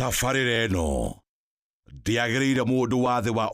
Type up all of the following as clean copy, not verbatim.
Tabarĩra ĩno ndĩagĩrĩire mũndũ wa thĩ wa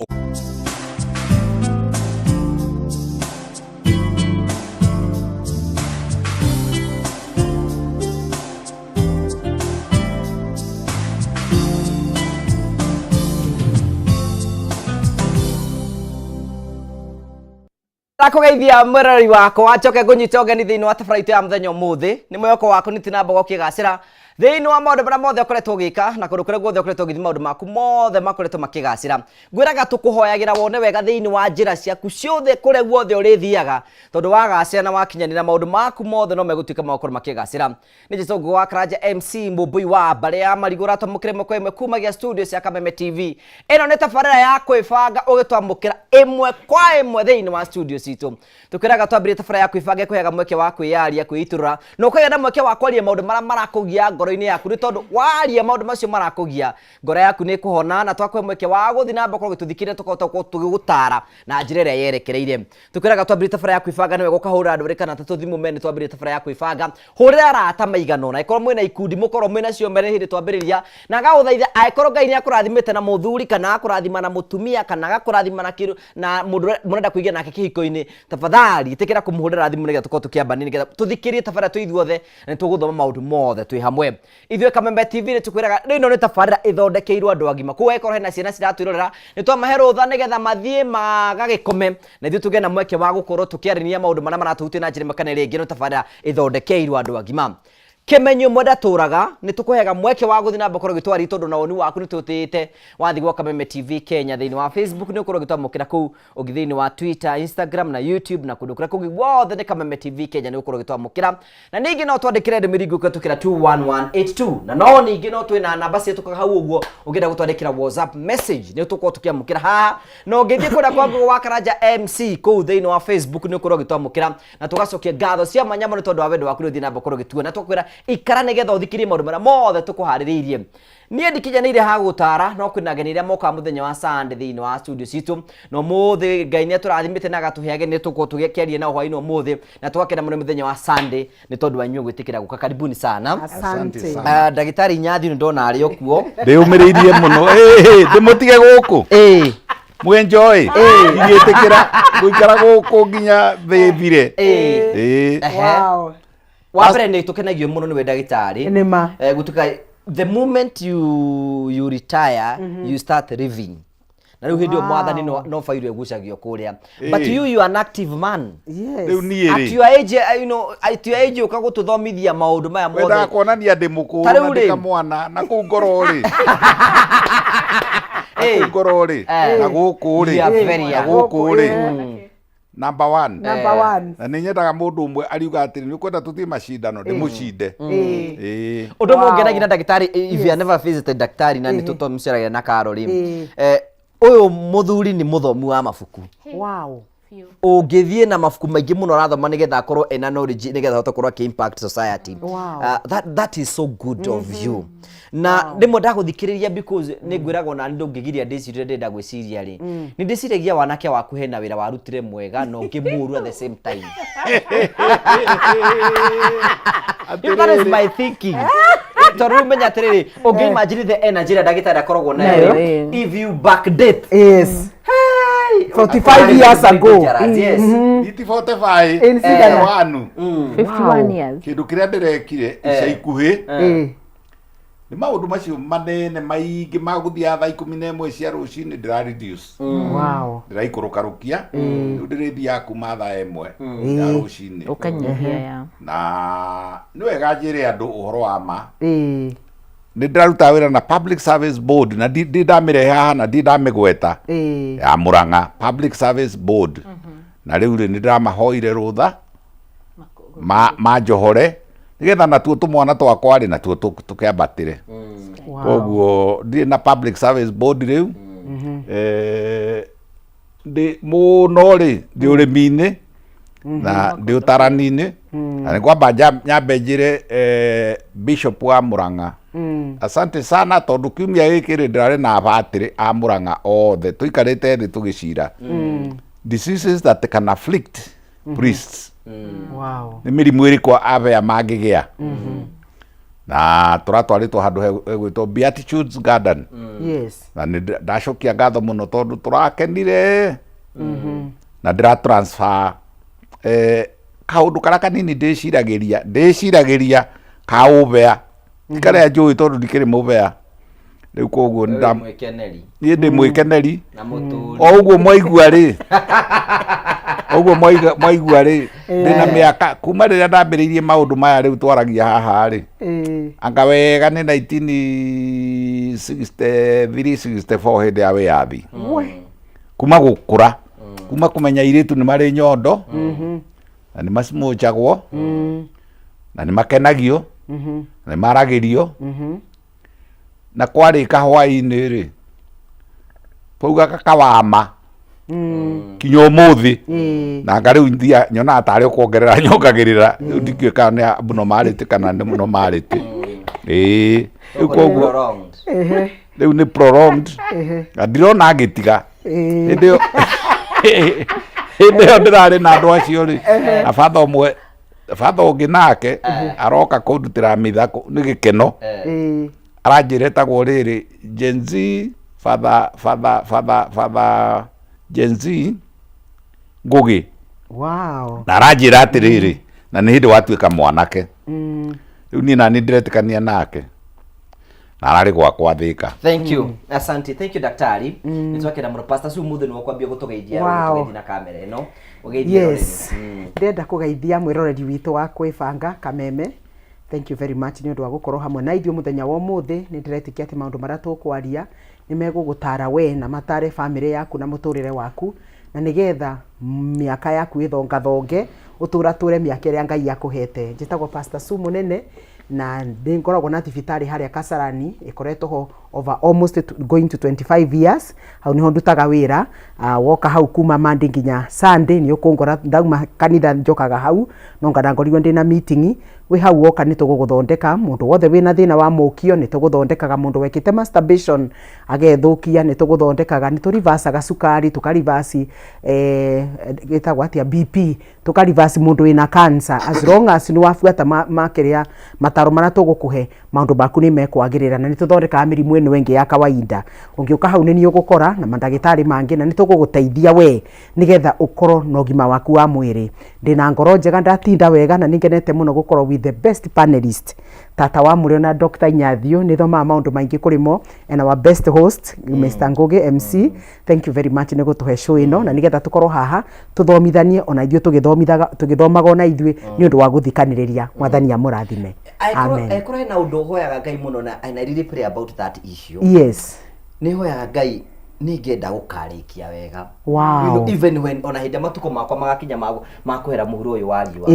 Ndakũgeithia mwĩroreri wakwa njoke ngũnyite ũgeni thĩinĩ wa tabarĩra itũ ya mũthenya ũmũthĩ nĩ mwĩhoko waku nĩ tina mbogo ũkĩgacĩra thĩinĩ wa maũndũ marĩa mothe ũkoretwo ũgĩka na kũndũ kũrĩa guothe ũkoretwo ũgĩthiĩ maũndũ maku mothe makoretwo makĩgacĩra ngwĩraga tũkũhoyagĩra wone wega thĩinĩ wa njĩra ciaku ciothe kũrĩa guothe ũrĩthiaga tondũ wagacĩra na wakinyanĩra maũndũ maku mothe no megũtuĩka magũkorwo makĩgacĩra Nĩ Jesũ Ngũgũ wa Karanja MC Mũmbũi wa mbarĩ ya Marigũ ũratwamũkĩra ĩmwe kwa ĩmwe kumagia studio cia Kameme TV. Ĩno nĩ tabarĩra ya kwĩbanga ũgĩtwamũkĩra ĩmwe kwa ĩmwe thĩinĩ wa studio citũ. Tũkwĩraga twambĩrĩrie tabarĩra ya kwĩbanga ĩkũheaga mweke wa kwĩyaria, kwĩitũrũra na ũkagĩa na mweke wa kwaria maũndũ marĩa marakũgia ngoro-inĩ yaku nĩ tondũ waria maũndũ macio marakũgia ngoro yaku nĩ ĩkũhona na twakũhe mweke wa gũthiĩ na mbere gũkorwo ũgĩtũthikĩrĩria tũkahota gũkorwo tũgĩgũtara na njĩra ĩrĩa yerekereire. Tukwĩraga twambĩrĩrie tabarĩra ya kwĩbanga nĩwe gũkahũrĩra andũ erĩ kana atatũ thimũ mene twambĩrĩrie tabarĩra ya kwĩbanga hũrĩra arata maigana ũna angĩkorwo mwĩna ikundi mũkorwo mwĩna cio mbere hĩndĩ twambĩrĩria na ngagũthaitha angĩkorwo Ngai nĩ akũrathimĩte na mũthuri kana agakũrathima na mũtumia kana agakũrathima na kĩndũ na mũndũ mũrenda kũingĩra nake kĩhiko-inĩ tafadhali ĩtĩkĩra kũmũhũrĩra thimũ nĩgetha tũkorwo tũkĩambania nĩgetha tũthikĩrie tabarĩra twĩ ithuothe na nĩ tũgũthoma maũndũ mothe twĩ hamwe Ithuĩ Kameme TV nĩ tũkwĩraga ĩno nĩ tabarĩra ĩthondekeirwo andũ agima. Koguo angĩkorwo hena ciana ciratwĩrorera nĩ twamahe rũtha nĩgetha mathiĩ magagĩkome na ithuĩ tũgĩe na mweke wa gũkorwo tũkĩarĩrĩria maũndũ marĩa maratũhutia na njĩra ĩmwe kana ĩrĩa ĩngĩ. Ĩno tabarĩra ĩthondekeirwo andũ agima. Kĩmenyi ũmwe ndatũraga nĩ tũkũheaga mweke wa gũthiĩ na mbere gũkorwo ũgĩtwaria tondũ na woni waku nĩ tũtĩĩte. Wathiĩ gwa Kameme TV Kenya thĩinĩ wa Facebook nĩ ũkorwo ũgĩtwamũkĩra kũu ũngĩ thĩinĩ wa Twitter, Instagram na YouTube na kũndũ kũrĩa kũngĩ guothe nĩ Kameme TV Kenya nĩ ũkorwo ũgĩtwamũkĩra. Na ningĩ no twandĩkĩre ndũmĩrĩri nguhĩ kũhetũkĩra 21182 na no ningĩ no twĩna namba cihetũkaga hau ũguo ũngĩenda gũtwandĩkĩra WhatsApp message nĩ tũkorwo tũkĩamũkĩra haha na ũngĩthiĩ kũrĩa kwa Google wa Karanja MC kũu thĩinĩ wa Facebook nĩ ũkorwo ũgĩtwamũkĩra na tũgacokia ngatho cia mwanya mũno tondũ wa wendo waku nĩ ũthiĩ na mbere gũkorwo ũgĩtuona tũkwĩra ikara nĩgetha ũthikĩrie maũndũ marĩa mothe tũkũharĩrĩirie. Niĩ ndikinyanĩire ha gũtara no kwĩna ageni arĩa mokaga mũthenya wa Sunday thĩinĩ wa studio citũ na ũmũthĩ Ngai nĩ atũrathimĩte na agatũhe ageni nĩ tũgũkorwo tũgĩkĩaria nao hwainĩ ũmũthĩ na tũgakena mũno mũthenya wa Sunday nĩ tondũ wa inyuĩ gwĩtĩkĩra gũka karibuni sana. Asante. Ah, ndagĩtarĩ Nyathi nĩ ndona arĩ o kuo. Ndĩyũmĩrĩirie mũno. Ĩĩ, ndĩmũtige gũkũ. Ĩĩ. Mwenjoy. Ingĩtĩkĩra gũikara gũkũ nginya thĩ ĩthire. Ĩĩ. Ĩĩ. Ehe. Wow. Wa mbere nĩ tũkenagio mũno nĩwe ndagĩtarĩ. Nĩ ma. Eh, gũtuĩka the moment you retire you start living. Na rĩu hĩndĩ ĩyo mwathani no bairũ ĩgucagio kũrĩa. But you are an active man. Yes. Rĩu niĩ At rĩ. your age, you know, at your age ũka gũtũthomithia maũndũ maya Wendaga mothe. kuonania ndĩ mũkũrũ Ta na rĩu ndĩ rĩ. kamwana na kũu ngoro rĩ. Na Eh. kũu ngoro rĩ. Eh. Na gũkũ rĩ. You are very Na young. gũkũ rĩ. Number one. Number one. Na nĩ nyendaga mũndũ ũmwe ariuga atĩrĩ nĩ ũkwenda tũthiĩ macindano ndĩmũcinde. Ĩĩ. Ũndũ ũmwe Wow. ũngenagia na ndagĩtarĩ if you have never visited ndagĩtarĩ na nĩ tũtũmũceragia na Karo rĩ. Eh. Eh, ũyũ mũthuri nĩ mũthomi wa mabuku. Wow. Ũngĩthiĩ na mabuku maingĩ mũno arathoma nĩgetha akorwo ena knowledge nĩgetha ahote gũkorwo akĩ impact society. Wow. That is so good of you. Na rĩmwe ndagũthikĩrĩria because nĩ ngwĩragwo nani ndũngĩgiria ndĩcirie ndĩrenda gwĩciria rĩ. Nĩ ndĩciragia wanake waku hena wĩra warutire mwega na ũngĩ mũru at the same time. That is my thinking. Tondũ rĩu menya atĩrĩrĩ, ũngĩ imagine the energy ĩrĩa ndagĩtarĩ akoragwo nayo Nayo. rĩ, if you backdate Yes. Hey! 45 years ago. Dangerous, yes. Iti 45. In cigana? Wanu. 51 years. Kĩndũ kĩrĩa ndĩrekire ica ikuhĩ Eh. nĩ maũndũ macio manene maingĩ ma gũthiaga thaa 11 cia rũcinĩ ndĩra reduce. Wow. Ndĩraikũrũkarũkia. Rĩu ndĩrĩthiaga kuma thaa 1 ya rũcinĩ. Ũkanyihia ya. Na nĩ wega njĩre andũ ũhoro wa ma. Eh. Nĩ ndĩraruta wĩra na Public Service Board na ndi ndamĩrehe haha na ndi ndamĩgweta. Eh. Ya Murang'a Public Service Board. Na rĩu rĩ nĩ ndĩramahoire rũtha manjohore nĩgetha natuo tũmwana twakwa rĩ natuo tũkĩambatĩre. Wow. Koguo ndirĩ na Public Service Board rĩu. Eh, ndĩ mũno rĩ ndĩ ũrĩmi-inĩ na ndĩ ũtarani-inĩ na nĩ kwamba nyambe njĩre Bishop wa Murang'a asante sana tondũ kiumia gĩkĩ rĩ ndĩrarĩ na abatĩrĩ a Murang'a othe tũikarĩte thĩ tũgĩcira diseases that can afflict priests Wow. nĩ mĩrimũ ĩrĩkũ abea mangĩgĩa. Na tũratwarĩtwo handũ hegwĩtwo Beatitudes Garden. Na nĩ ndacokia ngatho mũno tondũ tũrakenire na ndĩra transfer kaũndũ karĩa kanini ndĩciragĩria ka ũbea, ti karĩa njũĩ tondũ ndikĩrĩ mũbea rĩu, koguo Wewe nĩ mwĩkeneri niĩ ndĩ mwĩkeneri. Na mũtũri. O ũguo mwaigua rĩ, ũguo mwaigua rĩ, ndĩna mĩaka kuma rĩrĩa ndambĩrĩirie maũndũ maya rĩu twaragia haha rĩ, anga wega nĩ 1963 64, hĩndĩ ya wĩyathi. Kuma gũkũra, kuma kũmenya airĩtu nĩ marĩ nyondo na nĩ macimũnjagwo na nĩ makenagio na nĩ maragĩrio na kwarĩka hwaĩ-inĩ rĩ, twaugaga kawama kinya ũmũthĩ. Na anga rĩu thia nyonaga tarĩ ũkuongerera nyongagĩrĩra rĩu, ndikĩũĩ kana nĩ abnormality kana nĩ normality. Ĩĩ, rĩu koguo Prolonged. Rĩu nĩ prolonged na ndirona ngĩtiga. Hĩndĩ ĩyo ndĩrarĩ na andũ acio rĩ, na batha ũmwe, batha ũngĩ nake aroka kũndutĩra mĩthako nĩ gĩkeno. Aranjĩra ĩtagwo rĩrĩ Gen Z, father Gen Z Ngũgĩ. Na aranjĩra atĩrĩrĩ, na nĩ hĩndĩ watuĩka mwanake rĩu, niĩ nani ndĩretĩkania nake na ararĩ gwakwa Thĩka. Thank you, asante, thank you daktari, nĩ twakena mũno. Pastor Sue, mũthĩ nĩwe kwambia gũtũgeithia. Gũtũgeithia na kamera ĩno, ũgeithie rũrĩrĩ. Ndĩrenda kũgeithia mwĩroreri witũ wa Kwĩbanga Kameme. Thank you very much nĩ ũndũ wa gũkorwo hamwe na ithuĩ mũthenya wa ũmũthĩ. Nĩ ndĩretĩkia atĩ maũndũ marĩa tũkwaria nĩ megũgũtara we na matare bamĩrĩ yaku na mũtũrĩre waku, na nĩgetha mĩaka yaku ĩthongathonge, ũtũratũre mĩaka ĩrĩa Ngai akũhete. Njĩtagwo Pastor Sue Mũnene na nĩ ngoragwo na thibitarĩ harĩa Kasarani ĩkoretwo ho over almost going to 25 years. Hau niho ndutaga wĩra. Woka hau kuma Monday nginya Sunday nĩ ũkũngora. Ndauma kanitha njokaga hau, no ngana ngorirwo ndĩna meeting. Wĩ hau woka nĩ tũgũgũthondeka. Mũndũ wothe wĩna thĩna wa mũkio nĩ tũgũthondekaga, mũndũ wekĩte masturbation agethũkia nĩ tũgũthondekaga, nĩ tũrivacaga cukari, tũkarivasi gĩtagwo atĩa, BP, tũkarivasi mũndũ wĩna cancer. As long as nĩ wabuata makĩrĩa mataro marĩa tũgũkũhe, maũndũ maku nĩ mekwagĩrĩra. Na nĩ tũthondekaga mĩrimũ ĩno ĩngĩ ya kawaida. Ũngĩũka hau nĩ niĩ ũgũkora na mandagĩtarĩ mangĩ, na nĩ tũgũgũteithia we nĩgetha ũkorwo na ũgima waku wa mwĩrĩ. Ndĩna ngoro njega, ndatinda wega na nĩngenete mũno gũkorwo with the best panelist, tata wa Mũrĩo na Dr. Inyathio. Nĩ thomaga maũndũ maingĩ kũrĩ mo, and our best host, Mr. Ngugi MC. Thank you very much nĩ gũtũhe show ĩno na nĩgetha tũkorwo haha tũthomithanie ona ithuĩ tũgĩthomithaga, tũgĩthomaga ona ithuĩ nĩ ũndũ wa gũthikanĩrĩria. Mwathani amũrathime. Amen. Angĩkorwo hena ũndũ ũhoyaga Ngai mũno na and I really pray about that issue, nĩ hoyaga Ngai nĩ ngenda gũkarĩkia wega. Even when ona hĩndĩ matukũ makwa magakinya ma kwehera mũhuro ũyũ wa riũa,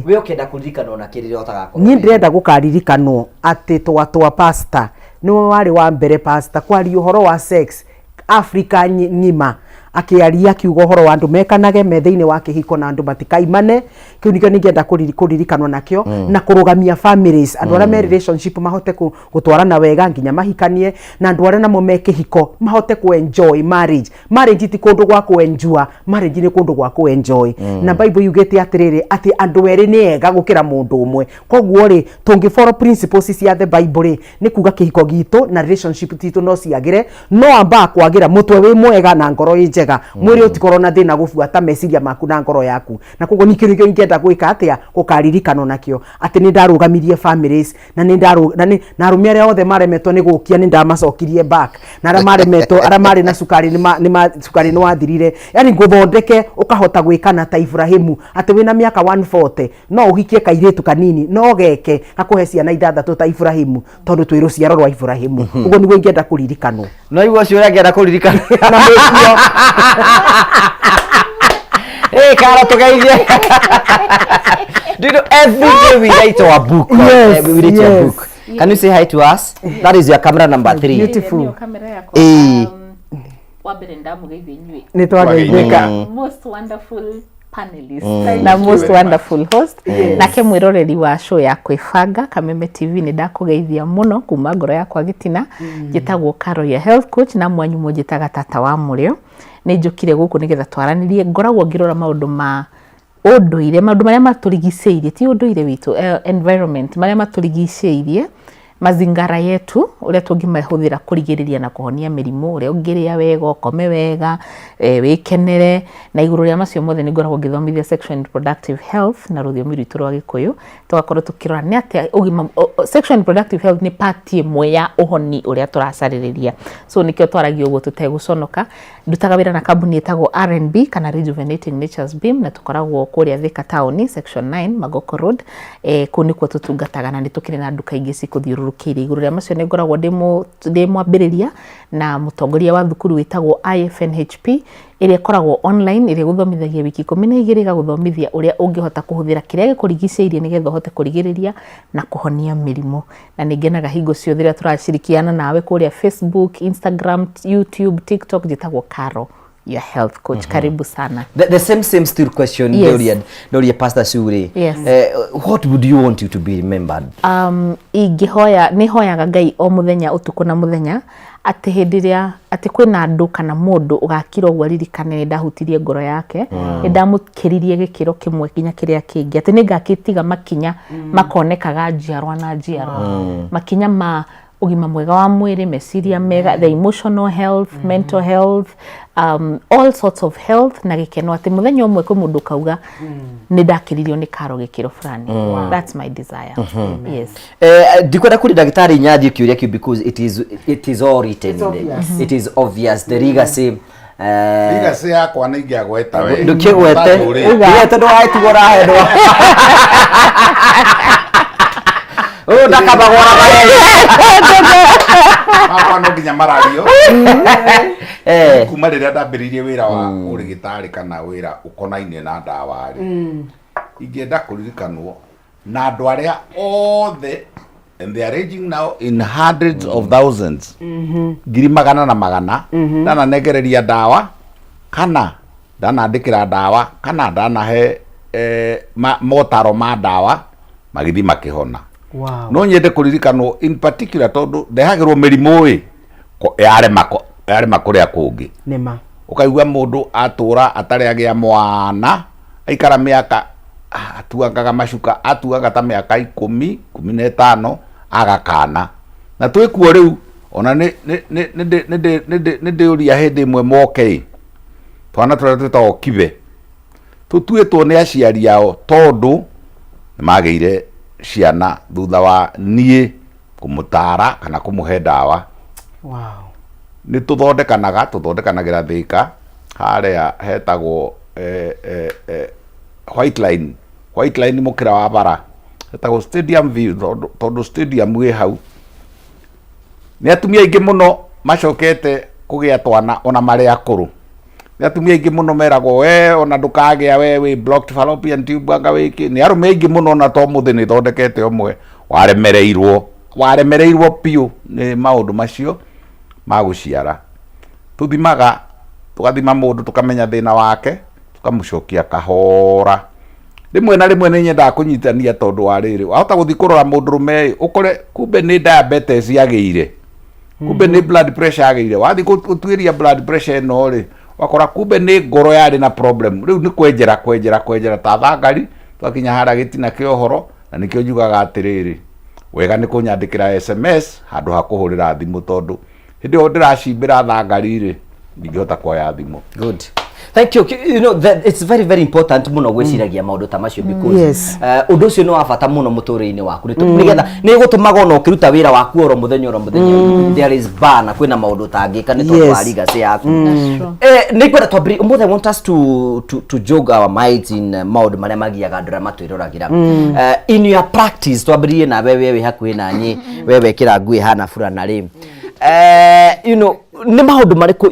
we ũkenda kũririkanwo na kĩrĩra ũtagakorwo. Niĩ ndĩrenda gũkaririkanwo atĩ twatwa pastor nĩwe warĩ wa mbere pastor kwaria ũhoro wa sex Africa ng'ima, akĩaria akiuga ũhoro wa andũ mekanage me thĩinĩ wa kĩhiko na andũ matikaimane. Kĩu nĩkĩo ningĩenda kũririkanwo nakĩo, na kũrũgamia families, andũ arĩa me relationship mahote gũtwarana wega nginya mahikanie, na andũ arĩa namo me kĩhiko mahote ku enjoy marriage. Marriage ti kũndũ gwa kũenjua, marriage nĩ kũndũ gwa kũenjoy. Na Bible yugĩte atĩrĩrĩ, atĩ andũ erĩ nĩ ega gũkĩra mũndũ ũmwe. Koguo rĩ, tũngĩ follow principles cia the Bible rĩ, nĩ kuga kĩhiko gitũ na relationship titũ no ciagĩre. No ambaga kwagĩra mũtwe wĩ mwega na ngoro ĩ njega, mwĩrĩ ũtikorwo na thĩna gũbuata meciria maku na ngoro yaku. Na koguo nĩ kĩndũ kĩo ingĩenda gwĩka atĩa, gũkaririkanwo nakĩo atĩ nĩ ndarũgamirie families na nĩ ndarũ na nĩ na arũme arĩa othe maremetwo nĩ gũkia nĩ ndamacokirie back, na arĩa maremetwo, arĩa marĩ na cukari nĩ ma cukari nĩ wathirire. Yani ngũthondeke ũkahota gwĩkana ta Ibrahimu, atĩ wĩna mĩaka 140 no ũhikie kairĩtu kanini no geke gakũhe ciana ithathatũ ta Ibrahimu, tondũ twĩ rũciaro rwa Ibrahimu. Ũguo nĩguo ingĩenda kũririkanwo. No igua ũcio ũrĩa angĩenda kũririkana. Na mũkio. Hey, Kara, tugeithie. Do you know every day we write our book? We write your book. Can you say hi to us? That is your camera number three. Beautiful. Nĩyo kamera yakwa. Wa mbere ndamũgeithia inyuĩ Nĩ twageithĩka. Most wonderful panelist na most wonderful host, nake mwĩroreri wa show ya Kwĩbanga Kameme TV, nĩ ndakũgeithia mũno kuma ngoro yakwa gĩtina. Njĩtagwo Caro ya health coach, na mwanyu mũnjĩtaga tata wa Mũrĩo. Nĩ njũkire gũkũ nĩgetha twaranĩrie. Ngoragwo ngĩrora maũndũ ma Ũndũire, maũndũ marĩa matũrigicĩirie, ti ũndũire witũ, environment, marĩa matũrigicĩirie, mazingara yetu, ũrĩa tũngĩmahũthĩra kũrigĩrĩria na kũhonia mĩrimũ, ũrĩa ũngĩrĩa wega, ũkome wega, wĩkenere, na igũrũ rĩa macio mothe nĩ ngoragwo ngĩthomithia sexual and reproductive health na rũthiomi rwitũ rwa Gĩkũyũ, tũgakorwo tũkĩrora nĩ atĩa ũgima, sexual and reproductive health nĩ part ĩmwe ya ũhoni ũrĩa tũracarĩrĩria, so nĩkĩo twaragia ũguo tũtegũconoka. Ndutaga wĩra na kambuni ĩtagwo R&B kana Rejuvenating Nature's Beam na tũkoragwo kũrĩa Thika taũni section 9 Magoko Road. Kũu nĩkuo tũtungataga na nĩ tũkĩrĩ na nduka ingĩ cikũthiũrũrũkĩirie. Igũrũ rĩa macio nĩ ngoragwo ndĩ mwambĩrĩria na mũtongoria wa thukuru wĩtagwo IFNHP ĩrĩa ĩkoragwo online ĩrĩa ĩgũthomithagia wiki 12 ĩgagũthomithia ũrĩa ũngĩhota kũhũthĩra kĩrĩa gĩkũrigicĩirie nĩgetha ũhote kũrigĩrĩria na kũhonia mĩrimũ. Na nĩ ngenaga hingo ciothe rĩrĩa tũracirikiana nawe kũrĩa Facebook, Instagram, YouTube, TikTok, njĩtagwo Caro your health coach. Karibu sana. The same still question. Yes. Ndoria Pastor Sue. Yes. What would you want you to be remembered? Ingĩhoya, nĩ hoyaga Ngai o mũthenya ũtukũ na mũthenya atĩ hĩndĩ ĩrĩa atĩ kwĩna andũ kana mũndũ ũgakira ũguo aririkane nĩ ndahutirie ngoro yake, nĩ ndamũkĩririe gĩkĩro kĩmwe nginya kĩrĩa kĩngĩ, atĩ nĩ ngakĩtiga makinya makonekaga njiarwa na njiarwa, makinya ma ũgima mwega wa mwĩrĩ, meciria mega, the emotional health, mental health, all sorts of health na gĩkeno, atĩ mũthenya ũmwe kwĩ mũndũ ũkauga nĩ ndakĩririo nĩ Karo gĩkĩro fulani. That's my desire, yes. Ndikwenda kũria ndagĩtarĩ Nyathi kĩũria kĩu because it is all written. It's obvious. It is obvious, the legacy. Legacy yakwa nĩ ingĩagweta we. Ndũkĩgwete. Ũtanjũrĩte. Ndũgwete, ndũgagĩtigwo ũrahendwo ũyũ ndakamagwara. Makwa no nginya marario kuma rĩrĩa ndambĩrĩirie wĩra wa ũrĩgĩtarĩ kana wĩra ũkonainie na ndawa rĩ, ingĩenda kũririkanwo na andũ arĩa othe, and they are raging now in hundreds of thousands, ngiri magana na magana, ndananengereria ndawa kana ndanandĩkĩra ndawa kana ndanahe motaro ma ndawa magĩthiĩ makĩhona. No nyende kũririkanwo in particular tondũ ndehagĩrwo mĩrimũ ĩ yarema kũrĩa kũngĩ. Nĩma. Ũkaigua mũndũ atũra atarĩ agĩa mwana, aikara mĩaka, atuangaga macuka, atuanga ta mĩaka 10, 15, agakana na twĩkuo rĩu ona nĩ ndĩũria hĩndĩ ĩmwe moke ĩ twana tũrĩa twĩtagwo kibe tũtuĩtwo nĩ aciari ao tondũ nĩ magĩire ciana thutha wa niĩ kũmũtara kana kũmũhe ndawa. Nĩ tũthondekanaga, tũthondekanagĩra Thĩka harĩa hetagwo White Line, White Line mũkĩra wa bara hetagwo Stadium View, tondũ stadium ĩ hau. Nĩ atumia aingĩ mũno macokete kũgĩa twana ona marĩ akũrũ. Nĩ atumia aingĩ mũno meragwo we ona ndũkagĩa, we wĩ blocked fallopian tube, anga wĩkĩ. Nĩ arũme aingĩ mũno ona to mũthĩ nĩ thondekete ũmwe waremereirwo biũ nĩ maũndũ macio ma gũciara. Tũthimaga, tũgathima mũndũ, tũkamenya thĩna wake, tũkamũcokia kahora. Rĩmwe na rĩmwe nĩ nyendaga kũnyitania tondũ wa rĩrĩ, wahota gũthiĩ kũrora mũndũrũme ĩ, ũkore kumbe nĩ diabetes agĩire, kumbe nĩ blood pressure agĩire. Wathiĩ gũtuĩria blood pressure ĩno rĩ, wakora kumbe nĩ ngoro yarĩ na problem. Rĩu nĩ kwenjera kwenjera kwenjera ta thangari twakinya harĩa gĩtina kĩa ũhoro, na nĩkĩo njugaga atĩrĩrĩ, wega nĩ kũnyandĩkĩra SMS handũ ha kũhũrĩra thimũ, tondũ hĩndĩ ĩyo ndĩracimbĩra thangari rĩ, ndingĩhota kuoya thimũ. Good. Thank you. You know that it's very very important muno gwĩciragia maũndũ ta macio because ũndũ ũcio nĩ wa bata mũno mũtũrĩre-inĩ waku, nĩgetha nĩ gũtũmaga ona ũkĩruta wĩra waku oro mũthenya oro mũthenya, there is bar na kwĩna maũndũ ũtangĩka nĩ tondũ wa legacy yaku. That's true. Nĩ ngwenda twambĩrĩrie ũmũthĩ. I want us to jog our minds in maũndũ marĩa magiaga andũ arĩa matwĩroragĩra in your practice. Twambĩrĩrie nawe we wĩ hakuhĩ na niĩ, we wekĩra nguo ĩhana burana rĩ, nĩ maũndũ marĩkũ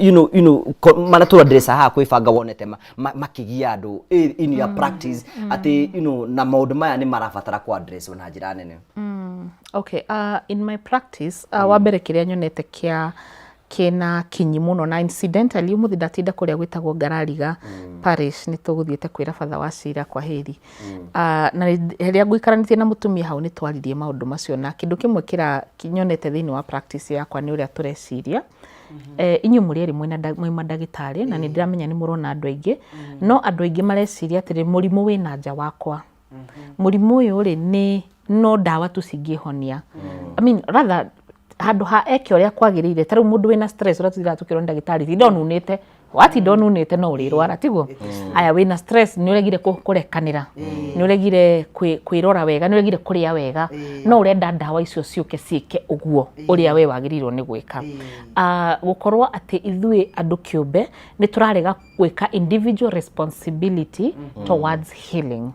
marĩa tũraddressa haha kwĩbanga wonete makĩgia andũ in your practice, atĩ na maũndũ maya nĩ marabatara ku address na njĩra nene? Okay, in my practice, wa mbere kĩrĩa nyonete kĩa kĩna kinyi mũno, na incidentally ũmũthĩ ndatinda kũrĩa gwĩtagwo Ngarariga Parish, nĩ tũgũthiĩte kwĩra batha wa cira kwa heri, na rĩrĩa ngũikaranĩtie na mũtumia hau nĩ twaririe maũndũ macio, na kĩndũ kĩmwe kĩra nyonete thĩinĩ wa practice yakwa nĩ ũrĩa tũreciria. Inyuĩ mũrĩ erĩ mwĩ mandagĩtarĩ na nĩ ndĩramenya nĩ mũrona andũ aingĩ, no andũ aingĩ mareciria atĩrĩ, mũrimũ wĩna nja wakwa, mũrimũ ũyũ rĩ, nĩ no ndawa tu cingĩhonia. I mean, rather handũ ha eke ũrĩa kwagĩrĩire. Ta rĩu mũndũ wĩna stress, ũrĩa tũthiaga tũkĩrwo nĩ ndagĩtarĩ, tinda ũnunĩte, watinda ũnunĩte no ũrĩrwara, tiguo? Aya, wĩna stress, nĩ ũregire kũrekanĩra, nĩ ũregire kwĩrora wega, nĩ ũregire kũrĩa wega, no ũrenda ndawa icio ciũke ciĩke ũguo ũrĩa we wagĩrĩirwo nĩ gwĩka. Gũkorwo atĩ ithuĩ andũ kĩũmbe nĩ tũrarega gwĩka individual responsibility towards healing.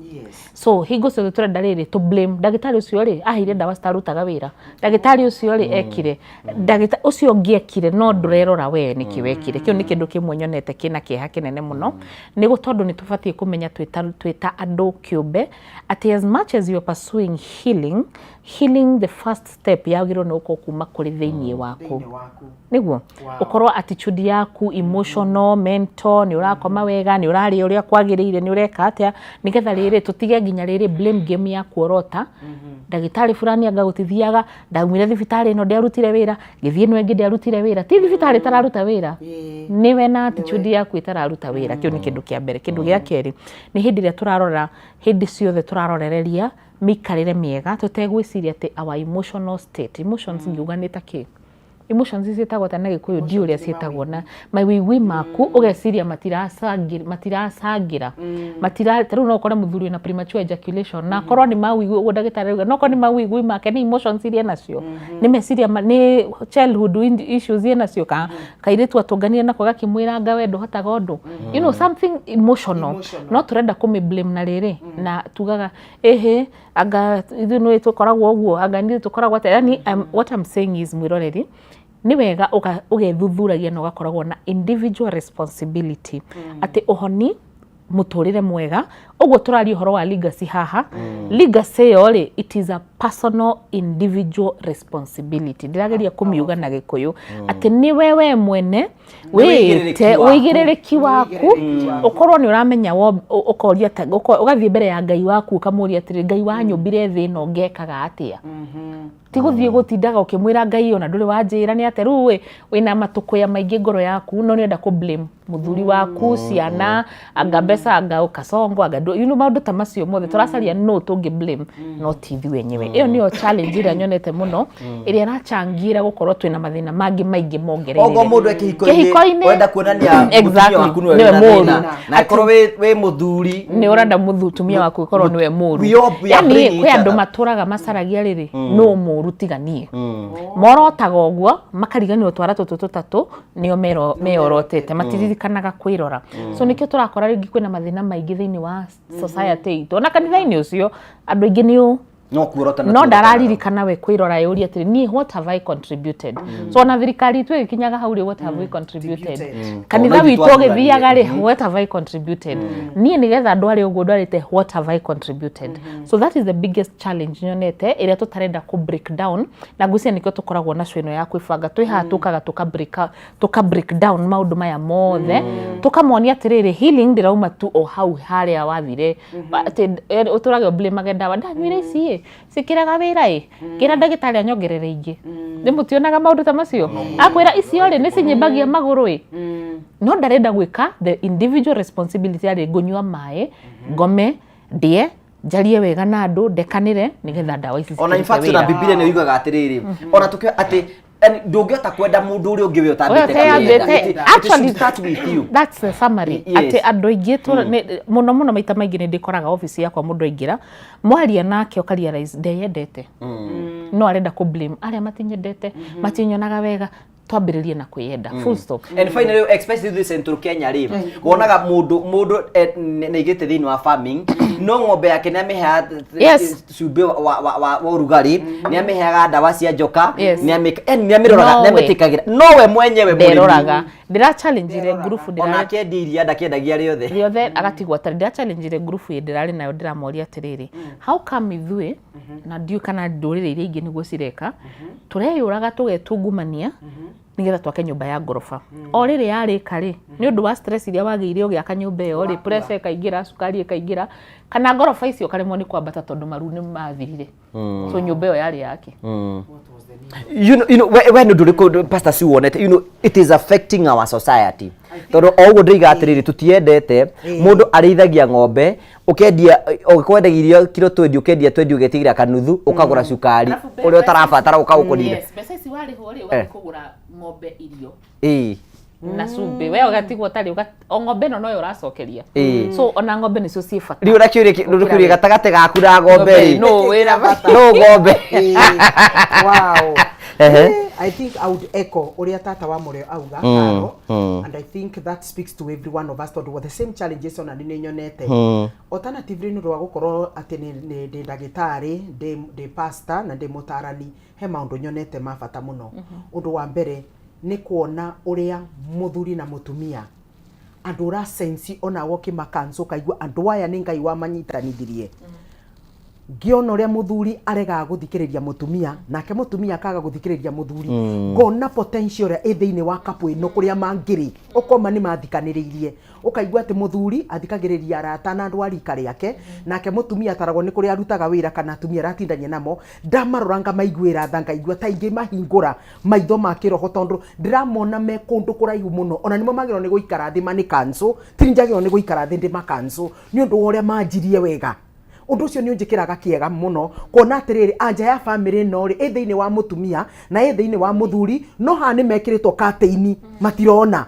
So hingo ciothe tũrenda rĩrĩ to blame ndagĩtarĩ ũcio rĩ aheire ndawa citarutaga wĩra, ndagĩtarĩ ũcio rĩ ekire, ndagĩtarĩ ũcio ũngĩ ekire, no ndũrerora we nĩkĩ wekire. Kĩu nĩ kĩndũ kĩmwe nyonete kĩna kĩeha kĩnene mũno, nĩ tondũ nĩ tũbatiĩ kũmenya twĩ ta andũ kĩũmbe atĩ as much as you are pursuing healing, healing, the first step yagĩrĩirwo nĩ gũkorwo kuma kũrĩ thĩinĩ waku. Thĩinĩ waku. Nĩguo ũkorwo attitude yaku, emotional, mental, nĩ ũrakoma wega, nĩ ũrarĩa ũrĩa kwagĩrĩire, nĩ ũreka atĩa, nĩgetha rĩrĩ tũtige nginya rĩrĩ blame game ya kuorota ndagĩtarĩ fulani anga gũtithiaga, ndaumire thibitarĩ ĩno ndĩarutire wĩra, ngĩthiĩ ĩno ĩngĩ ndĩarutire wĩra. Ti thibitarĩ ĩtararuta wĩra, nĩwe na attitude yaku ĩtararuta wĩra. Kĩu nĩ kĩndũ kĩa mbere. Kĩndũ gĩa kerĩ nĩ hĩndĩ ĩrĩa tũrarora, hĩndĩ ciothe tũrarorereria mĩikarĩre mĩega tũtegwĩciria atĩ our emotional state, emotions ngiuga nĩ ta kĩ, emotions ciĩtagwo ta na Gĩkũyũ ndi ũrĩa ciĩtagwo, na mawĩigwi maku, ũgeciria matiracangĩra matira. Ta rĩu no ũkore mũthuri wĩna premature ejaculation na akorwo nĩ mawĩigwi ũguo ndagĩtarĩ auga, no akorwo nĩ mawĩigwi make, nĩ emotions iria enacio, nĩ meciria nĩ childhood issues enacio, ka kairĩtu atũnganire nako gakĩmwĩra anga we ndũhotaga ũndũ, something emotional. Emotional. No tũrenda kũmĩ blame na rĩrĩ na tugaga ĩhĩ anga ithuĩ nĩ tũkoragwo ũguo, anga nĩ tũkoragwo atĩa. Yani, what I'm saying is, mwĩroreri, nĩ wega ũgethuthuragia na ũgakoragwo na individual responsibility atĩ ũhoni mũtũrĩre mwega ũguo tũraria ũhoro wa legacy haha. Legacy ĩyo rĩ, it is a personal individual responsibility. Ndĩrageria kũmiuga na Gĩkũyũ atĩ nĩwe we mwene wĩte Wĩigĩrĩrĩki waku. Wĩigĩrĩrĩki waku. Wĩigĩrĩrĩki waku. Ũkorwo nĩ ũramenya ũkoria ũgathiĩ mbere ya Ngai waku ũkamũria atĩrĩ, "Ngai wanyũmbire thĩ ĩno ngekaga atĩa?" Ti gũthiĩ gũtindaga ũkĩmwĩra Ngai ona ndũrĩ wanjĩra nĩ atĩa. Rĩu ĩ wĩna matũkũya maingĩ ngoro yaku, no nĩũrenda kũ blame mũthuri waku, ciana, anga mbeca, anga kasongo, anga maũndũ ta macio mothe tũracaria no tũngĩ blame, no ti ithuĩ enyewe. Ĩyo nĩyo challenge ĩrĩa nyonete mũno ĩrĩa ĩrachangira gũkorwo twĩna mathĩna mangĩ maingĩ mongereire. Ogo mũndũ e kĩhiko-inĩ Kĩhiko-inĩ. ũrenda kuonania mũtumia waku nĩwe Nĩwe wĩna mũũru. thĩna, na akorwo wĩ mũthuri Nĩ ũrenda mũtumia waku ĩkorwo nĩwe mũru. We are Yani bringing kwĩ each andũ other. matũraga macaragia rĩrĩ nũ mũru tiga niĩ, morotaga ũguo makariganĩrwo twara tũtũ tũtatũ nĩo meorotete, matiririkanaga kwĩrora. So nĩkĩo tũrakora rĩngĩ kwĩna mathĩna maingĩ thĩinĩ wa society itũ, ona kanitha-inĩ ũcio andũ aingĩ nĩ ũ No kuorota na no kuorota. Ndararirikana we kwĩrora yũria atĩrĩ, niĩ what have I contributed? So ona thirikari itũ ĩgĩkinyaga hau rĩ, what have we contributed? Kanitha Ona ithuĩ witũ twathuranire. ũgĩthiaga rĩ, what have I contributed? Niĩ nĩgetha ndware ũguo ndwarĩte, what have I contributed? So that is the biggest challenge nyonete ĩrĩa tũtarenda kũ break down, na ngwĩciria nĩkĩo tũkoragwo na show ĩno ya kwĩbanga. Twĩ haha tũkaga tũka break down maũndũ maya mothe, tũkamonia atĩrĩrĩ, healing ndĩrauma tu o hau harĩa wathire atĩ ũtũrage ũblamage ndawa ndanyuire ici ĩ cikĩraga wĩra ĩ kĩra ndagĩtarĩ anyongerere ingĩ. Nĩ mũtionaga maũndũ ta macio, akwĩra icio rĩ nĩ cinyimbagia magũrũ ĩ, no ndarenda gwĩka the individual responsibility arĩ ngũnyua maĩ, ngome, ndĩe, njarie wega na andũ, ndekanĩre nĩgetha ndawa ici Ona in cikĩrute fact, na wĩra. Bibilia nĩ yugaga atĩrĩrĩ, ona tũkĩ atĩ yani ndũngĩhota kwenda mũndũ ũrĩa ũngĩ we ũtambĩte Ũteyambĩte. kamwenda. It Actually, should start with you. That's the summary. Atĩ andũ aingĩ mũno mũno maita maingĩ nĩ ndĩkoraga obici yakwa mũndũ aingĩra, mwaria nake ũkarealize ndeyendete, no arenda kũ blame arĩa matinyendete, matinyonaga wega. Twambĩrĩrie na kwĩyenda, full stop. And finally, especially this Central Kenya rĩ, wonaga mũndũ nĩ aigĩte thĩinĩ wa farming, no ng'ombe yake nĩ amĩheaga cumbĩ wa ũrugarĩ, nĩ amĩheaga ndawa cia njoka, nĩ amĩroraga, nĩ Nowe. amĩtĩkagĩra, nowe mwenyewe mũrĩmi Nderoraga. Ndĩra challenge ngurubu ona ndĩra akĩendia iria ndakĩendagia rĩothe. Rĩothe agatigwo atarĩ. Ndĩra challenge ngurubu ĩ ndĩrarĩ nayo, ndĩramoria atĩrĩrĩ, how come ithuĩ, na ndiũĩ kana ndũrĩrĩ iria ingĩ nĩguo cireka, tũreyũraga tũgetungumania? Nĩgetha twake nyũmba ya ngoroba. O rĩrĩ yarĩka rĩ, nĩ ũndũ wa stress iria wagĩire ũgĩaka nyũmba ĩyo rĩ, pressure ĩkaingĩra, cukari ĩkaingĩra, kana ngoroba icio ũkaremwo nĩ kwambata tondũ maru nĩ mathirire. So nyũmba ĩyo yarĩ yake. We nĩ ũndũ ũrĩkũ, Pastor Sue, wonete it is affecting our society? Tondũ o ũguo ndĩiga atĩrĩrĩ, tũtiendete mũndũ arĩithagia ng'ombe, ũkendia, ũkwendagia irio kiro 20, ũkendia 20, ũgetigĩra kanuthu, ũkagũra cukari Alafu mbeca ũrĩa ũtarabatara ũkagũkũrire. Yes, mbeca ici warĩhwo rĩ, ũgathiĩ kũgũra ng'ombe irio na cumbĩ, we ũgatigwo ũtarĩ o ng'ombe ĩno noyo ũracokeria. So ona ng'ombe nĩcio ciĩ bata. Rĩu ũrakĩũria gatagatĩ gaku na ng'ombe rĩ, nũ wĩra bata? Nũ ng'ombe? Wow. Ehe. I think I would echo ũrĩa tata wa Mũrĩo auga, Karo, and I think that speaks to every one of us, tondũ the same challenges ona nĩ nyonete. Alternatively, nĩ ũndũ wa gũkorwo atĩ nĩ ndĩ ndagĩtarĩ, ndĩ pastor na ndĩ mũtarani, he maũndũ nyonete ma bata mũno. Ũndũ wa mbere nĩ kuona ũrĩa mũthuri na mũtumia, andũ ũra sense onawe ũkĩmakancu, ũkaigua andũ aya nĩ Ngai wamanyitanithirie. Ngĩona ũrĩa mũthuri aregaga gũthikĩrĩria mũtumia, nake mũtumia akaga gũthikĩrĩria mũthuri, ngona potential ĩrĩa ĩ thĩinĩ wa couple ĩno, kũrĩa mangĩrĩ ũkoma nĩ mathikanĩrĩirie. Ũkaigua atĩ mũthuri athikagĩrĩria arata na andũ a rika rĩake, nake mũtumia ataragwo nĩ kũrĩa arutaga wĩra kana atumia aratindania namo. Ndamarora ngamaiguĩra tha, ngaigua ta ingĩmahingũra maitho ma kĩroho, tondũ ndĩramona me kũndũ kũraihu mũno. Ona nĩmo magĩrĩirwo nĩ gũikara thĩ manĩ kancũ, ti njagĩrĩirwo nĩ gũikara thĩ ndĩ makancũ nĩ ũndũ wa ũrĩa manjirie wega. Ũndũ ũcio nĩ ũnjĩkĩraga kĩega mũno, kuona atĩrĩrĩ, anja ya bamĩrĩ ĩno rĩ, ĩ thĩinĩ wa mũtumia na ĩ thĩinĩ wa mũthuri, no haha nĩ mekĩrĩtwo katĩini, matirona.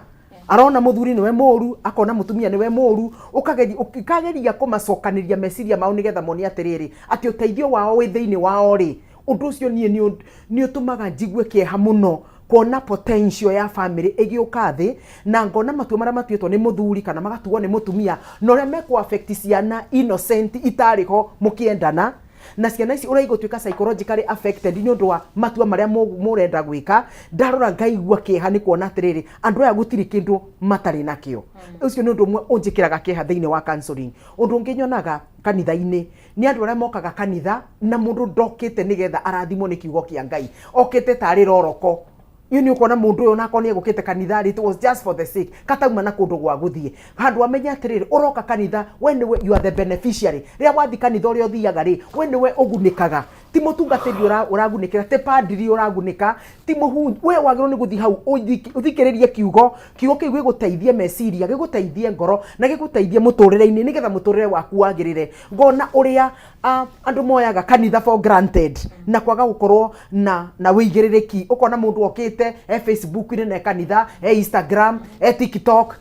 Arona mũthuri nĩwe mũru, akona mũtumia nĩwe mũru. Ũkageria ũkageria kũmacokanĩria meciria mao nĩgetha mone atĩrĩrĩ, atĩ ũteithio wao wĩ thĩinĩ wao rĩ. Ũndũ ũcio niĩ nĩ ũtũmaga njigue kĩeha mũno, kuona potential ya family ĩgĩũka thĩ, na ngona matua marĩa matuĩtwo nĩ mũthuri kana magatuo nĩ mũtumia, na ũrĩa mekũ affect ciana innocent itarĩ ho mũkĩendana, na ciana ici ũrĩa igũtuĩka psychologically affected nĩ ũndũ wa matua marĩa mũrenda gwĩka. Ndarora ngaigua kĩeha nĩ kuona atĩrĩrĩ, andũ aya gũtirĩ kĩndũ matarĩ nakĩo. Ũcio nĩ ũndũ ũmwe ũnjĩkĩraga kĩeha thĩinĩ wa counseling. Ũndũ ũngĩ nyonaga kanitha-inĩ nĩ andũ arĩa mokaga kanitha, na mũndũ ndokĩte nĩgetha arathimwo nĩ kiugo kĩa Ngai, okĩte tarĩ roroko. Iyo nĩ ũkuona mũndũ ũyũ onakorwo nĩ egũkĩte kanitha rĩ, it was just for the sake katauma na kũndũ gwa gũthiĩ. Handũ amenye atĩrĩrĩ, ũroka kanitha, we nĩwe, you are the beneficiary. Rĩrĩa wathi kanitha, ũrĩa ũthiaga rĩ, we nĩwe ũgunĩkaga, ti mũtungatĩri ũragunĩkĩra, ti padiri ũragunĩka, ti mũhu. We wagĩrĩirwo nĩ gũthiĩ hau ũthikĩrĩrie kiugo. Kiugo kĩu gĩgũteithie meciria, gĩgũteithie ngoro na gĩgũteithie mũtũrĩre-inĩ, nĩgetha mũtũrĩre waku wagĩrĩre. Ngona ũrĩa andũ moyaga kanitha for granted na kwaga gũkorwo na wĩigĩrĩrĩki. Ũkona mũndũ okĩte e Facebook-inĩ na e kanitha, e Instagram, e TikTok,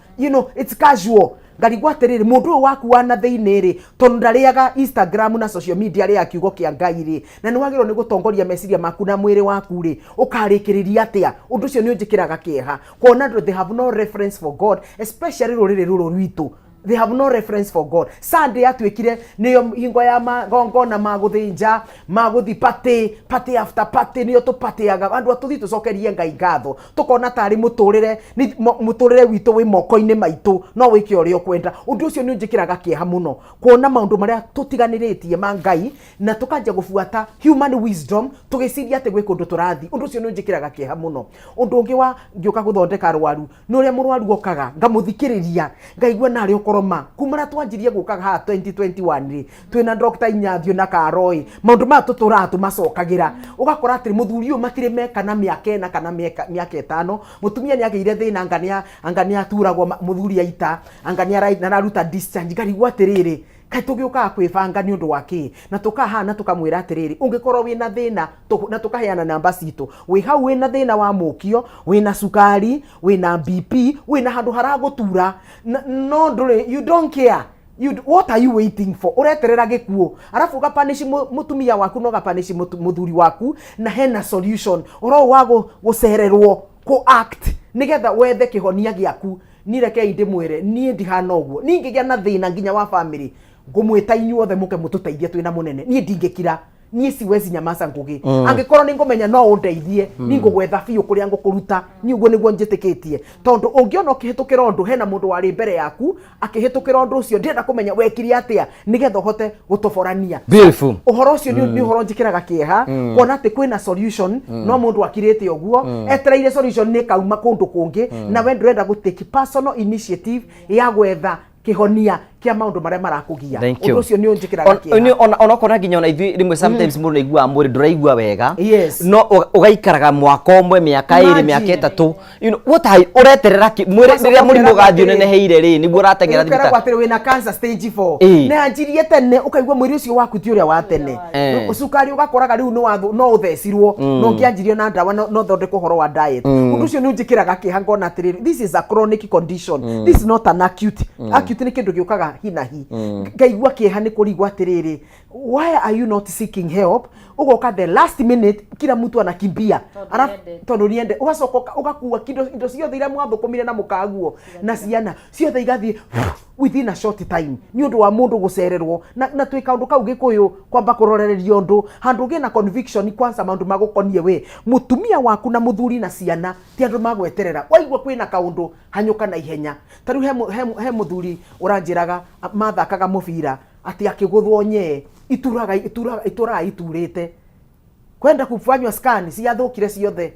it's casual. Ngarigwo atĩrĩrĩ, mũndũ ũyũ waku wa na thĩinĩ rĩ, tondũ ndarĩaga Instagram na social media, arĩaga kiugo kĩa Ngai rĩ, na nĩ wagĩrĩirwo nĩ gũtongoria meciria maku na mwĩrĩ waku rĩ, ũkarĩkĩrĩria atĩa? Ũndũ ũcio nĩ ũnjĩkĩraga kĩeha, kuona andũ they have no reference for God, especially rũrĩrĩ rũrũ rwitũ. They have no reference for God. Sunday yatuĩkire nĩyo hingo ya magongona ma gũthĩnja, ma gũthi party, party after party, nĩyo tũpatĩaga. Andũ atũthi tũcokerie Ngai ngatho, tũkona tarĩ mũtũrĩre mũtũrĩre witũ wĩ moko-inĩ maitũ, no wĩke ũrĩa ũkwenda. Ũndũ ũcio nĩ ũnjĩkĩraga kĩeha mũno, kuona maũndũ marĩa tũtiganĩrĩtie ma Ngai na tũkanjia gũbuata human wisdom, tũgĩciria atĩ gwĩ kũndũ tũrathiĩ. Ũndũ ũcio nĩ ũnjĩkĩraga kĩeha mũno. Ũndũ ũngĩ wa ngĩũka gũthondeka rwaru nĩ ũrĩa mũrwaru okaga, ngamũthikĩrĩria, ngaigua narĩ ũkorwo ma kuma rĩa twanjirie gũkaga haha 2021 rĩ, twĩna Dr. Inyathio na Karoi, maũndũ maya tũtũraga tũmacokagĩra. Ũgakora atĩ mũthuri ũyũ matirĩ meka na mĩaka 4 kana mĩaka 5, mũtumia nĩ agĩire thĩna, anga nĩ aturagwo, mũthuri aita, anga nĩ araruta discharge. Ngarigwo atĩrĩrĩ, kaĩ tũgĩũkaga kwĩbanga nĩ ũndũ wa kĩ? Na tũkaha na tũkamwĩra atĩrĩrĩ, ũngĩkorwo wĩna thĩna, na tũkaheana namba citũ, wĩ hau wĩna thĩna wa mũkio, wĩna cukari, wĩna BP, wĩna handũ haragũtura, no ndũrĩ, you don't care. What are you waiting for? Ũreterera gĩkuũ, arabu ũgapanish mũtumia waku na ũgapanish mũthuri waku, na hena solution ũhoro wa gũcererwo kũ act nĩgetha wethe kĩhonia gĩaku. Niĩ rekei ndĩmwĩre, niĩ ndihana ũguo. Niĩ ingĩgĩa na thĩna nginya wa family, ngũmwĩta inyuothe mũke mũtũteithie twĩna mũnene. Niĩ ndingĩkira. Niĩ siwezi nyamaza Ngugi, angĩkorwo nĩ ngũmenya no ũndeithie, niĩ ngũgwetha biũ kũrĩa ngũkũruta. Niĩ ũguo nĩguo njĩtĩkĩtie, tondũ ũngĩona ũkĩhĩtũkĩra ũndũ, hena mũndũ warĩ mbere yaku akĩhĩtũkĩra ũndũ ũcio. Ndĩrenda kũmenya wekire atĩa nĩgetha ũhote gũtoborania. Beautiful. Ũhoro ũcio nĩ ũhoro njĩkĩraga kĩeha kuona atĩ kwĩna solution, no mũndũ akirĩte ũguo etereire solution nĩ ĩkauma kũndũ kũngĩ, na we ndũrenda gũ take personal initiative ya gwetha kĩhonia kĩa maũndũ marĩa marakũgia. Thank you. Ũndũ ũcio nĩ ũnjĩkĩraga kĩeha. Ona nginya ona ithuĩ rĩmwe sometimes mũndũ nĩaiguaga mwĩrĩ ndũraigua wega, no ũgaikaraga mwaka ũmwe, mĩaka 2, mĩaka Imagine. 3, what are ũreterera kĩ mwĩrĩ? Ũgacoka Rĩrĩa mũrimũ ũkeragwo ũgathiĩ atĩrĩ, ũneneheire rĩ, nĩguo ũrateng'era ũkeragwo thibitarĩ. atĩrĩ wĩna cancer stage 4. Na anjirie tene, ũkaigua mwĩrĩ ũcio waku ti ũrĩa wa tene. Cukari ũgakoraga rĩu no ũthecirwo, no ũngĩanjirio na ndawa no thondekwo ũhoro wa diet. Ũndũ ũcio nĩ ũnjĩkĩraga kĩeha ngona atĩrĩrĩ, this is a chronic condition, this is not an acute. Acute nĩ kĩndũ gĩũkaga hi na hi. Ngaigua kĩeha nĩ kũrigwo atĩrĩrĩ, why are you not seeking help? Ugoka the last minute, kila mtu anakimbia. Alafu tondũ niende, ũgacoka ũgakua indo ciothe iria mwathũkũmire na mũkaguo na ciana ciothe igathiĩ within a short time nĩ ũndũ wa mũndũ gũcererwo na twĩ kaũndũ kau Gĩkũyũ kwamba kũrorereria ũndũ handũ ũgĩe na conviction kwanza. Maũndũ magũkonie we mũtumia waku na mũthuri na ciana ti andũ magweterera. Waigua kwĩna kaũndũ, hanyũka na ihenya. Ta rĩu he mũthuri ũranjĩraga mathakaga mũbira atĩ akĩgũthwo nyee ituraga ituraga ituraga iturĩte kwenda kufanywa scan, ciathũkire ciothe.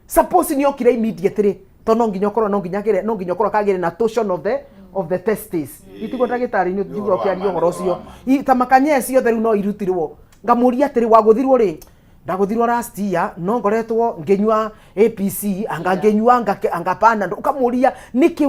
Suppose nĩ okire immediately, to no nginya ũkorwo no nginya agĩre no nginya ũkorwo kagĩre na torsion of the testes. Itigwo ndagĩtarĩ nĩ njigua ũkĩaria ũhoro ũcio. Ta makanyee ciothe rĩu no irutirwo. Ngamũria atĩrĩ, wagũthirwo rĩ? Ndagũthirwo last year, no ngoretwo ngĩnyua APC, anga ngĩnyua anga Panadol. Ũkamũria nĩkĩ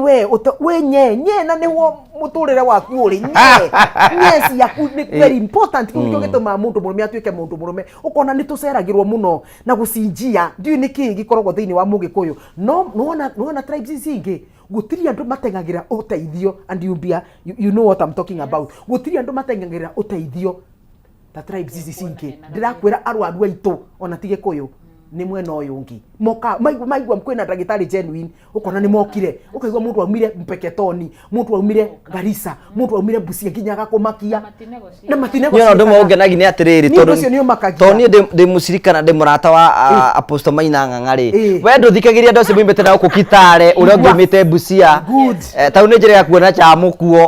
we nye nye na nĩguo mũtũrĩre waku ũrĩ nye nye ciaku nĩ very important. Kĩu nĩkĩo gĩtũmaga mũndũ mũrũme atuĩke mũndũ mũrũme. Ũkona nĩ tũceragĩrwo mũno na gũcinjia. Ndiũĩ nĩkĩ gĩkoragwo thĩinĩ wa mũgĩkũyũ, no nĩwona tribes ici ingĩ gũtirĩ andũ mateng'agĩra ũteithio, and you know what I'm talking about. Gũtirĩ andũ mateng'agĩra ũteithio ta tribes ici cingĩ. Ndĩrakwĩra arwaru aitũ ona ti Gĩkũyũ, nĩ mwena ũyũ ũngĩ moka maigua kwĩna ndagĩtarĩ genuine, ũkona nĩ mokire. Ũkaigua mũndũ aumire Mpeketoni, mũndũ aumire Garissa, mũndũ aumire Busia, nginya agakũmakia na Niĩ ona ũndũ ũmwe ũngenagia nĩ atĩrĩrĩ, Niĩ ũndũ ũcio nĩ ũmakagia. Tondũ niĩ ndĩ mũcirika na ndĩ mũrata wa Apostle Maina Ng'ang'a rĩ, we ndũthikagĩria andũ acio moimĩte na gũkũ Kitale, ũrĩa ũngĩ umĩte Busia. Good. Tau nĩ njĩra ya kuona chamukuo.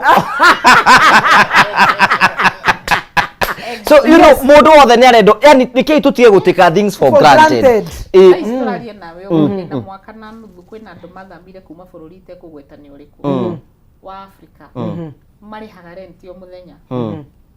So mũndũ wothe nĩ arendwo, yani nĩkĩĩ tũtige gũtĩka things for For granted. granted. Ici tũraria nawe ũguo, na mwaka na nuthu kwĩna andũ mathamire kuma bũrũri itekũgweta nĩ ũrĩkũ wa Afrika, marĩhaga rent o mũthenya,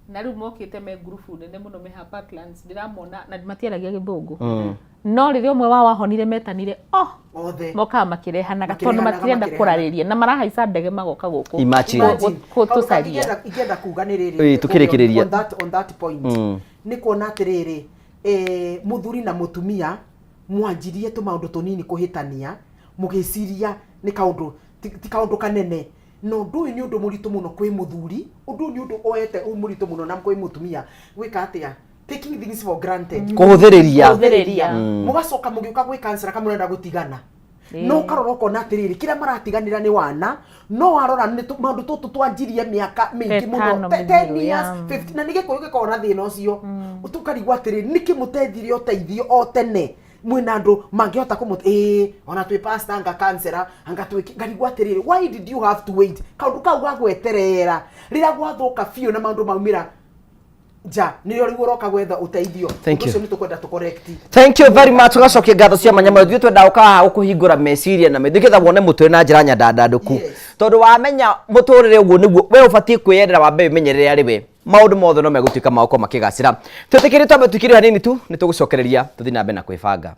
na rĩu mokĩte me ngurubu nene mũno me ha Parklands. Ndĩramona na matiaragia Gĩthũngũ, no rĩrĩa ũmwe wao ahonire metanire oh Othe. Mokaga makĩrehanaga tondũ Makĩrehanaga, matirenda makĩrehanaga. kũrarĩria na marahaica ndege magoka gũkũ Imagine. Imagine. Gũtũcaria. Kaũndũ kangĩ ingĩenda kuga nĩ rĩrĩ, Ĩĩ, tũkĩrĩkĩrĩria. On that point, nĩ kuona atĩrĩrĩ, mũthuri na mũtumia mwanjirie tũmaũndũ tũnini kũhĩtania, mũgĩciria nĩ kaũndũ ti kaũndũ kanene, na ũndũ ũyũ nĩ ũndũ mũritũ mũno kwĩ mũthuri, ũndũ ũyũ nĩ ũndũ oete mũritũ mũno na kwĩ mũtumia. Gwĩka atĩa? Taking things for granted. Kũhũthĩrĩria. Kũhũthĩrĩria. Mũgacoka mũgĩũka gwĩ counselor kamũrenda gũtigana, no ũkarora ũkona atĩrĩrĩ, kĩrĩa maratiganĩra nĩ wana, no warora nĩ maũndũ tũtũ twanjirie mĩaka mĩingĩ mũno, 5 10 mĩthiru, years, 15, na nĩ Gĩkũyũ gĩkoragwo na thĩna ũcio. Tũkarigwo atĩrĩrĩ, nĩkĩ mũtethire ũteithio o tene mwĩna andũ mangĩhota kũmũ ĩĩ ona twĩ pastor anga counselor anga twĩ. Ngarigwo atĩrĩrĩ, why did you have to wait kaũndũ kau ga gweterera rĩrĩa gwathũka biũ na maũndũ maumĩra nja nĩrĩo rĩu ũroka gwetha ũteithio? Thank Ũndũ you. ũcio nĩ tũkwenda tũcorrect. Thank you very much. Tugacokia ngatho cia manya ithuĩ twendaga gũka haha gũkũhingũra meciria na mĩthiĩ nĩgetha wone mũtũrĩre na njĩra nyandandandũku. Tondũ wamenya mũtũrĩre ũguo nĩguo we ũbatiĩ kwĩyendera, wambe wĩmenyerere arĩ we, maũndũ mothe no megũtuĩka ma gũkorwo makĩgacĩra. Twĩtĩkĩrie twambe tũikĩre hanini tu, nĩ tũgũcokereria tũthiĩ na mbere na kwĩbanga.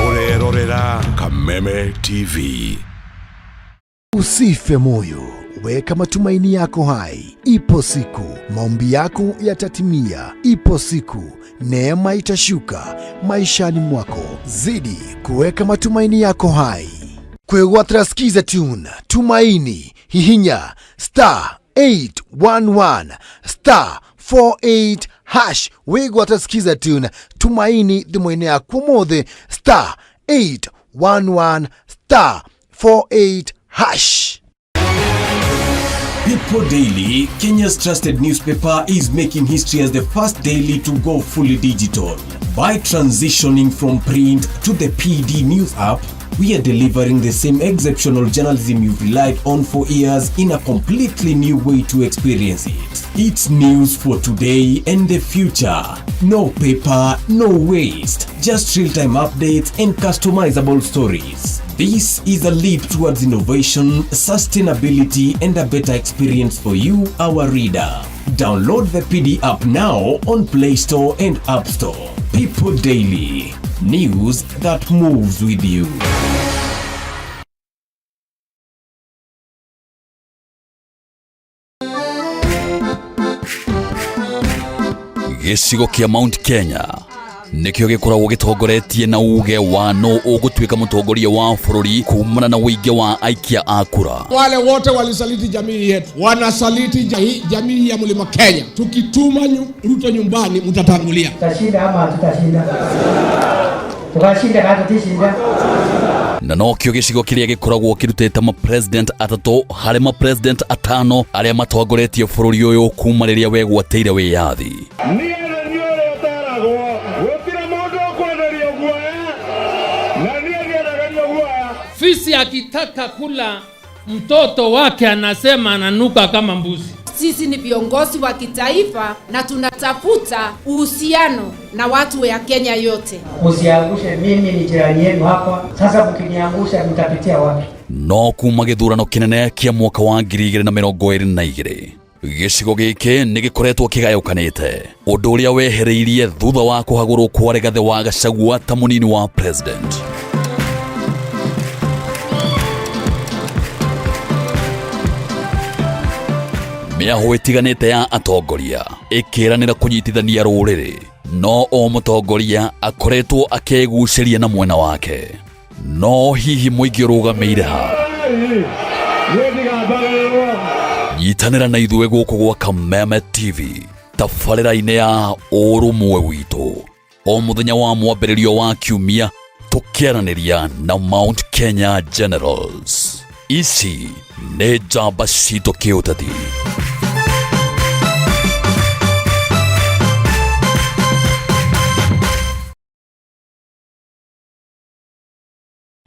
Ũrerorera Kameme TV. Usife moyo. Weka matumaini yako hai. Ipo siku maombi yako yatatimia. Ipo siku neema itashuka maishani mwako. Zidi kuweka matumaini yako hai. Kwĩgwatĩra Skiza Tune Tumaini, hihinya star 811 star 48 hash wĩgwatĩra Skiza Tune Tumaini thimũ-inĩ yaku ũmũthĩ, star 811 star 48 hash. People Daily, Kenya's trusted newspaper, is making history as the first daily to go fully digital. By transitioning from print to the PD News app, we are delivering the same exceptional journalism you've relied on for years in a completely new way to experience it. It's news for today and the future. No paper, no waste. Just real-time updates and customizable stories. This is a leap towards innovation, sustainability, and a better experience for you, our reader. Download the PD app now on Play Store and App Store. People Daily. News that moves with you. Gĩcigo kĩa Mount Kenya nĩkĩo gĩkoragwo gĩtongoretie na uge wa no ũgũtuĩka mũtongoria wa bũrũri kumana na ũingĩ wa aikia a kura. Wale wote walisaliti jamii yetu, wanasaliti jamii ya Mlima Kenya. Tukituma Ruto nyumbani, mtatangulia. Tutashinda ama hatutashinda? Tukashinda kama tutashinda? Na nokĩo gĩcigo kĩrĩa gĩkoragwo kĩrutĩte mapresident atatũ harĩ mapresident atano arĩa matongoretie bũrũri ũyũ kuma rĩrĩa wegwatĩire wĩyathi. Niĩ nĩ niĩ ũrĩa ũteragwo, gũtirĩ mũndũ ũkwenderio guoya, na niĩ ndiendagĩrio guoya. Fisi akitaka kula mtoto wake anasema ananuka kama mbuzi. Sisi ni viongozi wa kitaifa na tunatafuta uhusiano na watu ya Kenya yote. Usiangushe, mimi ni jirani yenu hapa. Sasa mkiniangusha mtapitia wapi? No kuma gĩthurano kĩnene kĩa mwaka wa 2022, gĩcigo gĩkĩ nĩ gĩkoretwo kĩgayũkanĩte, ũndũ ũrĩa wehereirie thutha wa kũhagũrwo kwa Rigathĩ wa Gachagua ta mũnini wa president. Mĩahũ ĩtiganĩte ya atongoria ĩkĩranĩra kũnyitithania rũrĩrĩ, no o mũtongoria akoretwo akĩgucĩria na mwena wake. No hihi mũingĩ ũrũgamĩire ha? Niĩ ndigambarĩrwo. Nyitanĩra na ithuĩ gũkũ gwa Kameme TV tabarĩra-inĩ ya ũrũmwe witũ o mũthenya wa mwambĩrĩrio wa kiumia, tũkĩaranĩria na Mount Kenya Generals. Ici nĩ njamba citũ kĩũteti.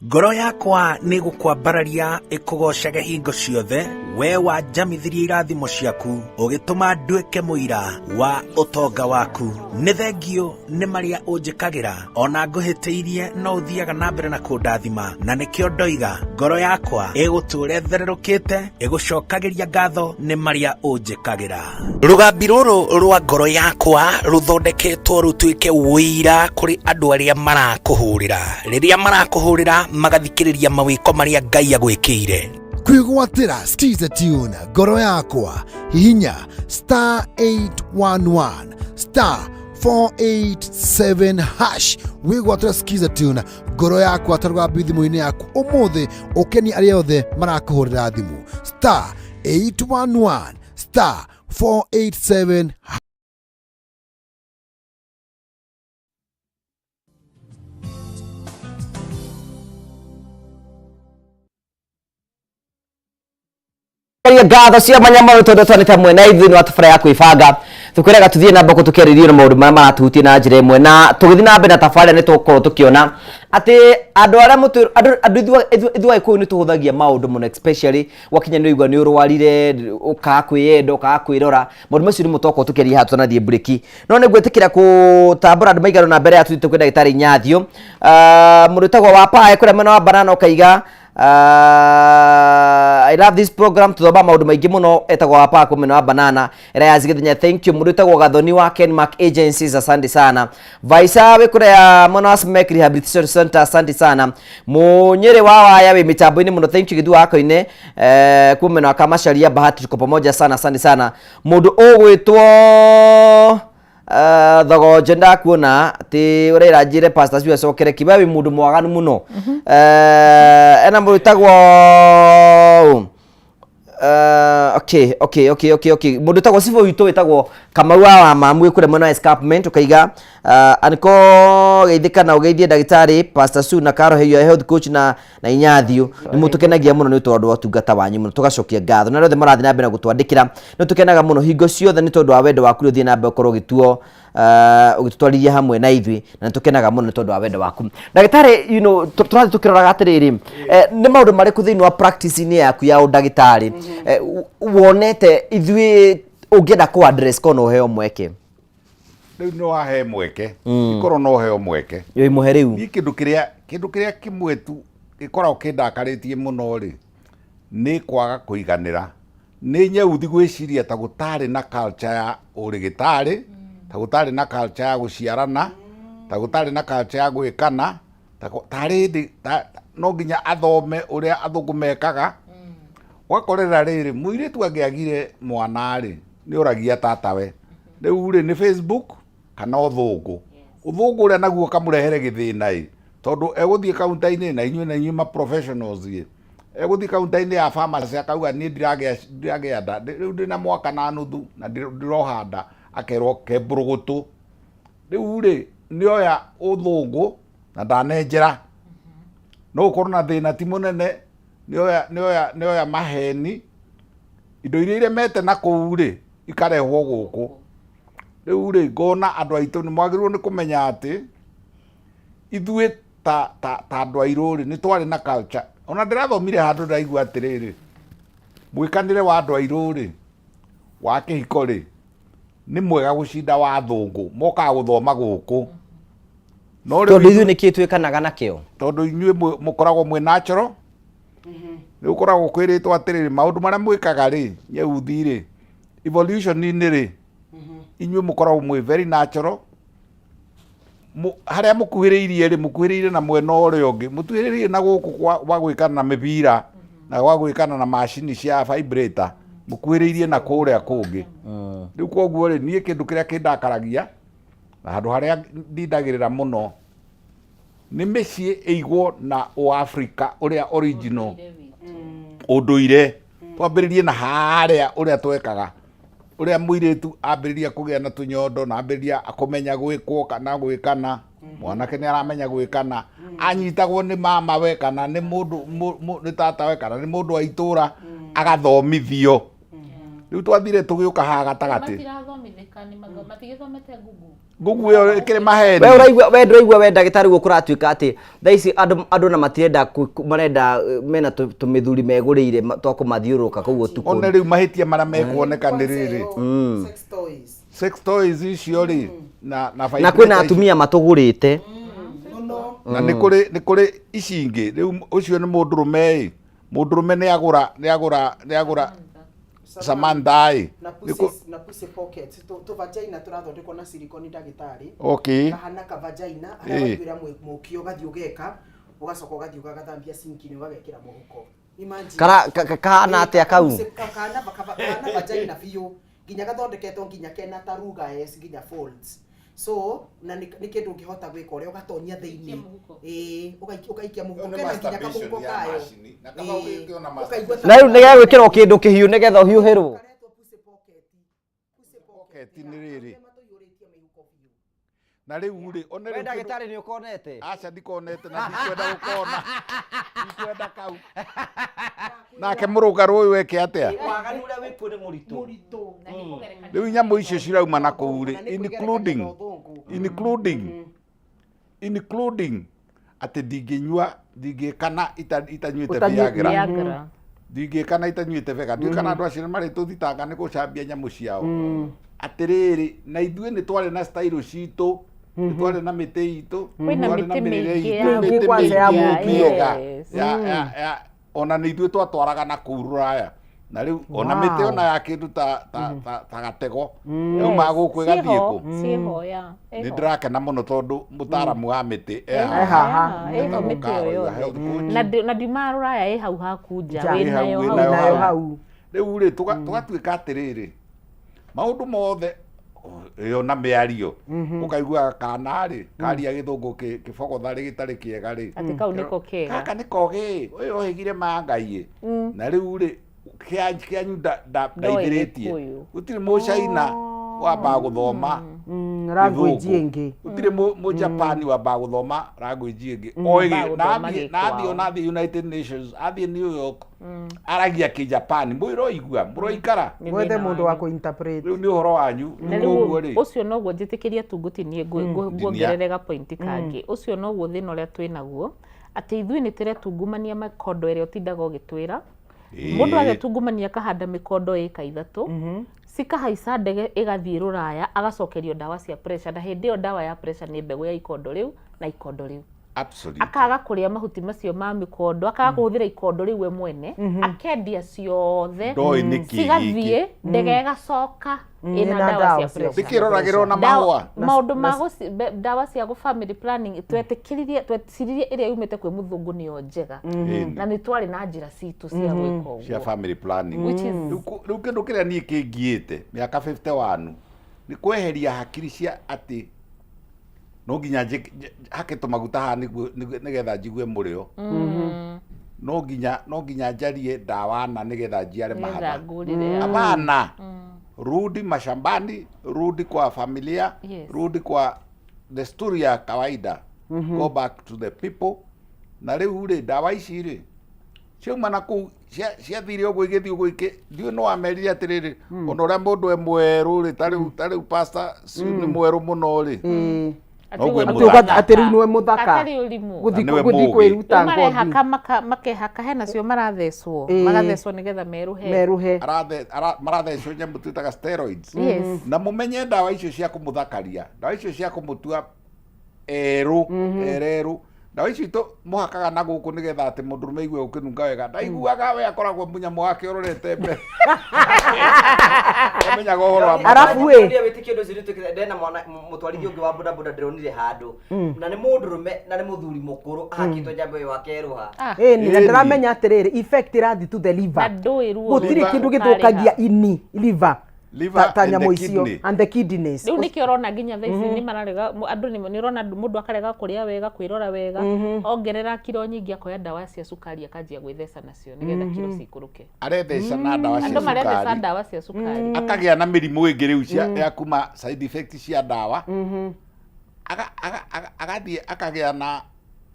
Ngoro yakwa nĩ gũkwambararia ĩkũgocage hingo ciothe, we wanjamithirie irathimo ciaku, ũgĩtũma nduĩke mũira wa ũtonga waku. Nĩ thengio nĩ marĩa ũnjĩkagĩra, ona ngũhĩtĩirie no ũthiaga na mbere na kũndathima, na nĩkĩo ndoiga ngoro yakwa ĩgũtũũra ĩthererũkĩte, ĩgũcokagĩria ngatho nĩ marĩa ũnjĩkagĩra. Rũgambi rũrũ rwa ngoro yakwa rũthondeketwo rũtuĩke ũira kũrĩ andũ arĩa marakũhũrĩra, rĩrĩa marakũhũrĩra magathikĩrĩria mawĩko marĩa Ngai agwĩkĩire. Kwĩgwatĩra Skiza Tune ngoro yakwa, hihinya star 811 star 487 hash wĩgwatĩra Skiza Tune ngoro yakwa ta rũgambi thimũ-inĩ yaku ũmũthĩ, ũkenie arĩa othe marakũhũrĩra thimũ, star 811 star 487. Karia ngatho cia manyama tondũ twanĩte mwena ithuĩ nĩ wa tabarĩra ya kwĩbanga, tũkwĩraga tũthiĩ na mbere tũkĩarĩrio na maũndũ marĩa maratuhutia na njĩra ĩmwe, na tũgĩthiĩ na mbere na tabarĩra nĩ tũgũkorwo tũkĩona atĩ andũ arĩa andũ ithuĩ Agĩkũyũ nĩ tũhũthagia maũndũ mũno, especially gwakinya nĩ ũigua nĩ ũrwarire, ũkaga kwĩyenda, ũkaga kwĩrora, maũndũ macio nĩmo twakorwo tũkĩaria haha tũtanathiĩ break. No nĩ ngwĩtĩkĩra gũtambũra andũ maigana na mbere ya tũthiĩte kwĩ ndagĩtarĩ Inyathio. Mũndũ wĩtagwo wa Pae kũrĩa mwena wa Banana ũkaiga I love this program, tuthomaga maũndũ maingĩ mũno. Etagwo wa Park mwena wa Banana era ya Zigithinya, thank you. Mũndũ wĩtagwo Gathoni wa Kenmark Agencies, asante sana. Vaisa wĩ kũrĩa mwena wa Smek Rehabilitation Center, asante sana. Mũnyĩrĩ wa waya wĩ mĩtambo-inĩ mũno, thank you. Gĩthu wa Koine kuo mwena wa Kamacharia, Bahati, tuko pamoja sana, asante sana. Mũndũ ũgwĩtwo thogonje ndakuona atä å rera njä re pastor cio acokere kiwe wä må ndå mwaganu må no. Ena må wĩtagwo okay, mũndũ wĩtagwo cibũ witũ wĩtagwo Kamau wa Mamu wĩ kũrĩa mwena wa escarpment, ũkaiga aniko geithĩka na ũgeithie ndagĩtarĩ Pastor Sue na Caro Heyo health coach na Inyathiũ, nĩ mũtũkenagia mũno nĩ tondũ wa ũtungata wanyu mũno, tũgacokia ngatho na arĩa othe marathiĩ na mbere na gũtwandĩkĩra, nĩ tũkenaga mũno hingo ciothe nĩ tondũ wa wendo waku ũrĩa ũthiĩ na mbere ũkorwo ũgĩtuo ũgĩtũtwarithia hamwe na ithuĩ, na nĩ tũkenaga mũno nĩ tondũ wa wendo waku, ndagĩtarĩ. Tũrathiĩ tũkĩroraga atĩrĩrĩ, nĩ maũndũ marĩkũ thĩinĩ wa practice-inĩ yaku ya ũndagĩtarĩ wonete ithuĩ ũngĩenda kũ address korwo no ũheo mweke? Rĩu no wahe mweke, ikorwo no heo mweke. Wĩ mũhe rĩu. Niĩ kĩndũ kĩrĩa kĩmwe tu gĩkoragwo kĩndakarĩtie mũno rĩ, nĩ kwaga kũiganĩra, nĩ nyeuthi gwĩciria ta gũtarĩ na culture ya ũrĩgĩtarĩ, ta gũtarĩ na culture ya gũciarana, ta gũtarĩ na culture ya gwĩkana, tarĩ hĩndĩ no nginya athome ũrĩa athũngũ mekaga. Ũgakorera rĩrĩ, mũirĩtu angĩagire mwana rĩ, nĩ oragia tatawe. Rĩu rĩ, nĩ Facebook kana ũthũngũ, ũthũngũ ũrĩa naguo ũkamũrehere gĩthĩna ĩ, tondũ egũthiĩ kaunta-inĩ na inyuĩ ma professionals ĩ, egũthiĩ kaunta-inĩ ya pharmacy akauga, "Niĩ ndiragĩa nda rĩu ndĩna mwaka na nuthu na ndiroha nda." Akerwo kembũrũgũtũ. Rĩu rĩ, nĩoya ũthũngũ na ndanenjera, no ũkorwo na thĩna ti mũnene, nĩoya maheni, indo iria iremete na kũu rĩ, ikarehwo gũkũ. Rĩu rĩ, ngona andũ aitũ nĩ mwagĩrĩirwo nĩ kũmenya atĩ ithuĩ ta andũ airũ rĩ, nĩ twarĩ na culture. Ona ndĩrathomire handũ ndĩraigua atĩrĩrĩ, mwĩkanĩre wa andũ airũ rĩ, wa kĩhiko rĩ, nĩ mwega gũcinda wa athũngũ mokaga gũthoma gũkũ. No rĩu Tondũ ithuĩ nĩkĩ twĩkanaga nakĩo? Tondũ inyuĩ mũkoragwo mwĩ natural. Rĩu ũkoragwo kwĩrĩtwo atĩrĩrĩ, maũndũ marĩa mwĩkaga rĩ, nyeuthi rĩ, evolution-inĩ rĩ, inyuĩ mũkoragwo mwĩ very natural. Harĩa mũkuhĩrĩirie rĩ, mũkuhĩrĩirie na mwena ũrĩa ũngĩ, mũtuhĩrĩirie na gũkũ gwa gwĩkana na mĩbira na gwa gwĩkana na macini cia vibrator, mũkuhĩrĩirie na kũrĩa kũngĩ. Rĩu koguo rĩ, niĩ kĩndũ kĩrĩa kĩndakaragia na handũ harĩa ndindagĩrĩra mũno nĩ mĩciĩ ĩigwo na ũafrika ũrĩa original, ũndũire. Twambĩrĩrie na harĩa ũrĩa twekaga, ũrĩa mũirĩtu ambĩrĩria kũgĩa na tũnyondo na ambĩrĩria kũmenya gwĩkwo kana gwĩkana, mwanake nĩ aramenya gwĩkana, anyitagwo nĩ mama we kana nĩ mũndũ nĩ tata we kana nĩ mũndũ wa itũra, agathomithio. Rĩu twathire tũgĩũka haha gatagatĩ. Matirathomithĩka, nĩ matigĩthomete Google. Google ĩyo ĩkĩrĩ maheni. We ũraigua, we ndũraigua, we ndagĩtarĩ, ũguo kũratuĩka atĩ thaa ici andũ na matirenda marenda mena tũmĩthuri megũrĩire twa kũmathiũrũrũka kũu ũtukũ. One rĩu mahĩtia marĩa mekuoneka nĩ rĩrĩ, Sex toys. Sex toys icio rĩ, na na kwĩna vibrator icio. Atumia matũgũrĩte. Mũno. Na nĩ kũrĩ ici ingĩ. Rĩu ũcio nĩ mũndũrũme ĩ, mũndũrũme nĩ agũra Samantha ĩ. Na pussy, na pussy pocket, tũ vagina tũrathondekwo na silicone, ndagĩtarĩ. Kahana ka vagina harĩa waiguĩra mũkio, ũgathiĩ ũgeka, ũgacoka ũgathiĩ ũgagathambia sinki-inĩ, ũgagekĩra mũhuko. Imagine. Kara kahana atĩa kau? Kahana vagina biũ, nginya gathondeketwo nginya kena ta ruga s nginya folds, so na nĩ kĩndũ ũngĩhota gwĩka ũrĩa ũgatonya thĩinĩ. Ĩĩ, ũgaikia mũhuko. Ĩyo nĩ Kena nginya masturbation kamũhuko ya kayo. macini. Na kaba ũgĩkĩona Ũkaigua ta Na rĩu nĩgegwĩkĩrwo kĩndũ kĩhiũ nĩgetha ũhiũhĩrwo. Karetwo pussy pocket. Pussy pocket nĩ rĩrĩ. Arĩa matũiyũrĩtie mĩhuko biũ. Na rĩu rĩ, one We rĩu kĩndũ ndagĩtarĩ, nĩ ũkonete? Aca, ndikonete na ndikwenda gũkona, ndikwenda kau. Nake mũrũngarũ ũyũ eke atĩa? Waganu ũrĩa wĩkuo nĩ mũritũ. Mũritũ. Na nĩ kũgerekania. Rĩu nyamũ icio cirauma na kũu rĩ, Na nĩ kwĩgerekania including na ũthũngũ. Including atĩ ndingĩnyua, ndingĩkana itanyuĩte Viagra. Viagra, ndingĩkana itanyuĩte Vega. Ndiũĩ kana andũ acio nĩ marĩtũthitanga nĩ gũcambia nyamũ ciao. Atĩrĩrĩ, na ithuĩ nĩ twarĩ na style citũ. Nĩ twarĩ na mĩtĩ itũ, Kwĩna twarĩ na mĩtĩ mĩrĩre mĩingĩ itũ, ya mĩtĩ Kwanza ya mĩingĩ mũkio. mĩega. Yes. Ya ona nĩ ithuĩ twatwaraga na kũu rũraya, na rĩu ona mĩtĩ ona ya kĩndũ ta gatego yauma gũkũ ĩgathiĩ Ciĩho, kũ. ciĩho, ya, Nĩ ĩho. ndĩrakena mũno tondũ mũtaaramu wa mĩtĩ e Ĩho, haha. ĩho Etagwo mĩtĩ ĩyo Carol, yothe. health coach. Na ndiumaga rũraya, ĩ hau haku nja, Nja. wĩ Ĩ hau, nayo wĩ hau. nayo Nayo hau. hau. Rĩu rĩ, tũgatuĩka atĩrĩrĩ, maũndũ mothe ĩyo na mĩario, ũkaigua kana rĩ karia gĩthũngũ kĩbogotharĩ gĩtarĩ kĩega rĩ. Atĩ kau nĩko kega. Gaka nĩ kogĩ, ũyũ ohĩgire ma Ngai ĩ. Na rĩu rĩ, kĩanyu Ndoĩ ndaithĩrĩtie. Gĩkũyũ. Gũtirĩ mũcaina wambaga gũthoma Language gĩthũngũ. ĩngĩ. Gũtirĩ mũjapani wambaga gũthoma language ĩngĩ. Oĩ Wambaga na gũthoma athiĩ na athiĩ gĩkwao. ona athiĩ United Nations, athiĩ New York, aragia kĩjapani, mũroigua mũroikara. Nĩ Mwethe thĩna mũndũ wa wanyu. kũ-interpret. Rĩu nĩ ũhoro wanyu. Na Rĩu rĩu koguo rĩ, ũcio noguo njĩtĩkĩria tu ngũtinie nguongerere ga point kangĩ. Ũcio noguo thĩna ũrĩa twĩ naguo, atĩ ithuĩ nĩ tũretungumania mĩkondo ĩrĩa ũtindaga ũgĩtwĩra. Mũndũ agetungumania akahanda mĩkondo ĩka 3, cikahaica ndege ĩgathiĩ rũraya, agacokerio ndawa cia pressure, na hĩndĩ ĩyo ndawa ya pressure nĩ mbegũ ya ikondo rĩu na ikondo rĩu. Akaga kũrĩa mahuti macio ma mĩkondo, akaga kũhũthĩra ikondo rĩu we mwene, akendia ciothe. Ndoĩ nĩkĩ cigathiĩ gĩkĩ. ndege ĩgacoka ĩna Ĩna ndawa cia ndawa cia pressure. Ndĩkĩroragĩrwo na mahũa. Maũndũ ma ndawa cia gũ family planning, twetĩkĩririe, tweciririe ĩrĩa yumĩte kwĩ mũthũngũ nĩyo njega, na nĩ twarĩ na njĩra citũ cia gwĩka cia ũguo. family planning. Which is Rĩu kĩndũ kĩrĩa niĩ kĩngiĩte mĩaka 51 nĩ kweheria hakiri cia atĩ no nginya hake tũmaguta haha nĩgetha njigue mũrĩo, no nginya njarie ndawa na nĩgetha njiare nĩgetha mahatha. Ngũrĩre. Hapana, rudi mashambani, rudi kwa familia, rudi kwa desturi ya kawaida, go back to the people. Na rĩu rĩ, ndawa ici rĩ ciauma na kũu, ciathire ũguo, igĩthiĩ ũguo ndiũĩ no amerire atĩrĩrĩ, ona ũrĩa mũndũ e mwerũ rĩ, ta rĩu pastor nĩ mwerũ mũno rĩ, noguo e Atĩ mũthaka. Atĩ rĩu nĩwe mũthaka. Hatarĩ ũrimũ. Gũthiĩ Na nĩwe gũthiĩ mũũgĩ. kwĩruta Rĩu marehaka ngothi. makehaka, hena cio marathecwo, magathecwo nĩgetha meruhe. Meruhe. Marathecwo nyamũ twĩtaga steroids. Na mũmenye ndawa icio cia kũmũthakaria, ndawa icio cia kũmũtua erũ ererũ, ndawa icio itũ mũhakaga na gũkũ nĩgetha atĩ mũndũrũme aigue ũkĩnunga wega, ndaiguaga we, akoragwo mũnyamũ wake ũrorete mbere, amenyaga ũhoro wa Arabu ĩ. Wĩtĩkio ũndũ ũcio nĩũtuĩkĩte, ndena mwana mũtwarithia ũngĩ wa bodaboda ndĩronire handũ, na nĩ mũndũrũme na nĩ mũthuri mũkũrũ, ahakĩtwo njamba ĩyo akerũha. Ĩni na Ĩni. ndĩramenya atĩrĩrĩ, effect ĩrathiĩ to the liver. Na ndũĩ ruo Gũtirĩ Liver- kĩndũ gĩthũkagia ini, liver, Liver ta and the nyamũ icio kidney. and the kidneys. Rĩu nĩkĩo ũrona nginya thaa ici nĩ mararega andũ, nĩ ũrona mũndũ akarega kũrĩa wega, kwĩrora wega, ongerera kiro nyingĩ, akoya ndawa cia cukari, akanjia gwĩtheca nacio nĩgetha kiro cikũrũke. Aretheca na ndawa cia Andũ maretheca cukari. ndawa cia cukari. Akagĩa na mĩrimũ ĩngĩ rĩu cia ya kuma side effect cia ndawa. Agathiĩ akagĩa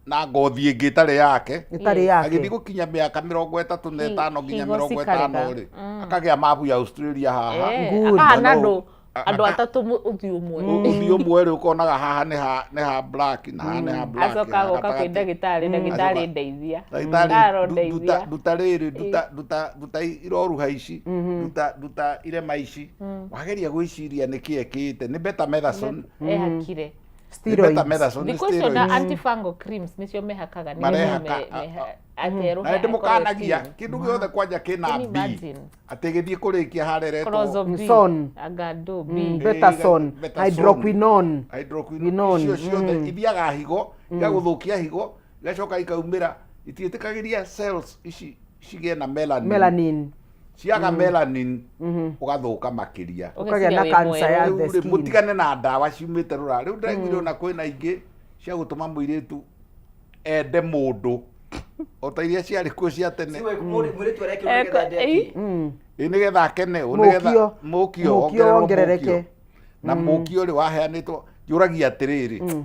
na ngothi ĩngĩ ĩtarĩ yake. Ĩtarĩ yake. Agĩthiĩ gũkinya mĩaka 35 nginya Higo 50 cikarega. rĩ, akagĩa mabu ya Australia haha. Good. Akahana Na andũ atatũ ũthiũ ũmwe. Ũthiũ ũmwe rĩ, ũkonaga haha nĩ ha black na haha nĩ ha black. Acoka na agoka kwĩ gatagatĩ. ndagĩtarĩ, ndagĩtarĩ ndeithia. Ndagĩtarĩ, Karo nduta ndeithia. Nduta rĩrĩ, nduta iroruha ici, nduta irema ici. Wageria gwĩciria nĩkĩ ekĩte, nĩ betamethasone. Ehakire. Nĩ Steroids. betamethasone, nĩ Thikũ icio na steroids. antifungal creams nĩcio mehakaga nĩgetha Marehaka, aterũhe na akorwo ndĩmũkanagia clean. kĩndũ gĩothe kwanja kĩna Can you B imagine? atĩ gĩthiĩ kũrĩkia harĩa ĩretwo Clozopine, B, Son. Agado B. Betason, Betason. Hydroquinone. Hydroquinone. Quinone, Icio ciothe ithiaga higo, igagũthũkia higo, igacoka ikaumĩra, itiĩtĩkagĩria cells ici cigĩe na melanin. Melanin. Ciaga melanin, ũgathũka makĩria. Ũkagĩa na Ũgeciria wĩ cancer mwerũ. ya Rĩu the rĩ, skin. Mũtigane na ndawa ciumĩte rũraya. Rĩu ndĩraiguire ona kwĩna ingĩ cia gũtũma mũirĩtu ende mũndũ o ta iria ciarĩ kuo cia tene. Mũirĩtu arekĩrwo nĩgetha ende kĩ? Ĩ, nĩgetha akene ũ, nĩgetha Mũkio. mũkio Mũkio wongererwo. Wongerereke. Mũkio. Na mũkio rĩ, waheanĩtwo, njũragia atĩrĩrĩ,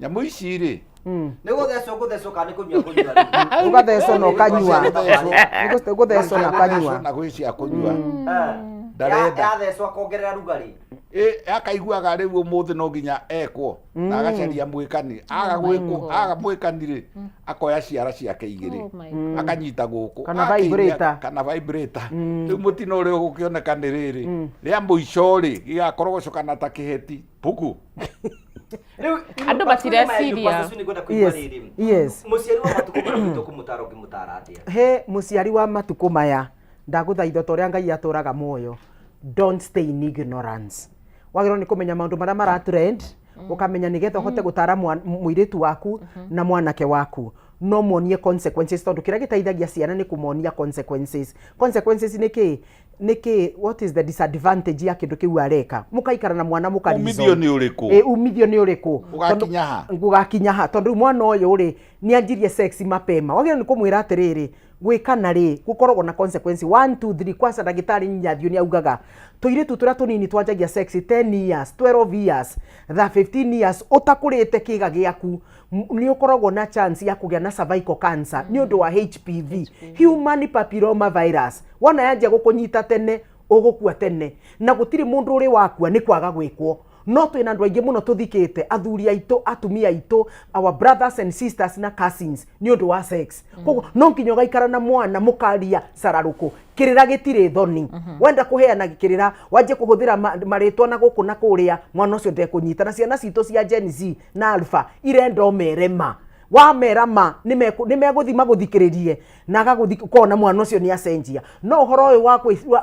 nyamũ ici rĩ, Nĩ gũthecwo gũthecwo kana nĩ kũnyua kũnyua rĩu? Ũgathecwo na ũkanyua. Gũthecwo. Gũthecwo na ũkanyua. Na gwĩ cia kũnyua ndarenda. Yathecwo akongerera rugarĩ. Ĩ, akaiguaga rĩu ũmũthĩ no nginya ekwo, na agacaria mwĩkani, aga gwĩkwo, aga mwĩkani rĩ, akoya ciara ciake igĩrĩ, Oh my God. akanyita gũkũ. Kana Akĩinia- vibrator. Kana vibrator. Rĩu mũtino ũrĩa ũgũkĩoneka nĩ rĩrĩ rĩa mũico rĩ, gĩgakorogocokana ta kĩheti puku. Rĩu Andũ matireciria. Yes, yes. Mũciari wa matukũ maya gwitũ kũmũtara ũngĩmũtara atĩa? He mũciari wa matukũ maya, ndagũthaitha ta ũrĩa Ngai atũraga muoyo, don't stay in ignorance. Wagĩrĩirwo nĩ kũmenya maũndũ marĩa mara trend, ũkamenya nĩgetha ũhote gũtara mũirĩtu waku na mwanake waku. No muonie consequences tondũ kĩrĩa gĩteithagia ciana nĩ kũmonia consequences. Consequences nĩ kĩĩ? Nĩ kĩĩ, what is the disadvantage ya kĩndũ kĩu areka? Mũkaikara na mwana mũka Umithio nĩ ũrĩkũ? Ĩ, umithio nĩ ũrĩkũ? Ũgakinya ha? Gũgakinya ha? Tondũ rĩu mwana ũyũ rĩ, nĩ anjirie sex mapema. Wagĩrĩirwo nĩ kũmwĩra atĩrĩrĩ, gwĩkana rĩ, gũkoragwo na consequence 1 2 3. Kwanza ndagĩtarĩ Nyathio nĩ augaga tũirĩtu tũrĩa tũnini twanjagia sex 10 years, 12 years, tha 15 years, ũtakũrĩte kĩga gĩaku, nĩ ũkoragwo na chance ya kũgĩa na cervical cancer nĩ ũndũ wa HPV, human papilloma virus. Wona yanjia gũkũnyita tene, ũgũkua tene, na gũtirĩ mũndũ ũrĩ wakua nĩ kwaga gwĩkwo. No twĩna andũ aingĩ mũno tũthikĩte, athuri aitũ, atumia aitũ, our brothers and sisters na cousins, nĩ ũndũ wa sex. Koguo no nginya ũgaikara na mwana mũkaria cararũkũ. Kĩrĩra gĩtirĩ thoni. Wenda kũheana kĩrĩra, wanjie kũhũthĩra marĩtwa na gũkũ na kũrĩa, mwana ũcio ndekũnyita. Na ciana citũ cia Gen Z na Alpha irenda ũmere ma. Wamera ma, nĩ megũthiĩ magũthikĩrĩrie na agagũthi kona mwana ũcio nĩ acenjia. No ũhoro ũyũ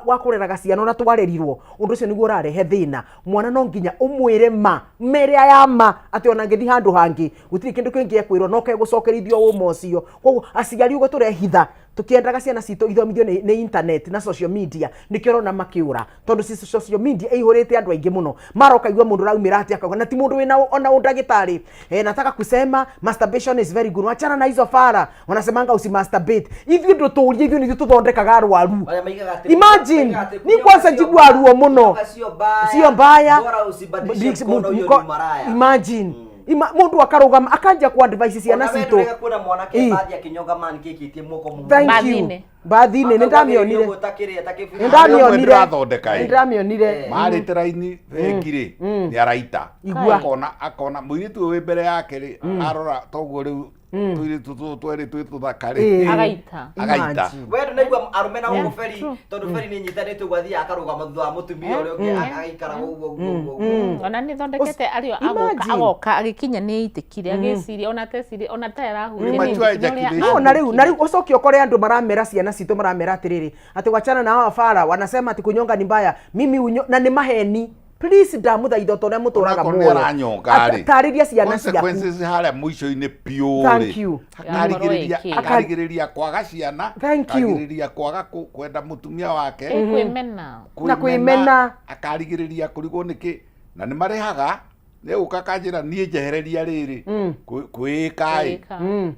wa kũreraga ciana ũrĩa twarerirwo, ũndũ ũcio nĩguo ũrarehe thĩna. Mwana no nginya ũmwĩre ma merĩa ya ma, atĩ ona angĩthiĩ handũ hangĩ gũtirĩ kĩndũ kĩngĩ ekwĩrwo no kegũcokerithio ũma ũcio. Koguo aciari, ũguo tũrehitha tũkĩendaga ciana citũ ithomithio nĩ internet na social media, nĩkĩo ũrona makĩũra, tondũ social media ĩihũrĩte andũ aingĩ mũno. Mara ũkaigua mũndũ ũraumĩra atĩ akauga, na ti mũndũ wĩna ona ũndagĩtarĩ, nataka kusema masturbation is very good, wachana na hizo fara wanasemanga usimasturbate. Ithuĩ ndũtũrie, ithuĩ nithuĩ tũthondekaga arwaru. Arĩa maigaga atĩ- Imagine, maigaga atĩ ni kwanza njigua ruo mũno. Kunyonga sio mbaya, Sio mbaya. bora usibadilishe mkono, hiyo ni maraya. Imagine. Mũndũ akarũgama akanjia ku advice ciana Ona we citũ. ndũrega kuona mwanake bathi akĩnyonga man kĩkĩtie moko mũhuko. Thank you. Bathi-inĩ. Bathi-inĩ nĩ ndamĩonire. Ũguo ta kĩrĩa, ta kĩburi. Nĩ ndamĩonire. Ndĩrathondeka Nĩ ĩ. ndamĩonire. Marĩte raini bengi rĩ, nĩ araita. Igua. Akona mũirĩtu ũyũ wĩ mbere yake rĩ, arora toguo rĩu tũirĩtu tũtũ twerĩ twĩ tũthaka rĩ, Agaita. Agaita. Imagine. We ndũnaigua arũme na gũkũ beri, tondũ beri nĩ ĩnyitanĩte ũguo, athiaga akarũgama thutha wa mũtumia ũrĩa ũngĩ, agaikara ũguo ũguo ũguo ũguo. Ona nĩ thondekete ario agoka. Imagine. Agoka agĩkinya nĩ itĩkire, agĩciria ona teciria ona ta arahutia Premature ejaculation. No, na rĩu ũcoke ũkore andũ maramera ciana citũ, maramera atĩrĩrĩ, atĩ wachana na hawa fara wanasema ati kunyonga ni mbaya, mimi unyo, na nĩ maheni. Please, ndamũthaitha ta ũrĩa mũtũraga Onakorwo nĩ muoyo. aranyonga rĩ, Tarĩria ciana ciaku. Consequences harĩa mũico-inĩ biũ Thank rĩ, you. akarigĩrĩria Yakorwo ĩkĩ. akarigĩrĩria kwaga ciana, Thank you. akarigĩrĩria kwaga kwenda mũtumia wake, Kwĩmena. Na kwĩmena. Akarigĩrĩria kũrigwo nĩkĩ na nĩ marĩhaga nĩ gũka kanjĩra niĩ njehereria rĩrĩ kwĩĩka ĩ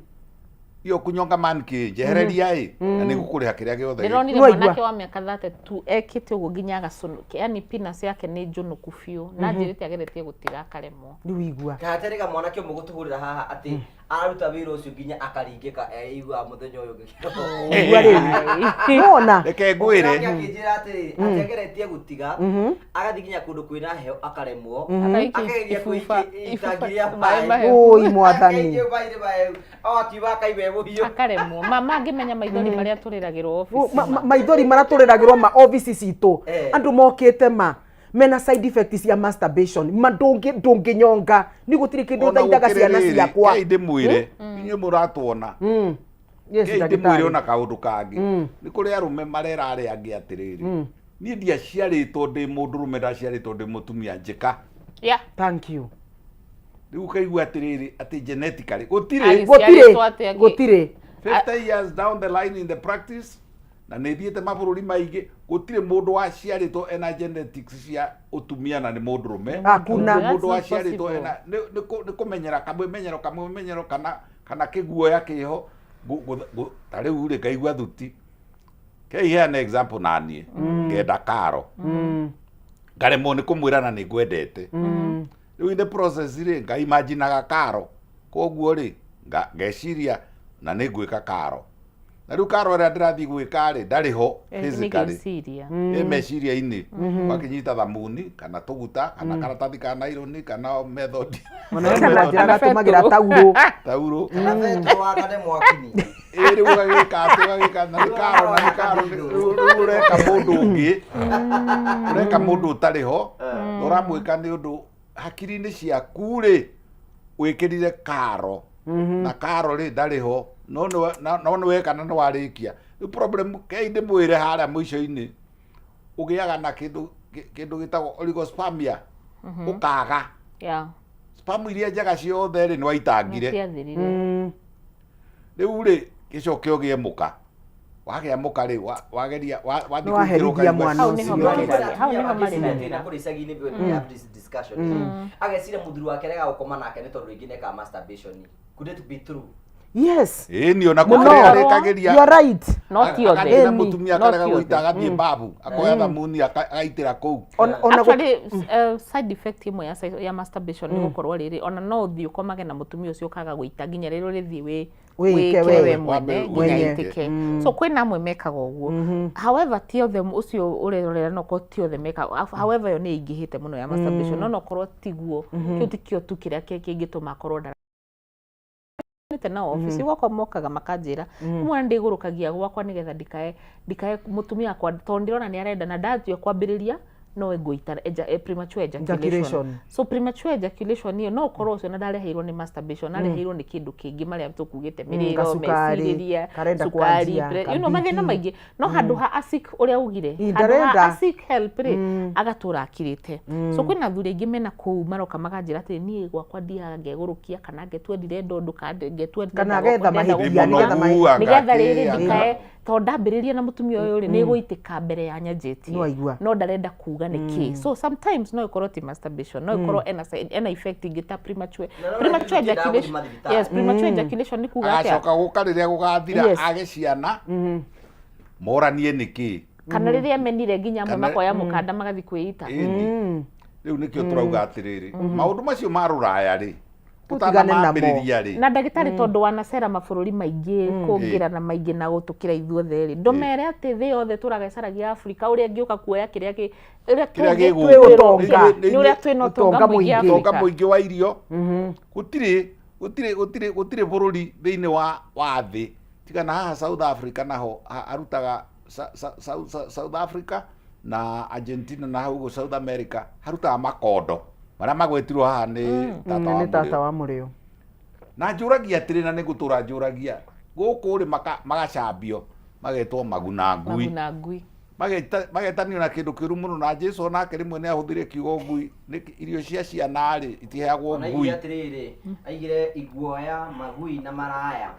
iyo kunyonga man kĩ njehereria ĩ na nĩ gũkũrĩha kĩrĩa gĩothe Ndĩronire Nĩwaigua? mwanake wa mĩaka 32 ekĩte ũguo nginya agacũnũke, yani penis yake nĩ njũnũku biũ, na njĩrĩte ageretie gũtiga akaremwo. Rĩu igua. Kahaterega mwanake ũmwe gũtũhũrĩra haha atĩ araruta wĩra ũcio nginya akaringĩka eiguaga mũthenya ũyũ ũngĩ. Igua rĩu nona. Reke ngwĩre. Nake akĩnjĩra atĩrĩrĩ, atĩ ageretie gũtiga, agathiĩ nginya kũndũ kwĩna heho akaremwo, Akaikia akageria ibuba- kũikia itangi rĩa ibuba- maĩ maĩ. mahehu. Ũi mwathani. Akaikia maĩ mahehu, o akiuga akaigua e mũhiũ. Akaremwo. Ma mangĩmenya maithori marĩa tũrĩragĩrwo obici. Maithori marĩa tũrĩragĩrwo ma obici citũ. Andũ mokĩte ma mena side effect cia masturbation, ma ndũngĩnyonga nĩ gũtirĩ kĩndũ Ona thaithaga gũkĩrĩ ciana rĩrĩ, ciakwa. kei ndĩmwĩre inyuĩ mũratuona, Yes, kei ndĩmwĩre ndagĩtarĩ. ona kaũndũ kangĩ, nĩ kũrĩ arũme marera arĩa angĩ atĩrĩrĩ, niĩ ndiaciarĩtwo ndĩ mũndũrũme, ndaciarĩtwo ndĩ mũtumia, njĩka. Thank you. Rĩu ũkaigua atĩrĩrĩ, atĩ genetically gũtirĩ. Agĩciarĩtwo Gũtirĩ. atĩ Gũtirĩ. 50 years down the line in the practice, na nĩ thiĩte mabũrũri maingĩ, gũtirĩ mũndũ waciarĩtwo ena genetics cia ũtumia na nĩ mũndũrũme. Hakuna. Gũtirĩ That's mũndũ not waciarĩtwo possible. ena nĩ kũmenyera kamwĩmenyero kamwĩmenyero kana kĩguoya kĩho. Ta rĩu rĩ, ngaigua thuti kei heana example naniĩ ngenda karo, ngaremwo nĩ kũmwĩra na nĩ ngwendete. Rĩu in the process rĩ, ngaimaginaga karo, koguo rĩ ngeciria na nĩ ngwĩka karo, na rĩu karo ĩrĩa ndĩrathiĩ gwĩka rĩ, ndarĩ ho Nĩ physically, ngĩciria. Ĩ meciria-inĩ, wakĩnyita thamuni kana tũguta kana karatathi ka naironi kana method. Ona we mũranjĩraga tũmagĩra taurũ. Taurũ. Kana betũrũ wakane mwaki-inĩ. Ĩ rĩu ũgagĩka atĩ ũgagĩka na nĩ karo na nĩ karo, rĩu ũreka mũndũ ũngĩ, ũreka mũndũ ũtarĩ ho, na ũramwĩka nĩ ũndũ Hakiri-inĩ ciaku rĩ, wĩkĩrire karo na karo rĩ ndarĩ ho, no nĩ no nĩ weka na nĩ warĩkia. Rĩu problem kei ndĩmwĩre harĩa mũico-inĩ, ũgĩaga na kĩndũ kĩndũ gĩtagwo oligospermia, ũkaga sperm iria njega ciothe rĩ, nĩ waitangire. Nĩciathirire. Rĩu rĩ, gĩcoke ũgĩe mũka. Wagĩa mũka rĩ, wageria wathiĩ Nĩ waherithia kũingĩra ũkaigua mwana Hau nĩho ũcio. marĩ. Hau nĩho marĩ na thĩna kũrĩa icagi-inĩ we have this discussion. Ageciria mũthuri wake arega gũkoma nake nĩ tondũ rĩngĩ nĩekaga masturbation. Could it be true? Yes. Ĩĩ ni ona Mũno. kũrĩa arĩkagĩria. You are right. No ti othe. Agathiĩ na Ĩni. mũtumia No akarega ti gũita othe. agathiĩ babu akoya thamuni agaitĩra kũu. Ona Actually, side effect ĩmwe ya masturbation nĩ gũkorwo rĩrĩ, ona no ũthiĩ ũkomage na mũtumia ũcio ũkaga gũita nginya rĩrĩa ũrĩthiĩ wĩ Wĩike wĩke we. we mwene Wambe nginya Mwenye. ĩtĩke. So kwĩna amwe mekaga ũguo, however ti othe. Ũcio ũrerorera no korwo ti othe mekaga, however yo nĩ ĩingĩhĩte mũno ya masturbation, no nokorwo tiguo kĩu tikĩo tu kĩrĩa kĩngĩtũma akorwo ndara nĩte na obici gwakwa mokaga makanjĩra rĩmwe na ndĩgũrũkagia gwakwa nĩgetha ndikae mũtumia wakwa, tondũ ndĩrona nĩ arenda na ndatua kwambĩrĩria no ngũita premature ejaculation. Ejaculation. So premature ejaculation ĩyo no ũkorwo ũcio na ndareheirwo nĩ masturbation, areheirwo nĩ kĩndũ kĩngĩ marĩa tũkugĩte, mĩrĩro, Gacukari, mecirĩria, karenda cukari, kwanjia, ka mathĩna BP. maingĩ. No handũ ha asik ũrĩa ugire, Ĩ, handũ ha ndarenda. asik help rĩ, agatũra akirĩte. So kwĩna athuri aingĩ mena kũu maroka makanjĩra atĩ niĩ gwakwa ndiaga ngegũrũkia kana ngetua ndirenda ũndũ kana ngetua Kana ndĩrenda agetha ndĩrenda mahĩtia, gũkoma, nĩgetha Mũnogu, anga nĩgetha kĩ, rĩrĩ anga- ndikae tondũ ndambĩrĩria na mũtumia ũyũ rĩ, nĩ ĩgũitĩka mbere ya nyanjĩtie. Nĩwaigua. No ndarenda kuga nĩ kĩ. So sometimes no ĩkorwo ti masturbation, no ĩkorwo ena effect ĩngĩ ta premature Na no premature rĩngĩ ndĩendaga gũthiĩ ejaculation. mathibitarĩ. Yes, premature ejaculation nĩ kuga atĩa? Agacoka gũka rĩrĩa gũgathira age ciana, moranie nĩkĩ. Kana rĩrĩa emenire nginya amwe Kana- makoya mũkanda magathiĩ kwĩita. Ĩni rĩu nĩkĩo tũrauga atĩrĩrĩ, maũndũ macio ma rũraya rĩ, Tũtigane namo. ũtanamambĩrĩria rĩ, Na ndagĩtarĩ, tondũ wanacera mabũrũri maingĩ kũngĩra na maingĩ na gũtũkĩra ithuothe rĩ, ndũmere atĩ thĩ yothe tũraga ĩcaragia Afrika ũrĩa ĩngĩũka kuoya kĩrĩa ũrĩa kĩrĩa tũngĩ- gĩgũkũ. Ũtonga. Nĩ ũrĩa twĩna ũtonga Ũtonga mũingĩ mũingĩ. Ũtonga Afrika. mũingĩ wa irio. Gũtirĩ bũrũri thĩinĩ wa thĩ tiga na haha South Africa, naho harutaga South Africa na Argentina na hau ũguo South America harutaga makondo marĩa magwetirwo haha nĩ tata wa Nĩ tata Mũrĩo. Wa Mũrĩo. Na njũragia atĩrĩ, na nĩ ngũtũra njũragia gũkũ rĩ, magacambio magetwo maguna ngui. Maguna ngui. Magetanio na kĩndũ kĩũru mũno, na Jesu onake rĩmwe nĩ ahũthire kiugo ngui. Irio cia ciana rĩ, itiheagwo Ona ngui. aigire atĩrĩrĩ, aigire iguoya, magui na maraya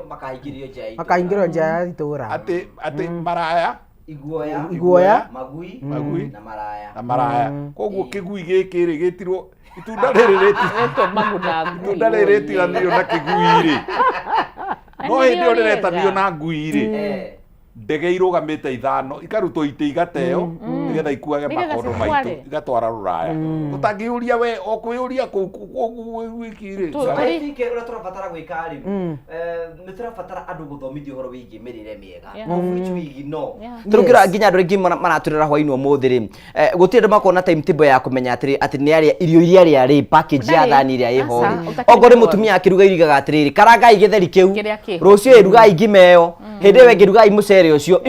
makahingĩrio nja ya itũũra. Makaingĩrwo nja ya itũũra. Atĩ maraya, Iguoya, Iguoya. magui, magui na maraya. Na maraya. Koguo kĩgui gĩkĩ rĩ, gĩtirwo itunda rĩrĩ Etwo maguna ngui. Itunda rĩrĩ rĩtiganĩrio na kĩgui rĩ, no Na hĩndĩ ĩyo nĩrĩo rĩretanio rĩega. na ngui rĩ, ndege irũgamĩte ithano ikarutwo itĩ igateo nĩgetha ikuage Nĩgetha makondo citware. maitũ igatwara rũraya, ũtangĩũria we o kwĩyũria kũu wiki rĩ. I think ũrĩa tũrabatara gwĩka rĩ, nĩ tũrabatara andũ gũthomithio ũhoro wĩgiĩ mĩrĩre mĩega, of which we ignore. Tũrũkĩra nginya andũ aingĩ maratũrĩra hwainĩ ũmũthĩ rĩ, gũtirĩ andũ makorwo na timetable ya kũmenya atĩrĩ atĩ nĩ arĩa irio iria arĩa rĩ, package ya Ndarĩ. thani ĩrĩa ĩho Aca, rĩ, ũtakĩrĩ okorwo nĩ kũrora. mũtumia akĩruga irigaga atĩrĩrĩ, karangai gĩtheri kĩu, Kĩrĩa kĩho. rũciũ ĩrugai ngima ĩyo, hĩndĩ ĩyo ĩngĩ rugai mũcere ũcio,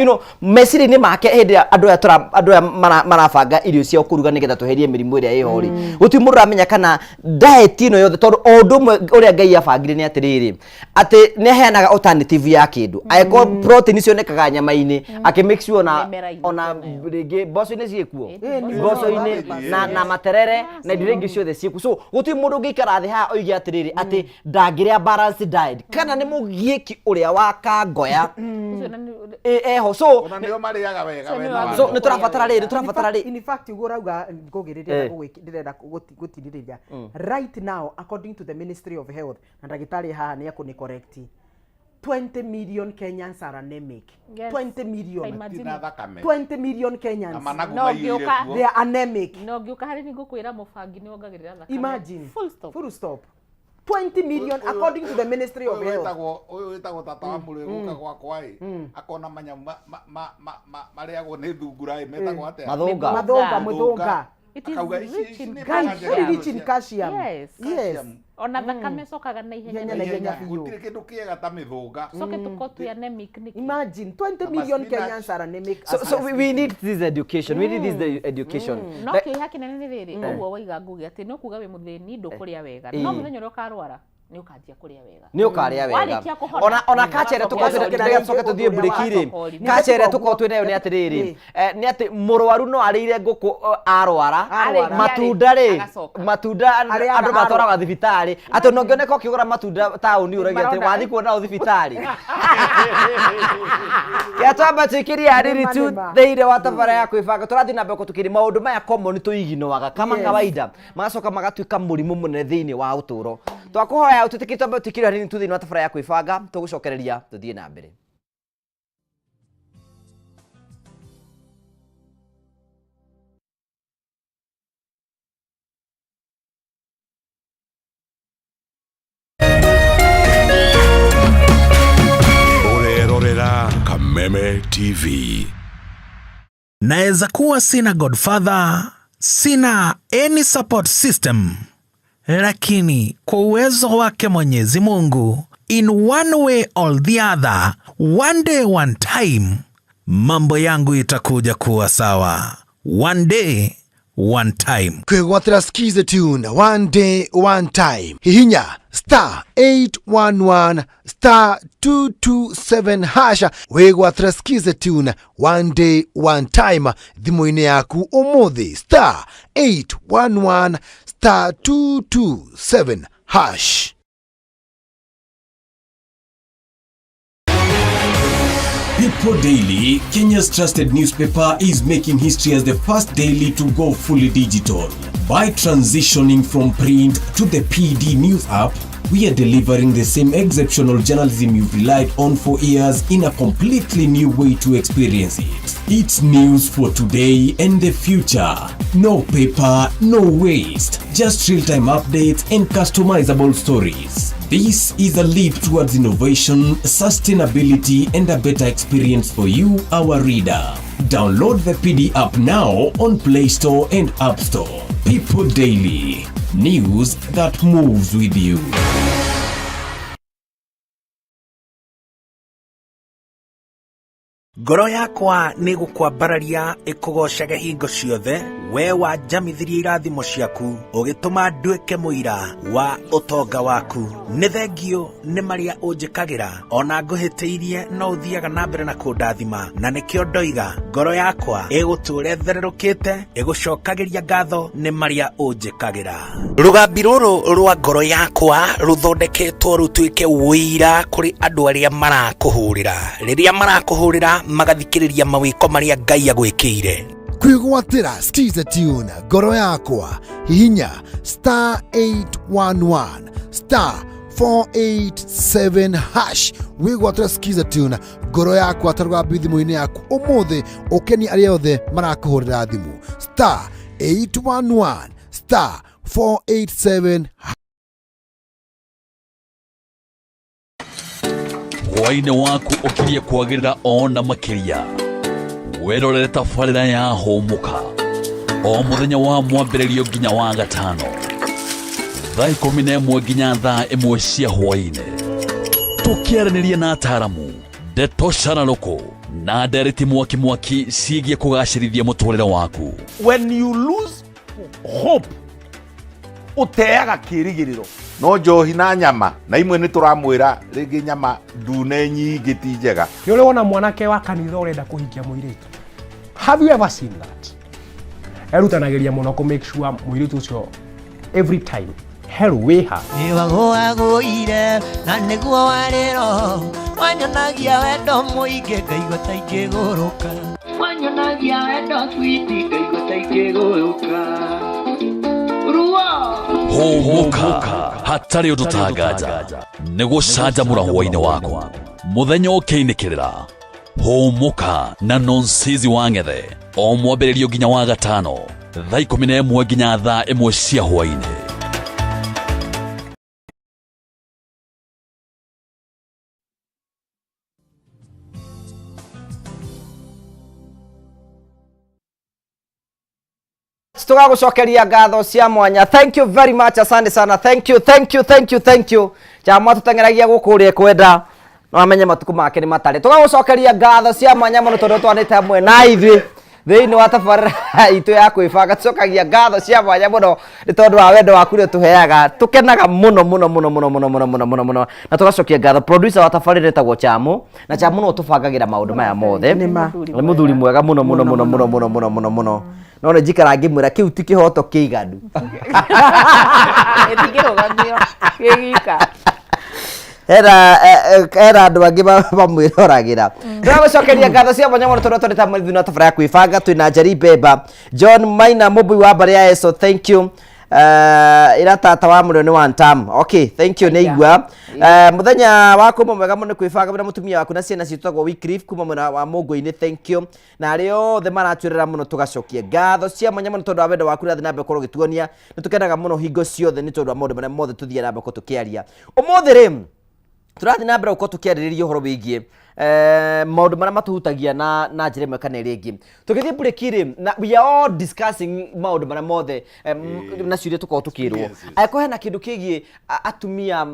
meciria-inĩ make. Hĩndĩ ĩrĩa andũ aya andũ aya marabanga irio ciao kũruga nĩgetha tweherie mĩrimũ ĩrĩa ĩho rĩ, gũtirĩ mũndũ ũramenya kana diet ĩno yothe, tondũ o ũndũ ũmwe ũrĩa Ngai abangire nĩ atĩrĩrĩ, atĩ nĩ aheanaga alternative ya kĩndũ. Angĩkorwo protein cionekaga nyama-inĩ, akĩ make sure ona Mĩmera-inĩ ona kwĩnayo. rĩngĩ mboco-inĩ ciĩkuo, Ĩĩ, mboco-inĩ na materere na indo iria ingĩ ciothe ciĩkuo. So gũtirĩ mũndũ ũngĩikara thĩ haha oige atĩrĩrĩ atĩ ndangĩrĩa balanced diet kana nĩ mũgiĩki ũrĩa wa kangoya. Ũcio na nĩ- Eho so Ona nĩo marĩaga wega Ũcio we nĩ na wa- watho. So nĩ tũrabatara rĩ, nĩ tũrabatara rĩ In fact, ũguo ũrauga ngũgĩrĩria ndĩrenda gũtindĩrĩria right now, according to the Ministry of Health, na ndagĩtarĩ haha nĩ ekũnĩ correct, 20 million Kenyans are anemic. 20 million. Imagine. Tina thakame. 20 million Kenyans. Na managu No, maiyũire ngĩũka- kuo. They are anemic. No ngĩũka harĩ ni ngũkwĩra mũbangi nĩ wongagĩrĩra thakame. Imagine. Full stop. Full stop. 20 million according to the Ministry of Ũyũ Health. Ũyũ wĩtagwo tata wa mũrĩ gũka gwakwa ĩ, akona manyamũ marĩagwo nĩ thungura ĩ, metagwo atĩa? Mathũnga. Mathũnga. Mathũnga. Mũthũnga. It is Akauga ici- rich ici in nĩ Guys, mboga very njega. rich in calcium. Yes. Yes. Ona thakame ĩcokaga na ihenya Ihenya na na ihenya. ihenya biũ. Gũtirĩ kĩndũ kĩega ta mĩthũga. Coke tũkorwo twĩ anemic nĩkĩ? Imagine 20 Na million ma-spinach. Kenyans are anemic. So, as so we we, are we need this education. We need this education. No Like- kĩeha kĩnene nĩ rĩrĩ, ũguo waiga nguge atĩ nĩ ũkuga wĩ mũthĩni ndũkũrĩa wega, no mũthenya ũrĩa ũkarwara nĩ ũkanjia kũrĩa wega. Nĩ ũkarĩa wega. Warĩkia kũhona, Ona kacha ĩrĩa tũkorwo ũgacoka twĩna, tũcoke tũthiĩ ũrĩa break rĩ, wacoka kacha ĩrĩa ũrimũ. tũkorwo twĩnayo nĩ atĩrĩrĩ, Ĩ. nĩ atĩ mũrwaru no arĩire ngũkũ arwara, Arwara. matunda rĩ, Agacoka. matunda Arĩaga andũ matwaraga thibitarĩ, atĩ ona ũngĩoneka ũkĩgũra matunda taũni ũragia atĩ Marona. wathiĩ kuona ũ thibitarĩ. Kĩa twamba tuikirie hariri tu Nĩma, nĩma. thĩinĩ wa tabara ya kwĩbanga, tũrathiĩ na mbere kũtũkĩria maũndũ maya common tũiginoaga kama Yes. kawaida, magacoka magatuĩka mũrimũ mũnene thĩinĩ wa ũtũũro. Twakũhoya ũtwĩtĩkie twambe tũikĩrie hanini tu thĩinĩ wa tabara ya kwĩbanga, tũgũcokereria tũthiĩ na mbere. Ũrerorera Kameme TV. Naweza kuwa sina godfather, sina any support system, lakini kwa uwezo wake Mwenyezi Mungu, in one way or the other, one day one time, mambo yangu itakuja kuwa sawa. One day one time. Kwĩgwatĩra Skiza Tune one day one time, hihinya star 811 star 227 hasha, wĩgwatĩra Skiza Tune one day one time thimũ-inĩ yaku ũmũthĩ, star 811 star 227 hash. People Daily, Kenya's trusted newspaper, is making history as the first daily to go fully digital. By transitioning from print to the PD News app, we are delivering the same exceptional journalism you've relied on for years in a completely new way to experience it. It's news for today and the future. No paper, no waste. Just real-time updates and customizable stories. This is a leap towards innovation, sustainability, and a better experience for you, our reader. Download the PD app now on Play Store and App Store. People Daily. News that moves with you. Ngoro yakwa nĩ gũkwambararia ĩkũgocage hingo ciothe, we wanjamithirie irathimo ciaku, ũgĩtũma nduĩke mũira wa ũtonga waku. Nĩ thengio nĩ marĩa ũnjĩkagĩra, ona ngũhĩtĩirie no ũthiaga na mbere na kũndathima, na nĩkĩo ndoiga ngoro yakwa ĩgũtũũra ĩthererũkĩte, ĩgũcokagĩria ngatho nĩ marĩa ũnjĩkagĩra. Rũgambi rũrũ rwa ngoro yakwa rũthondeketwo rũtuĩke ũira kũrĩ andũ arĩa marakũhũrĩra, rĩrĩa marakũhũrĩra magathikĩrĩria mawĩko marĩa Ngai agwĩkĩire. Kwĩgwatĩra Skiza Tune ngoro yakwa, hihinya star 811 star 487 hash, wĩgwatĩra Skiza Tune ngoro yakwa ta rũgambi thimũ-inĩ yaku ũmũthĩ, ũkenie arĩa othe marakũhũrĩra thimũ, star 811 star 487. Hwaĩ-inĩ waku ũkirie kwagĩrĩra ona makĩria, wĩrorere tabarĩra ya Hũmũka o mũthenya wa mwambĩrĩrio nginya wa gatano thaa 11 nginya thaa 1 cia hwaĩ-inĩ, tũkĩaranĩria na ataaramu, ndeto cararũkũ na ndereti mwaki mwaki ciĩgiĩ kũgacĩrithia mũtũrĩre waku. When you lose hope, ũteaga kĩĩrĩgĩrĩro. No njohi na nyama na imwe nĩ tũramwĩra rĩngĩ nyama ndune nyingĩ ti njega. Nĩ ũrĩ wona mwanake wa kanitha ũrenda kũhikia mũirĩtu? Have you ever seen that? Erutanagĩria mũno kũ make sure mũirĩtu ũcio every time hello wĩha. Nĩwagũagũire na nĩguo warĩro, wanyonagia wendo mũingĩ ngaigua ta ingĩgũrũka, wanyonagia wendo switi ngaigua ta ingĩgũrũka ruo. Hũmũka hatarĩ ũndũ tanganja nĩ gũcanjamũra hwaĩ-inĩ waku mũthenya ũkĩinĩkĩrĩra. Hũmũka na Nonsizi wa Ng'ethe o mwambĩrĩrio nginya wa gatano thaa 11 nginya thaa 1 cia hwaĩ-inĩ. Tũgagũcokeria ngatho cia mwanya. Thank you very much, asante sana. Thank you, thank you, thank you, thank you. Chama tũteng'eragia gũkũ ũrĩa kwenda no amenye matukũ make nĩ matare. Tũgagũcokeria ngatho cia mwanya mũno tondũ twanĩte hamwe na ithuĩ thĩinĩ wa tabarĩra itũ ya kwĩbanga. Tũcokagia ngatho cia mwanya mũno nĩ tondũ wa wendo waku ũrĩa ũtũheaga. Tũkenaga mũno mũno mũno mũno mũno mũno mũno mũno mũno na tũgacokia ngatho. Producer wa tabarĩra etagwo Chamu na Chamu no ũtũbangagĩra maũndũ maya mothe. Nĩ ma. Nĩ mũthuri mwega mũno mũno mũno mũno mũno mũno mũno mũno. No nĩ njikara ngĩmwĩra kĩu ti kĩhoto kĩiganu. Gĩtingĩrũgamio gĩ gika. Hena hena andũ angĩ mamwĩroragĩra. Tũragũcokeria ngatho cia mwanya mũno tondũ tũrĩ ta mweri na tabarĩra ya kwĩbanga. Twĩna Njeri Mbemba, John Maina Mũmbui wa mbarĩ ya Eso, thank you. Ĩra tata wa mũrĩo nĩ one term. Okay, thank you, nĩ igua. Mũthenya wa kuma mwega mũno kwĩbanga na mũtumia waku na ciana ciĩtagwo Wycliffe kuma mwena wa Mũngũ-inĩ, thank you. Na arĩa othe maratwĩrora mũno tũgacokia ngatho cia mwanya mũno tondũ wa wendo waku ũrathiĩ na mbere gũkorwo ũgĩtuonia. Nĩ tũkenaga mũno hingo ciothe nĩ tondũ wa maũndũ marĩa mothe tũthiaga na mbere gũkorwo tũkĩaria. Ũmũthĩ rĩ, tũrathiĩ na mbere gũkorwo tũkĩarĩrĩria ũhoro wĩgiĩ maũndũ marĩa matũhutagia na njĩra ĩmwe kana ĩrĩa ĩngĩ. Tũgĩthiĩ break rĩ, na we are all discussing maũndũ marĩa mothe na ciũria tũkorwo tũkĩrwo. Angĩkorwo hena kĩndũ kĩgiĩ atumia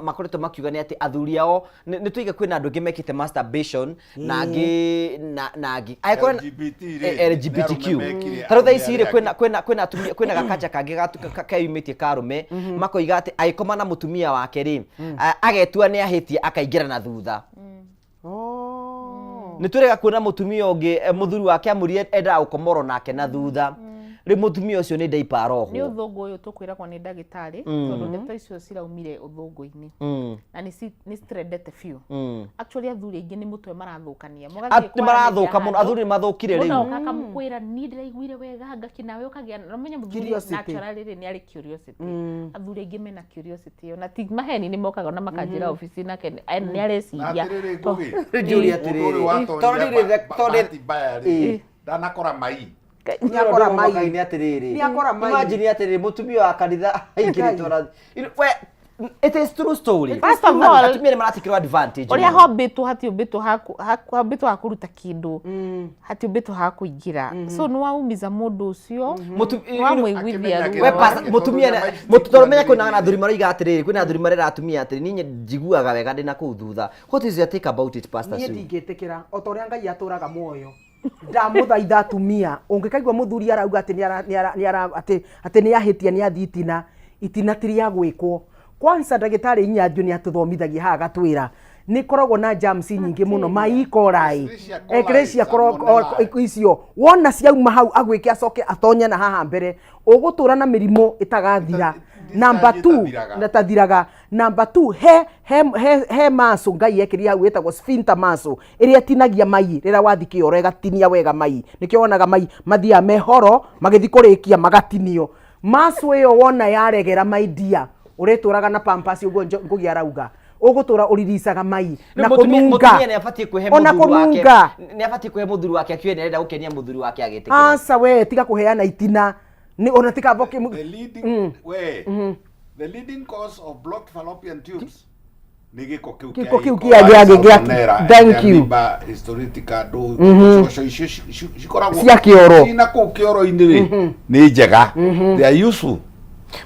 makoretwo makiuga nĩ atĩ athuri ao, nĩ tũiga kwĩna andũ angĩ mekĩte masturbation na angĩ na angĩ. Angĩkorwo hena LGBT rĩ, nĩ LGBTQ. arũme mekire, Ta rĩu thaa arũme ici rĩ, arĩa kwĩna angĩ. kwĩna kwĩna atumia, kwĩna gakanja kangĩ keyumĩtie ka arũme, makoiga atĩ agĩkoma na mũtumia wake rĩ, agetua nĩ ahĩtia akaingĩra na thutha. Nĩ twĩrĩga kuona mũtumia ũngĩ, mũthuri wake amũrie endaga gũkomorwo nake na thutha. Rĩu mũtumia ũcio nĩ diaper arohwo. Nĩ ũthũngũ ũyũ tũkwĩragwo nĩ ndagĩtarĩ, tondũ ndeto icio ciraumire ũthũngũ-inĩ. Na nĩ citrendete biũ. Actually athuri aingĩ nĩ mũtwe marathũkania. Mũgathiĩ Nĩ marathũka kwaranĩria mũno, handũ, athuri nĩ mathũkire rĩu. Mũndũ agoka akamũkwĩra niĩ ndĩraiguire wega ngaki nawe ũkagĩa na ũmenye mũthuri Curiosity. naturally rĩ nĩ arĩ curiosity. Athuri aingĩ mena curiosity ĩyo na ti maheni nĩ mokaga na makanjĩra obici nake nĩ areciria. Na atĩrĩrĩ, To- Ngũgĩ, Njũria mũndũ atĩrĩrĩ, ũrĩa watonyire tondũ rĩrĩ, tondũ bahati mbaya rĩ, ndanakora mai. Nĩakora mai. Nĩ atĩrĩrĩ. Nĩakora mai. Imagine atĩrĩrĩ, mũtumia wa kanitha aingĩrĩtwo na we, it is true story. First of all, atumia nĩ maratikĩrwo advantage. Ũrĩa mũno. hombĩtwo hatiũmbĩtwo hombĩtwo ha kũruta kĩndũ, hatiũmbĩtwo ha kũingĩra. So nĩ waumiza mũndũ ũcio, nĩ wamũiguithia We ruo. pastor, mũtumia tondũ menya kwĩna athuri maroiga atĩrĩrĩ, kwĩna athuri marera atumia atĩrĩ, niĩ njiguaga wega ndĩ na kũu thutha. What is your take about it, Pastor Niĩ Sue? ndingĩtĩkĩra o ta ũrĩa Ngai atũraga muoyo. Ndamũthaitha atumia, ũngĩkaigua mũthuri arauga atĩ atĩ nĩ ahĩtia nĩ athiĩ itina, itina ti rĩa gwĩkwo. Kwanza ndagĩtarĩ Inyanjũ nĩ atũthomithagia haha agatwĩra nĩ ĩkoragwo na germs nyingĩ mũno, ma E. coli, Escherichia coli icio wona ciauma hau agwĩke acoke atonye na haha mbere, ũgũtũra na mĩrimũ ĩtagathira. Number 2, na tathiraga. Number 2, he muscle Ngai ekĩrire hau ĩtagwo sphincter muscle ĩrĩa ĩtinagia mai rĩrĩa wathiĩ kĩoro ĩgatinia wega mai. Nĩkĩo wonaga mai mathiaga mehoro magĩthiĩ kũrĩkia magatinio. Muscle ĩyo wona yaregera my dear, ũrĩtũraga na pampers ũguo Ngũgĩ arauga. Ũgũtũra ũriricaga mai na Mũtumia kũnunga. mũtumia nĩ abatiĩ kwĩhe Ona mũthuri wake. kũnunga. Nĩ abatiĩ kwĩhe mũthuri wake akiuge nĩ arenda gũkenia mũthuri wake agĩtĩkĩra. Aca we tiga kũheana itina. Nĩ ona tiga mboki The leading, we, the leading cause of blocked fallopian tubes nĩ gĩko kĩu Gĩko kĩu E. kĩa- thank you. Amoeba histolytica ndũ coco icio cikoragwo Cia kĩoro. ciina kũu kĩoro-inĩ rĩ nĩ njega, they are useful.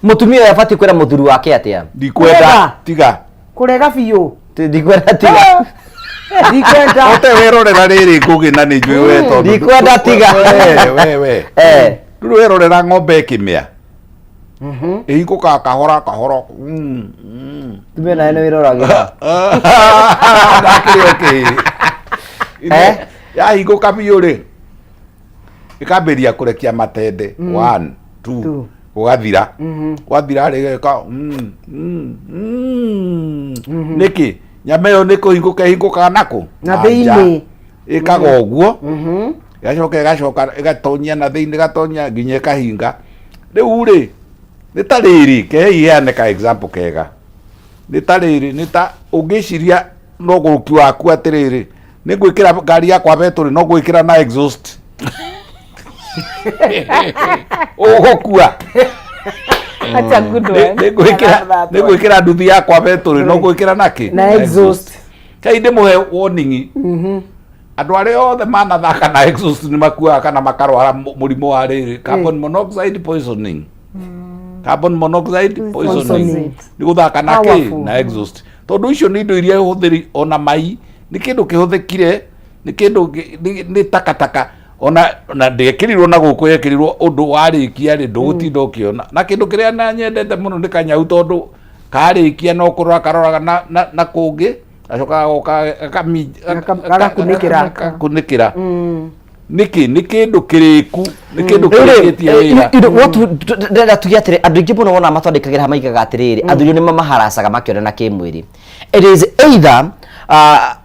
Mũtumia ũyũ abatiĩ kwĩra mũthuri wake atĩa? Ndikwenda Kũrega. tiga. Kũrega biũ. Ndikwenda tiga. Ndikwenda. Ote werorera rĩrĩ Ngũgĩ na nĩ njũĩ we tondũ Ndikwenda tiga. We. Rĩu werorera ng'ombe ĩkĩmĩa. Ĩhingũkaga kahora kahora. Tumia nawe nĩ wĩroragĩra. Ndakĩrĩ okay. Yahingũka biũ rĩ, ĩkambĩrĩria kũrekia matende. 1, 2, gũgathira. Gwathira rĩ, ĩgeka, Nĩkĩ? Nyama ĩyo nĩ kũhingũka ĩhingũkaga nakũ? Na Na nja. thĩinĩ. Ĩkaga ũguo. Ĩgacoka ĩgacoka ĩgatonyia na thĩinĩ ĩgatonyia nginya ĩkahinga. Rĩu rĩ, nĩ ta rĩrĩ, kehei heane ka example kega. Nĩ ta rĩrĩ, nĩ ta ũngĩciria no ũgũrũki waku atĩrĩrĩ, nĩ ngwĩkĩra ngari yakwa betũrĩ no ngwĩkĩra na exhaust. Ũgũkua. That's a good one. Nĩ ngwĩkĩra nduthi yakwa betũrĩ no ngwĩkĩra na kĩ? Na exhaust. Kai ndĩmũhe warning. Andũ arĩa othe manathaka na exhaust nĩ makuaga kana makarwara mũrimũ wa rĩrĩ carbon monoxide poisoning. Carbon monoxide poisoning Poisoning. nĩ gũthaka na kĩ Powerful. na exhaust, tondũ icio nĩ indo iria hũthĩri ona mai nĩ kĩndũ kĩhũthĩkire, nĩ kĩndũ nĩ takataka ona na ndĩekĩrirwo na gũkũ, yekĩrirwo ũndũ warĩkia rĩ ndũgũtinda ũkĩona. Na kĩndũ kĩrĩa na nyendete mũno nĩ kanyau, tondũ karĩkia no kũrora karoraga na kũngĩ, gacoka gagoka Gagakunĩkĩra. Gagakunĩkĩra. Nĩkĩ nĩ kĩndũ kĩrĩku, nĩ kĩndũ Rĩu rĩ, kĩrĩkĩtie wĩra. Ndĩrenda tuge atĩrĩ, andũ aingĩ mũno wona matwandĩkagĩra haha maigaga atĩrĩrĩ, athuri nĩ mamaharacaga makĩonana kĩmwĩrĩ. It is either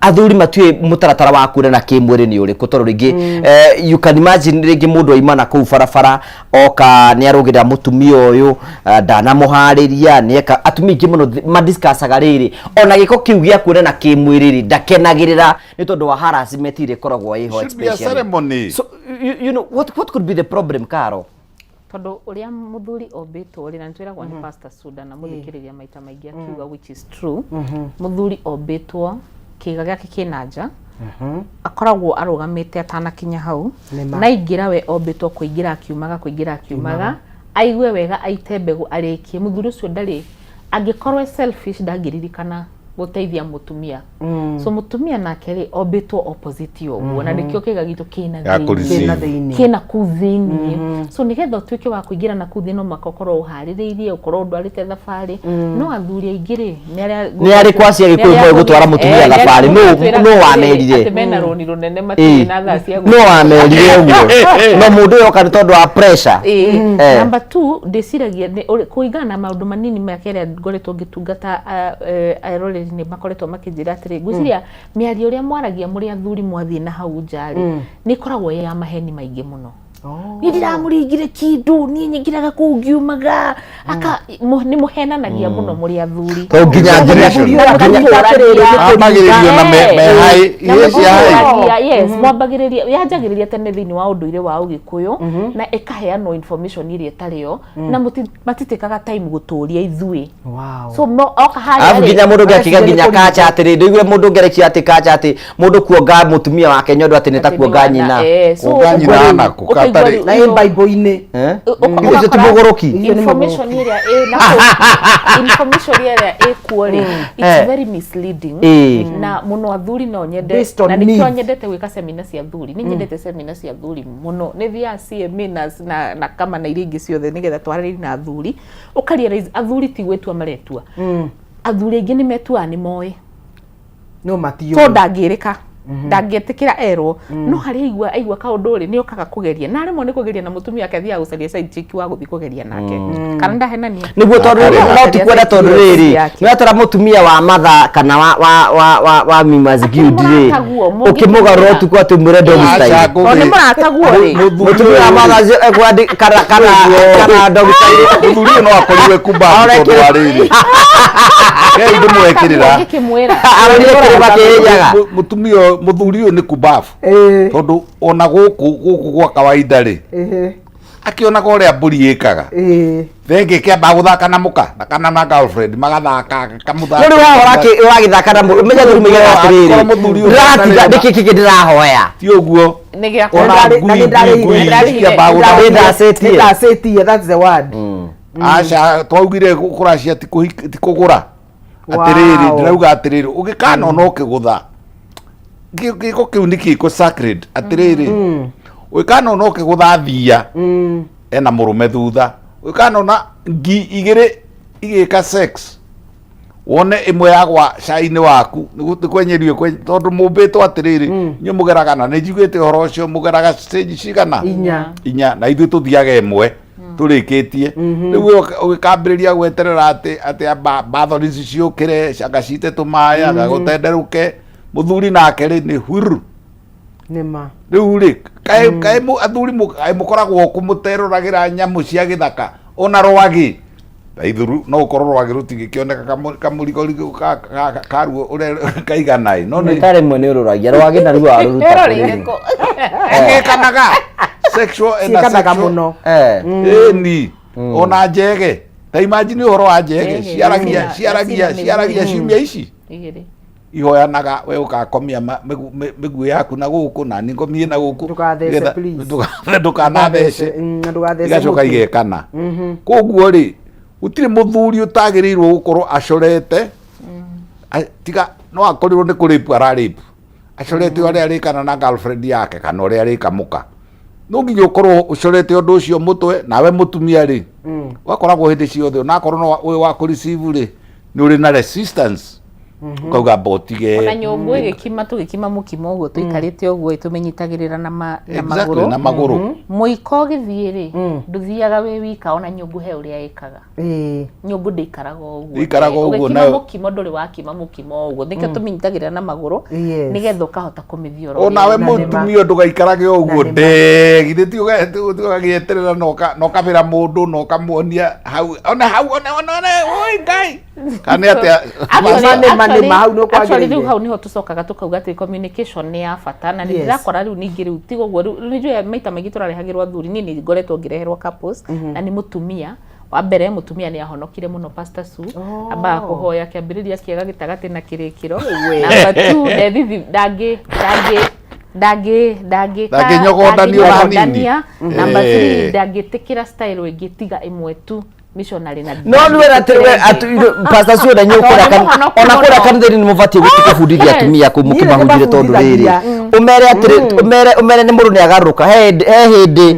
athuri matiũĩ mũtaratara wa kuonana kĩmwĩrĩ nĩ ũrĩkũ, tondũ rĩngĩ you can imagine rĩngĩ mũndũ aima na kũu barabara oka nĩ arũgĩrĩra mũtumia ũyũ, ndanamũharĩria nĩeka. Atumia aingĩ mũno madiscussaga rĩrĩ, ona gĩko kĩu gĩa kuonana kĩmwĩrĩ rĩ, ndakenagĩrĩra nĩ tondũ wa harassment ĩrĩa ĩkoragwo ĩho. Should be a Especially. ceremony. So what could be the problem, Caro? Tondũ ũrĩa mũthuri ombĩtwo rĩ, na nĩtwĩragwo nĩ Pastor Suda na mũthikĩrĩria maita maingĩ akiuga, which is true, mũthuri ombĩtwo kĩga gĩake kĩna nja, akoragwo arũgamĩte atanakinya hau. Nĩma. Na aingĩra, we ombĩtwo kũingĩra akiumaga, kũingĩra akiumaga, aigue wega, aite mbegũ, arĩkie. Mũthuri ũcio ndarĩ, angĩkorwo e selfish, ndangĩririkana gũteithia mũtumia. So mũtumia nake rĩ, ombĩtwo opposite ũguo, na nĩkĩo kĩga gitũ kĩna Ya thĩinĩ. kũreceive. Kĩna thĩinĩ. Kĩna kũu thĩinĩ. So nĩgetha ũtuĩke wa kũingĩra na kũu thĩinĩ, no mũhaka ũkorwo ũharĩrĩirie, ũkorwo ũndwarĩte thabarĩ. No athuri aingĩ rĩ, nĩ arĩa Nĩ arĩkũ acio Agĩkũyũ moĩ gũtwara mũtumia thabarĩ? Nũ wamerire? Atĩ mena rũni rũnene, matirĩ na thaa cia No wamerire ũguo, no mũndũ ũyũ oka nĩ tondũ wa pressure. Ĩĩ. Number two, ndĩciragia kũringana na maũndũ manini mĩaka ĩrĩa ngoretwo ngĩtungata eroreri, nĩ makoretwo makĩnjĩra atĩrĩ, ngwĩciria mĩario ĩrĩa mwaragia mũrĩ athuri mwathiĩ na hau nja rĩ, nĩ ĩkoragwo ĩ ya maheni maingĩ mũno. Niĩ ndiramũringire kĩndũ, niĩ nyingĩraga kũu ngiumaga aka nĩ mũhenanagia mũno mũrĩ athuri. Tondũ nginya Ambagĩrĩrio na me high, Na iria cia high. mũtũragia, yes, mwambagĩrĩria yanjagĩrĩria tene thĩinĩ wa ũndũire wa Ũgĩkũyũ, na ĩkaheanwo information ĩrĩa ĩtarĩ yo, na matitĩkaga time gũtũria ithuĩ. So no oka harĩa Arabu rĩ, nginya mũndũ ũngĩ akiga Areciria nginya nĩ kacha atĩrĩ, ndũigure mũndũ ũngĩ arekia atĩ kacha atĩ mũndũ kuonga mũtumia wake nyondo atĩ nĩ ta atĩ nĩ kuonga wana, nyina. so Kuonga nyina ũkaigua rĩu- nakũ, ũkaigua gatarĩ- rĩu Na ĩ Bible-inĩ. Eh? Ũgakora Ũcio ti mũgũrũki. Icio nĩ information ĩrĩa ĩ na kũu, information ĩrĩa ĩkuo rĩ, it's very misleading. Na mũno athuri no nyende Based on na nĩkĩo myth. nyendete gwĩka semina cia athuri, nĩ nyendete semina cia athuri mũno, nĩ thiaga CMA na kama na iria ingĩ ciothe nĩgetha twarĩrie na athuri, ũkarealize athuri ti gwĩtua maretua. Athuri aingĩ nĩ metuaga nĩ moĩ No matiũĩ. So ndangĩrĩka, ndangĩtĩkĩra erwo, no harĩa aigua kaũndũ rĩ, nĩ okaga kũgeria, na rĩmwe nĩ kũgeria na mũtumia wake, athiaga gũcaria side chick wa gũthiĩ kũgeria nake. Kana ndahenania? Nĩguo, tondũ Akarĩha. no ti kwenda, tondũ rĩrĩ Yake. nĩ watwara mũtumia wa matha kana wa Mimas Guild rĩ, mũrataguo, ũkĩmũgarũra mũngĩkĩmwĩra. ũtukũ atĩ ũmwĩre dog style. Aca, Tondũ nĩ mũrataguo rĩ. Mũtumia wa matha ũcio ekwandi kana dog style. Mũthuri ũyũ no akorirwe kumbabu tondũ wa rĩrĩ kei ndĩmwekĩrĩra. Mũngĩkĩmwĩra. Arorire kĩrĩma kĩrĩnyaga. Mũtumia ũyũ- mũthuri ũyũ nĩ kumbabu, tondũ ona gũkũ gwa kawaida rĩ, akĩonaga ũrĩa mbũri ĩkaga, thengĩ ĩkĩamba gũthaka na mũka na kana na girlfriend, magathaka kamũthaka. No rĩu haha ũragĩthaka na menya thuri maigaga atĩrĩrĩ, Angĩkorwo mũthuri ũyũ ndĩratinda nĩkĩ kĩngĩ ndĩrahoya. Ti ũguo. Nĩ gĩa Ona Na ngui nĩ ndarĩhire. ngui Ndarĩhire. cikĩamba gũthaka. Nĩndacĩtie. Nĩndacĩtie, that's the word. Aca, twaugire kũracia ti kũgũra. Atĩrĩrĩ, ndĩrauga atĩrĩrĩ, ũgĩkanona ũkĩgũtha gĩko kĩu nĩ gĩko sacred. Atĩrĩrĩ, ũgĩkanona ũkĩgũtha thia ena mũrũme thutha, ũgĩkanona ngi igĩrĩ igĩka sex, wone ĩmwe yagwa cai-inĩ waku, nĩ kwenyerio tondũ mũmbĩtwo atĩrĩrĩ, inyuĩ mũgeraga, na nĩ njiguĩte ũhoro ũcio, mũgeraga stage cigana? Inya. Inya, na ithuĩ tũthiaga ĩmwe tũrĩkĩtie. Rĩu we ũgĩkambĩrĩria gweterera atĩ amba bathoni ici ciũkĩre, anga cite tũmaĩ, anga gũtenderũke. Mũthuri nake rĩ, nĩ huru. Nĩma. Rĩu rĩ, kaĩ athuri kaĩ mũkoragwo kũ mũteroragĩra nyamũ cia gĩthaka, ona rwagĩ ta ithuru, no ũkorwo rwagĩ rũtingĩkĩoneka kamũrigorigo karuo ũrĩa kaigana ĩ, no nĩ nĩ ta rĩmwe nĩ ũrũragia rwagĩ na ruo warũruta Erori kũrĩ. ĩrĩkũ? Ciĩkanaga sexual and Ciĩkanaga asexual. mũno. Ĩni ona njege, ta imagine ũhoro wa njege. Njege, Ciaragia na ciaragia cina nĩ ciaragia igĩrĩ. ciumia ici Igĩrĩ. Ihoyanaga we ũgakomia mĩguĩ yaku na gũkũ na niĩ ngomie na gũkũ. Ndũgathece, please. Ndũkanathece. Ndũgathece igacoka mũtĩ. Igekana. Koguo rĩ, gũtirĩ mũthuri ũtagĩrĩirwo gũkorwo acorete. Tiga no akorirwo nĩ kũrĩpu ararĩpu acorete ũrĩa arĩkana na girlfriend yake kana ũrĩa arĩka mũka, no nginya ũkorwo ũcorete ũndũ ũcio mũtwe. Nawe mũtumia rĩ, ũgakoragwo hĩndĩ ciothe onakorwo no ũyũ wa kũreceive rĩ, nĩ ũrĩ na resistance, ũkauga mba ũtige. Ona nyũngũ ĩgĩkima, tũgĩkima mũkimo ũguo tũikarĩte ũguo ĩ, tũmĩnyitagĩrĩra na magũrũ. Na magũrũ. Mũiko ũgĩthiĩ rĩ, ndũthiaga wĩ wika. Ona nyũngũ he ũrĩa ĩkaga. Nyũngũ ndĩikaraga ũguo. Ndĩikaraga ũguo, Ũgĩkima mũkimo ndũrĩ wakima mũkimo ũguo, nĩkĩo tũmĩnyitagĩrĩra na magũrũ, nĩgetha ũkahota kũmĩthiora. Onawe mũtumia ndũgaikarage ũguo ndee, githĩ ti ũgagĩeterera na ũkabĩra mũndũ na ũkamuonia hau ona hau ona oi Ngai, kana nĩ atĩa? Nĩ ma, nĩ ma, hau nĩ Actually, rĩu ũkwagĩrĩire. Hau niho tũcokaga tũkauga atĩ communication nĩ ya bata na nĩ ndĩrakora rĩu ningĩ rĩu tiga ũguo. Rĩu nĩ njũĩ maita maingĩ tũrarehagĩrwo athuri. Niĩ nĩ ngoretwo ngĩreherwo couples na nĩ mũtumia wa mbere. Mũtumia nĩ ahonokire mũno, Pastor Sue. Ambaga kũhoya kĩambĩrĩria kĩega, gĩtagatĩ na kĩrĩkĩro. Number two, ndethithi ndangĩ ndangĩ ndangĩ ndangĩ Ndangĩnyogondanio na hanini. ndangĩnyogodania. Number three, ndangĩtĩkĩra style ĩngĩ tiga ĩmwe tu, missionary na No nĩ wera atĩ we pastor cio na nyũkũra Tondũ nĩ mũhonoku ona kũrĩa mũno. kanitha-inĩ nĩ mũbatiĩ gũthiĩ kũbundithia atumia kũu mũkĩmahunjĩre, tondũ rĩrĩ, ũmere atĩrĩ, ũmere nĩ mũndũ nĩ agarũrũka. He hĩndĩ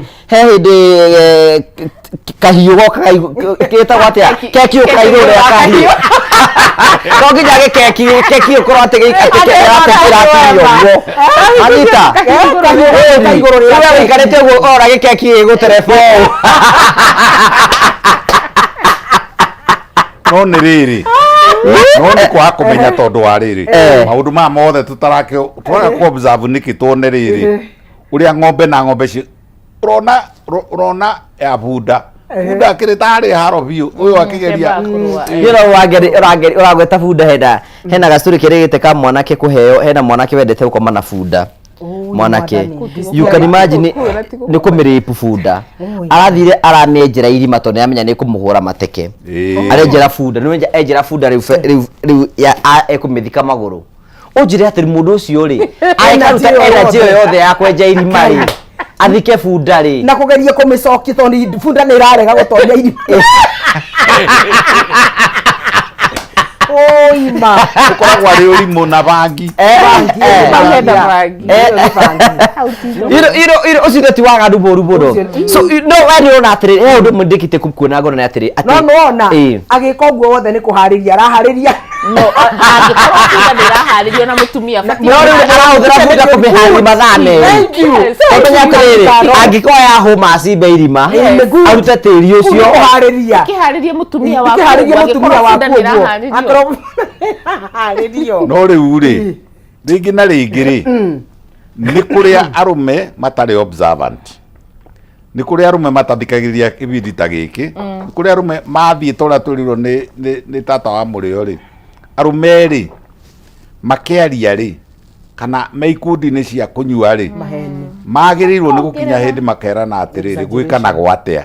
kahiũ gokaga gĩtagwo atĩa, keki yũkaga igũrũ rĩa kahiũ. No nginya gĩkeki keki ũkorwo atĩ kĩratinio ũguo, Anita. Igũrũ rĩa we wĩikarĩte ũguo ũrora gĩkeki gĩgũtereba ũũ. No nĩ rĩrĩ, no nĩ kwaga kũmenya, tondũ wa rĩrĩ, maũndũ maya mothe tũtarake twaga kũ observe nĩkĩ? Tuone rĩrĩ, ũrĩa ng'ombe na ng'ombe ci ũrona ya bunda, bunda akĩrĩ tarĩ haro biũ, ũyũ akĩgeria. You know, wangeri ũrangeri ũragweta bunda, hena gacuri kĩrĩgĩte ka mwanake kũheo. Hena mwanake wendete gũkoma na bunda. Mwanake, you can imagine, nĩ kũmĩrĩpu bunda arathire aramĩenjera irima, tondũ nĩamenya nĩ kũmũhũra mateke. Arenjera bunda, nĩ enjera bunda rĩu rĩu ekũmĩthika magũrũ. Ũnjĩre atĩ mũndũ ũcio rĩ, agĩkaruta Energy ĩyo energy ĩyo yothe. Yothe ya kwenja irima rĩ, athike bunda rĩ, na kũgeria kũmĩcokia tondũ bunda nĩ ĩrarega gũtonya irima. Ũima. Ũkoragwo arĩ ũrimũ na bangi. Hena bangi. Iro ũcio ti waganu mũru mũno. So no we nĩ ũrona atĩrĩ, he ũndũ ũmwe ndĩkĩte kuona ngoro nĩ atĩrĩ no nĩwona agĩka ũguo wothe nĩ kũharĩria araharĩria. No angĩkorwo bunda ndĩraharĩrio na mũtumia abatiĩ No rĩu arahũthĩra bunda kũmĩharĩria mathaa merĩ. Thank you. Ũmenye atĩrĩrĩ, angĩkorwo yahũma acimbe irima, arute tĩri ũcio. Kũharĩria. Ĩkĩharĩrie mũtumia waku. Ĩkĩharĩria ũguo, mũtumia angĩkorwo waku bunda ũguo ndĩraharĩrio. akorwo harĩrio. No rĩu rĩ, rĩngĩ na rĩngĩ rĩ, nĩ kũrĩa arũme matarĩ observant, nĩ kũrĩ arũme matathikagĩrĩria kĩbindi ta gĩkĩ, nĩ kũrĩ arũme mathiĩ ta ũrĩa twĩrirwo nĩ tata wa mũrĩo rĩ, arũme rĩ, makĩaria rĩ, kana me ikundi-inĩ cia kũnyua rĩ, Maheni. Magĩrĩirwo nĩ gũkinya hĩndĩ makerana atĩrĩrĩ, gwĩkanagwo atĩa?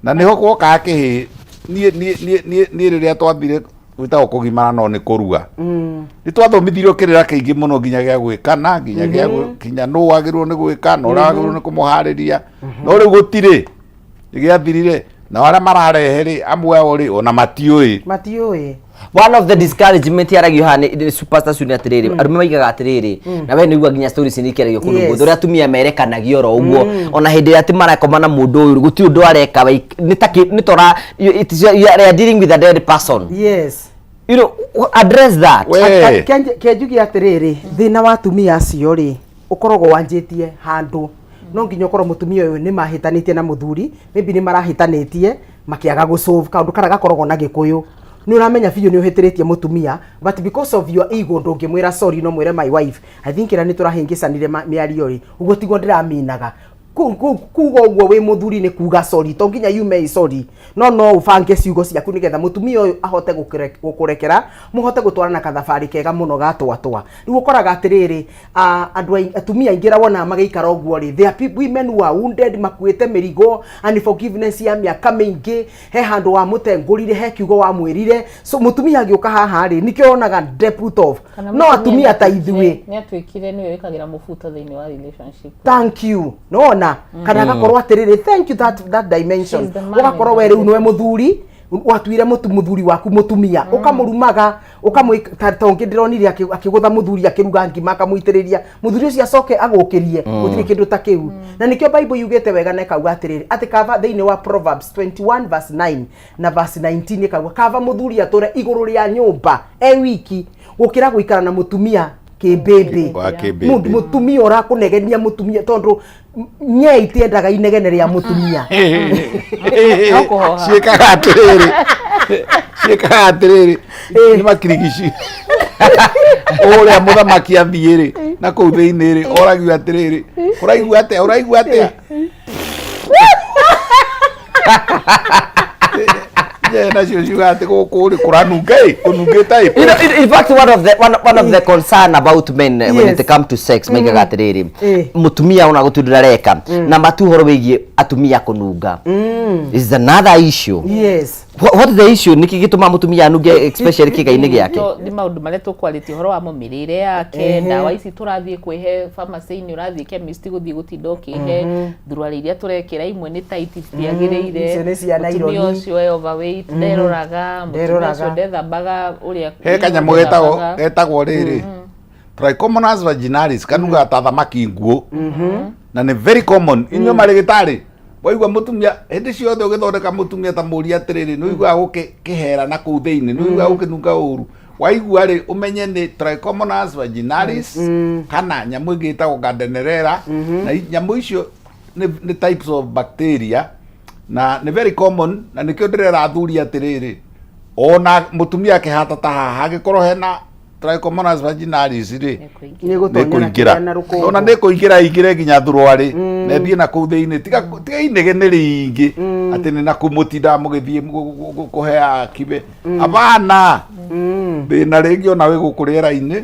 Na nĩho gwokaga kĩhĩ. Niĩ rĩrĩa twathire gwĩtagwo kũgimara, no nĩ kũrua, nĩ twathomithirio kĩrĩra kĩingĩ mũno, nginya gĩa gwĩkana, nginya gĩa nginya nũ wagĩrĩirwo nĩ gwĩka na ũrĩa wagĩrĩirwo nĩ kũmũharĩria. No rĩu gũtirĩ, nĩ gĩathirire, na arĩa mararehe rĩ, amwe ao rĩ, ona matiũĩ. Matiũĩ. One of the discouragement yaragio haha nĩ superstar cio nĩ atĩrĩrĩ, arũme maigaga atĩrĩrĩ, na we nĩigua nginya stories nĩ ikĩaragio kũndũ guothe, ũrĩa atumia merekanagio oro ũguo, ona hĩndĩ ĩrĩa atĩ marakoma na mũndũ ũyũ, gũtirĩ ũndũ areka nĩ ta nĩ tora you are dealing with a dead person. Address that. We. Kenjuge atĩrĩrĩ, thĩna wa atumia acio rĩ, ũkoragwo wanjĩtie handũ no nginya ũkorwo mũtumia ũyũ nĩ mahĩtanĩtie na mũthuri, maybe nĩ marahĩtanĩtie makĩaga gũsolve kaũndũ karĩa gakoragwo na gĩkũyũ. Nĩ ũramenya biũ nĩ ũhĩtĩrĩtie mũtumia, but because of your ego ndũngĩmwĩra sorry. No mwĩre, "My wife, I think ĩrĩa nĩ tũrahĩngĩcanire mĩario rĩ, ũguo tiguo ndĩraminaga." Kuga ũguo wĩ mũthuri nĩ kuga sorry, to nginya yume ĩ sorry, no no ũbange ciugo ciaku nĩgetha mũtumia ũyũ ahote gũkũrekera, mũhote gũtwarana kathabarĩ kega mũno ga twatwa. Rĩu ũkoraga atĩrĩrĩ, andũ atumia aingĩ arĩa wonaga magĩikara ũguo rĩ, they are women who are wounded, makuĩte mĩrigo unforgiveness ya mĩaka mĩingĩ. He handũ wamũtengũrire, he kiugo wamwĩrire, so mũtumia agĩũka haha rĩ, nĩkĩo wonaga depth of Kana no mũtumia atumia ta ithuĩ nĩ atuĩkire nĩwe wĩkagĩra mũbuto thĩinĩ wa relationship. Thank you. Nona kana agakorwo atĩrĩrĩ, thank you, that dimension. She's the man Ũgakorwo in we the rĩu nĩwe mũthuri watuire mũtu mũthuri waku mũtumia, ũkamũrumaga, ũkamwĩ ta ũngĩ ndĩronire akĩgũtha mũthuri akĩruga ngima, akamũitĩrĩria, mũthuri ũcio acoke agũkĩrie. Gũtirĩ kĩndũ ta kĩu, na nĩkĩo Bible yugĩte wega na ĩkauga atĩrĩrĩ, atĩ kaba thĩinĩ wa Proverbs 21 verse 9 na verse 19 ĩkauga kaba mũthuri atũre igũrũ rĩa nyũmba e wiki gũkĩra gũikara na mũtumia kĩmbĩmbĩ. Wa kĩmbĩmbĩ. Mũtumia ũrakũnegenia, mũtumia tondũ nye itiendaga inegene rĩa mũtumia. No kũhoha. Ciĩkaga atĩrĩrĩ, nĩ makirigici ũrĩa mũthamaki athiĩ rĩ na kũu thĩinĩ rĩ, oragio atĩrĩrĩ, ũraigua atĩa, ũraigua atĩa? Nye nacio ciuga atĩ gũkũ rĩ kũranunga ĩ, kũnungĩte ĩ. In fact, one of the concern about men when it come to sex, maigaga atĩrĩrĩ, mũtumia ona gũtindĩra reka na matu ũhoro wĩgiĩ atumia kũnunga is another issue. What is the issue? Nĩkĩ gĩtũmaga mũtumia anunge, especially kĩga-inĩ gĩake? Nĩ maũndũ marĩa tũkwarĩtie ũhoro wa mĩrĩre yake, ndawa ici tũrathiĩ kwĩhe pharmacy-inĩ, ũrathiĩ chemist gũthiĩ gũtinda ũkĩhe thuruarĩ iria tũrekĩra, imwe nĩ tight, citiagĩrĩire. Icio nĩ cia Mũtumia nylon. ũcio e overweight, nderoraga mũtumia Nderoraga. ũcio ndethambaga ũrĩa He kanyamũ getagwo ndethambaga. getagwo rĩrĩ Trichomonas vaginalis, kanugaga ta thamaki nguũ, na nĩ very common. Inyuĩ marĩgĩtarĩ, waigua mũtumia hĩndĩ ciothe ũgĩthondeka mũtumia, ta mũria atĩrĩrĩ, nĩ ũiguaga gũkĩhera na kũu thĩinĩ, nĩ ũiguaga gũkĩnunga ũru? Waigua rĩ, ũmenye nĩ Trichomonas vaginalis kana nyamũ ĩngĩ ĩtagwo Gardnerella. Na nyamũ icio nĩ types of bacteria na nĩ very common, na nĩkĩo ndĩrera athuri atĩrĩrĩ, ona mũtumia akĩhata ta haha, hangĩkorwo hena Trichomonas vaginalis rĩ, nĩ gũtonya na nĩkũingĩra kĩrĩa na rũkũngũ. Ona nĩkũingĩra, ingĩre nginya thuruarĩ na ĩthiĩ na kũu thĩinĩ. Tiga inegene rĩingĩ atĩ nĩ na kũu mũtindaga mũgĩthiĩ kũhe akibe abana thĩna rĩngĩ ona wĩ gũkũ rĩera-inĩ.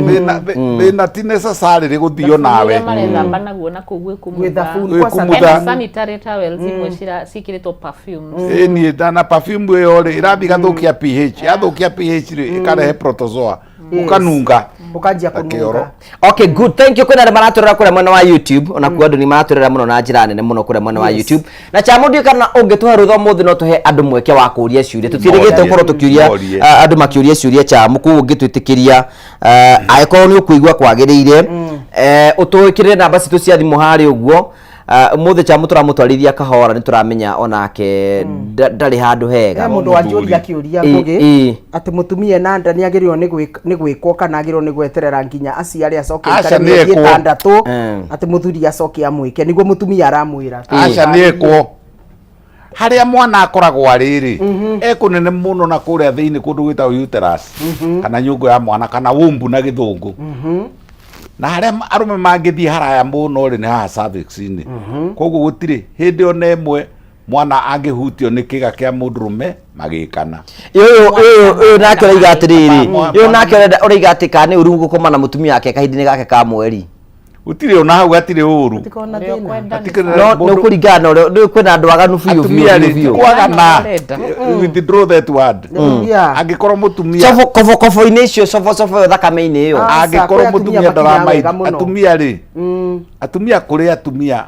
Thĩna ti necessarily gũthio nawe. Ũrĩa marethamba naguo na kũu Gwĩ thabuni, Gwĩ kwa kumutha. Hena sanitary towels imwe ciĩkĩrĩtwo perfumes. Ĩ niĩ na perfume ĩyo rĩ, ĩrathiĩ ĩgathũkia pH, yathũkia pH rĩ, ĩkarehe protozoa, ũkanunga ũkanjia ta kĩoro. kũnunga. Okay, good, thank you. Kwĩna arĩa maratũrora kũrĩa mwena wa YouTube, ona kuo andũ nĩ maratũrora mũno na njĩra nene mũno kũrĩa mwena wa YouTube. Na cha mũndũ, kana ũngĩtũhe rũtha ũmũthĩ, no tũhe andũ mweke wa kũũria ciũria. Tũtiĩrĩgĩte Morie. gũkorwo tũkĩũria Morie. andũ makĩũria ciũria chamu. Koguo ũngĩtwĩtĩkĩria, angĩkorwo nĩ ũkũigua kwagĩrĩire, ũtũĩkĩrĩre namba citũ cia thimũ harĩa ũguo. Ũmũthĩ chamu tũramũtwarithia kahora, nĩ tũramenya onake ndarĩ handũ hega. He mũndũ wanjũria kĩũria, Ngũgĩ, atĩ mũtumia ena nda nĩ agĩrĩirwo nĩ gwĩkwo kana agĩrĩirwo nĩ gweterera nginya aciare, acoke Aca, aikare nĩ mĩeri ekwo. 6, atĩ mũthuri acoke amwĩke, nĩguo mũtumia aramwĩra. Aca, nĩ ekwo. Harĩa mwana akoragwo arĩ rĩ, ekũnene mũno na kũrĩa thĩinĩ, kũndũ gwĩtagwo uterus kana nyũngũ ya mwana kana womb na gĩthũngũ, na harĩa arũme mangĩthiĩ haraya mũno rĩ, nĩ haha cervix-inĩ. Koguo gũtirĩ hĩndĩ ona ĩmwe mwana angĩhutio nĩ kĩga kĩa mũndũrũme magĩkana. Ũyũ nake ũraiga atĩrĩrĩ, ũyũ nake ũraiga atĩ kana nĩ ũru gũkoma na mũtumia wake kahinda-inĩ gake ka mweri? Gũtirĩ, ona hau hatirĩ ũru. Gũtikoragwo na thĩna. Hatikĩrĩ No mũndũ- nĩ ũkũringana na ũrĩa rĩu kwĩna andũ aganu biũ biũ Atumia biũ rĩ, biũ. kwagana, Ũrenda. withdraw that word. Angĩkorwo mũtumia Cobo kobo kobo-inĩ icio, cobo cobo ĩyo thakame-inĩ ĩyo. Aca, angĩkorwo kwĩ atumia mũtumia makinyaga ndaramaindi wega mũno. Atumia rĩ, atumia, kũrĩ atumia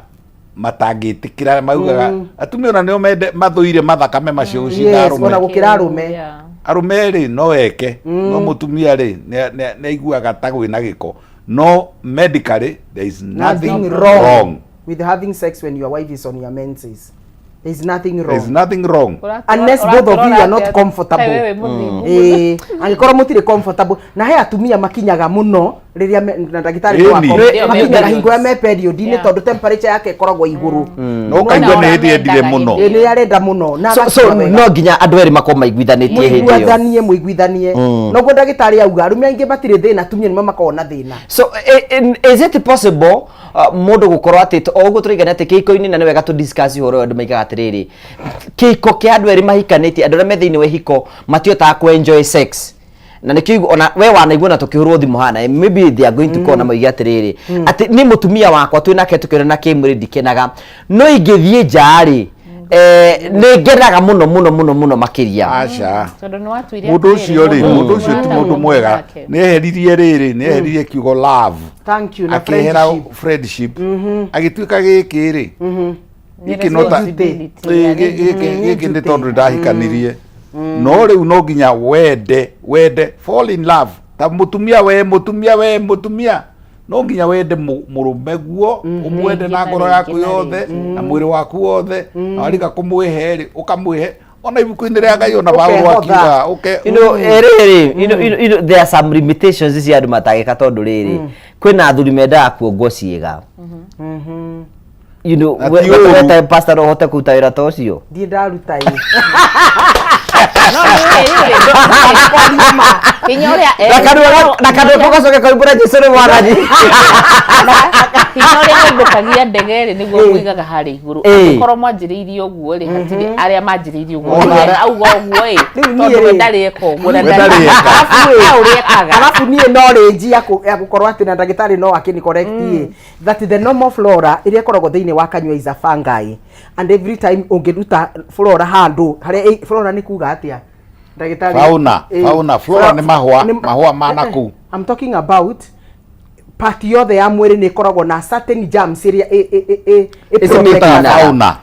matangĩtĩkĩra, maugaga atumia ona nĩo mende mathũire mathakame macio gũcinda Yes, ona arũme. gũkĩra arũme. Arũme rĩ, no eke, no mũtumia rĩ, nĩ aiguaga ta gwĩna gĩko. No medically there is nothing, Nothing wrong, wrong with having sex when your wife is on your menses. There is nothing There is wrong nothing wrong unless both of you are not comfortable. Angĩkorwo mũtirĩ comfortable, na he atumia makinyaga mũno rĩrĩa na ndagĩtarĩ Ĩni. wako Ĩyo makinyaga me hingo ya me period-inĩ, tondũ temperature yake ĩkoragwo igũrũ. No ũkaigua nĩ hĩndĩ endire mũno. Ĩ, nĩ arenda mũno na So agakinya wega. no nginya andũ erĩ makorwo maiguithanĩtie hĩndĩ ĩyo. Mũiguithanie, mũiguithanie. Noguo ndagĩtarĩ auga, arũme aingĩ matirĩ thĩna, atumia nĩmo makoragwo na thĩna. So is it possible Mũndũ gũkorwo atĩ o ũguo tũraigana atĩ kĩhiko-inĩ, na nĩ wega tũ discuss ũhoro ũyũ, andũ maigaga atĩrĩrĩ, kĩhiko kĩa andũ erĩ mahikanĩtie, andũ arĩa me thĩinĩ wa ihiko matihotaga kũ enjoy sex, na nĩkĩo ona we wanaigua na tũkĩhũrwo thimũ hana, maybe they are going to call na moige atĩrĩrĩ atĩ nĩ mũtumia wakwa twĩ nake tũkĩonana kĩmwĩrĩ ndikenaga, no ingĩthiĩ nja rĩ, nĩ ngenaga mũno mũno mũno mũno makĩria. Aca. Tondũ nĩ watuire Mũndũ atĩrĩrĩ, ũcio rĩ, mũndũ ũcio ti ũrata mũndũ mwega. wake. Nĩ eheririe rĩrĩ, nĩ eheririe kiugo love. Thank you, na Akĩehera friendship. Friendship, agĩtuĩka gĩkĩ rĩ, Nĩ gĩkĩ no ta responsibility. Ĩ, gĩkĩ nĩ tondũ ndahikanirie, no rĩu no nginya wende, wende, fall in love ta mũtumia, we mũtumia, we mũtumia, no nginya wende mũrũme guo, ũmwende na ngoro yaku Rĩngĩ na yothe rĩngĩ. na mwĩrĩ waku wothe, na warika kũmwĩhe rĩ, ũkamwĩhe ona ibuku-inĩ rĩa Ngai, ona Paulo Ũkehotha. akiuga ũke. Rĩrĩ, there are some limitations cia andũ matangĩka, tondũ rĩrĩ, kwĩna athuri mendaga kuongwo ciĩga. Na We ti ũũru. we ta pastor no ũhote kũruta wĩra ta ũcio? Ndiĩ ndaruta ĩ. No nĩ rĩrĩ, hinya ũrĩa Na kanua gacoke koimbũra Jesu nĩ mwathani. Hinya ũrĩa ũmbũkagia ndege rĩ, nĩguo mũigaga harĩa igũrũ. Angĩkorwo mwanjĩrĩirie ũguo rĩ, hatirĩ arĩa manjĩrĩirie ũguo. Ona Rĩu auga ũguo ĩ, Rĩu niĩ tondũ we rĩ- ndarĩ eka ũguo na We ndarĩ eka. arabu ũrĩa ekaga. Arabu niĩ no rĩnji ya gũkorwo atĩ na ndagĩtarĩ no akĩni correct ĩ, that the normal flora ĩrĩa ĩkoragwo thĩinĩ wa kanyua is a fungi, and every time ũngĩruta flora handũ harĩa flora nĩ kuga atĩa, ndagĩtarĩ? Fauna, fauna, flora nĩ mahũa, mahũa ma nakũu. I'm talking about part yothe ya mwĩrĩ nĩ ĩkoragwo na certain germs ĩrĩa ĩ Ĩcimĩtaga. protectaga. Fauna.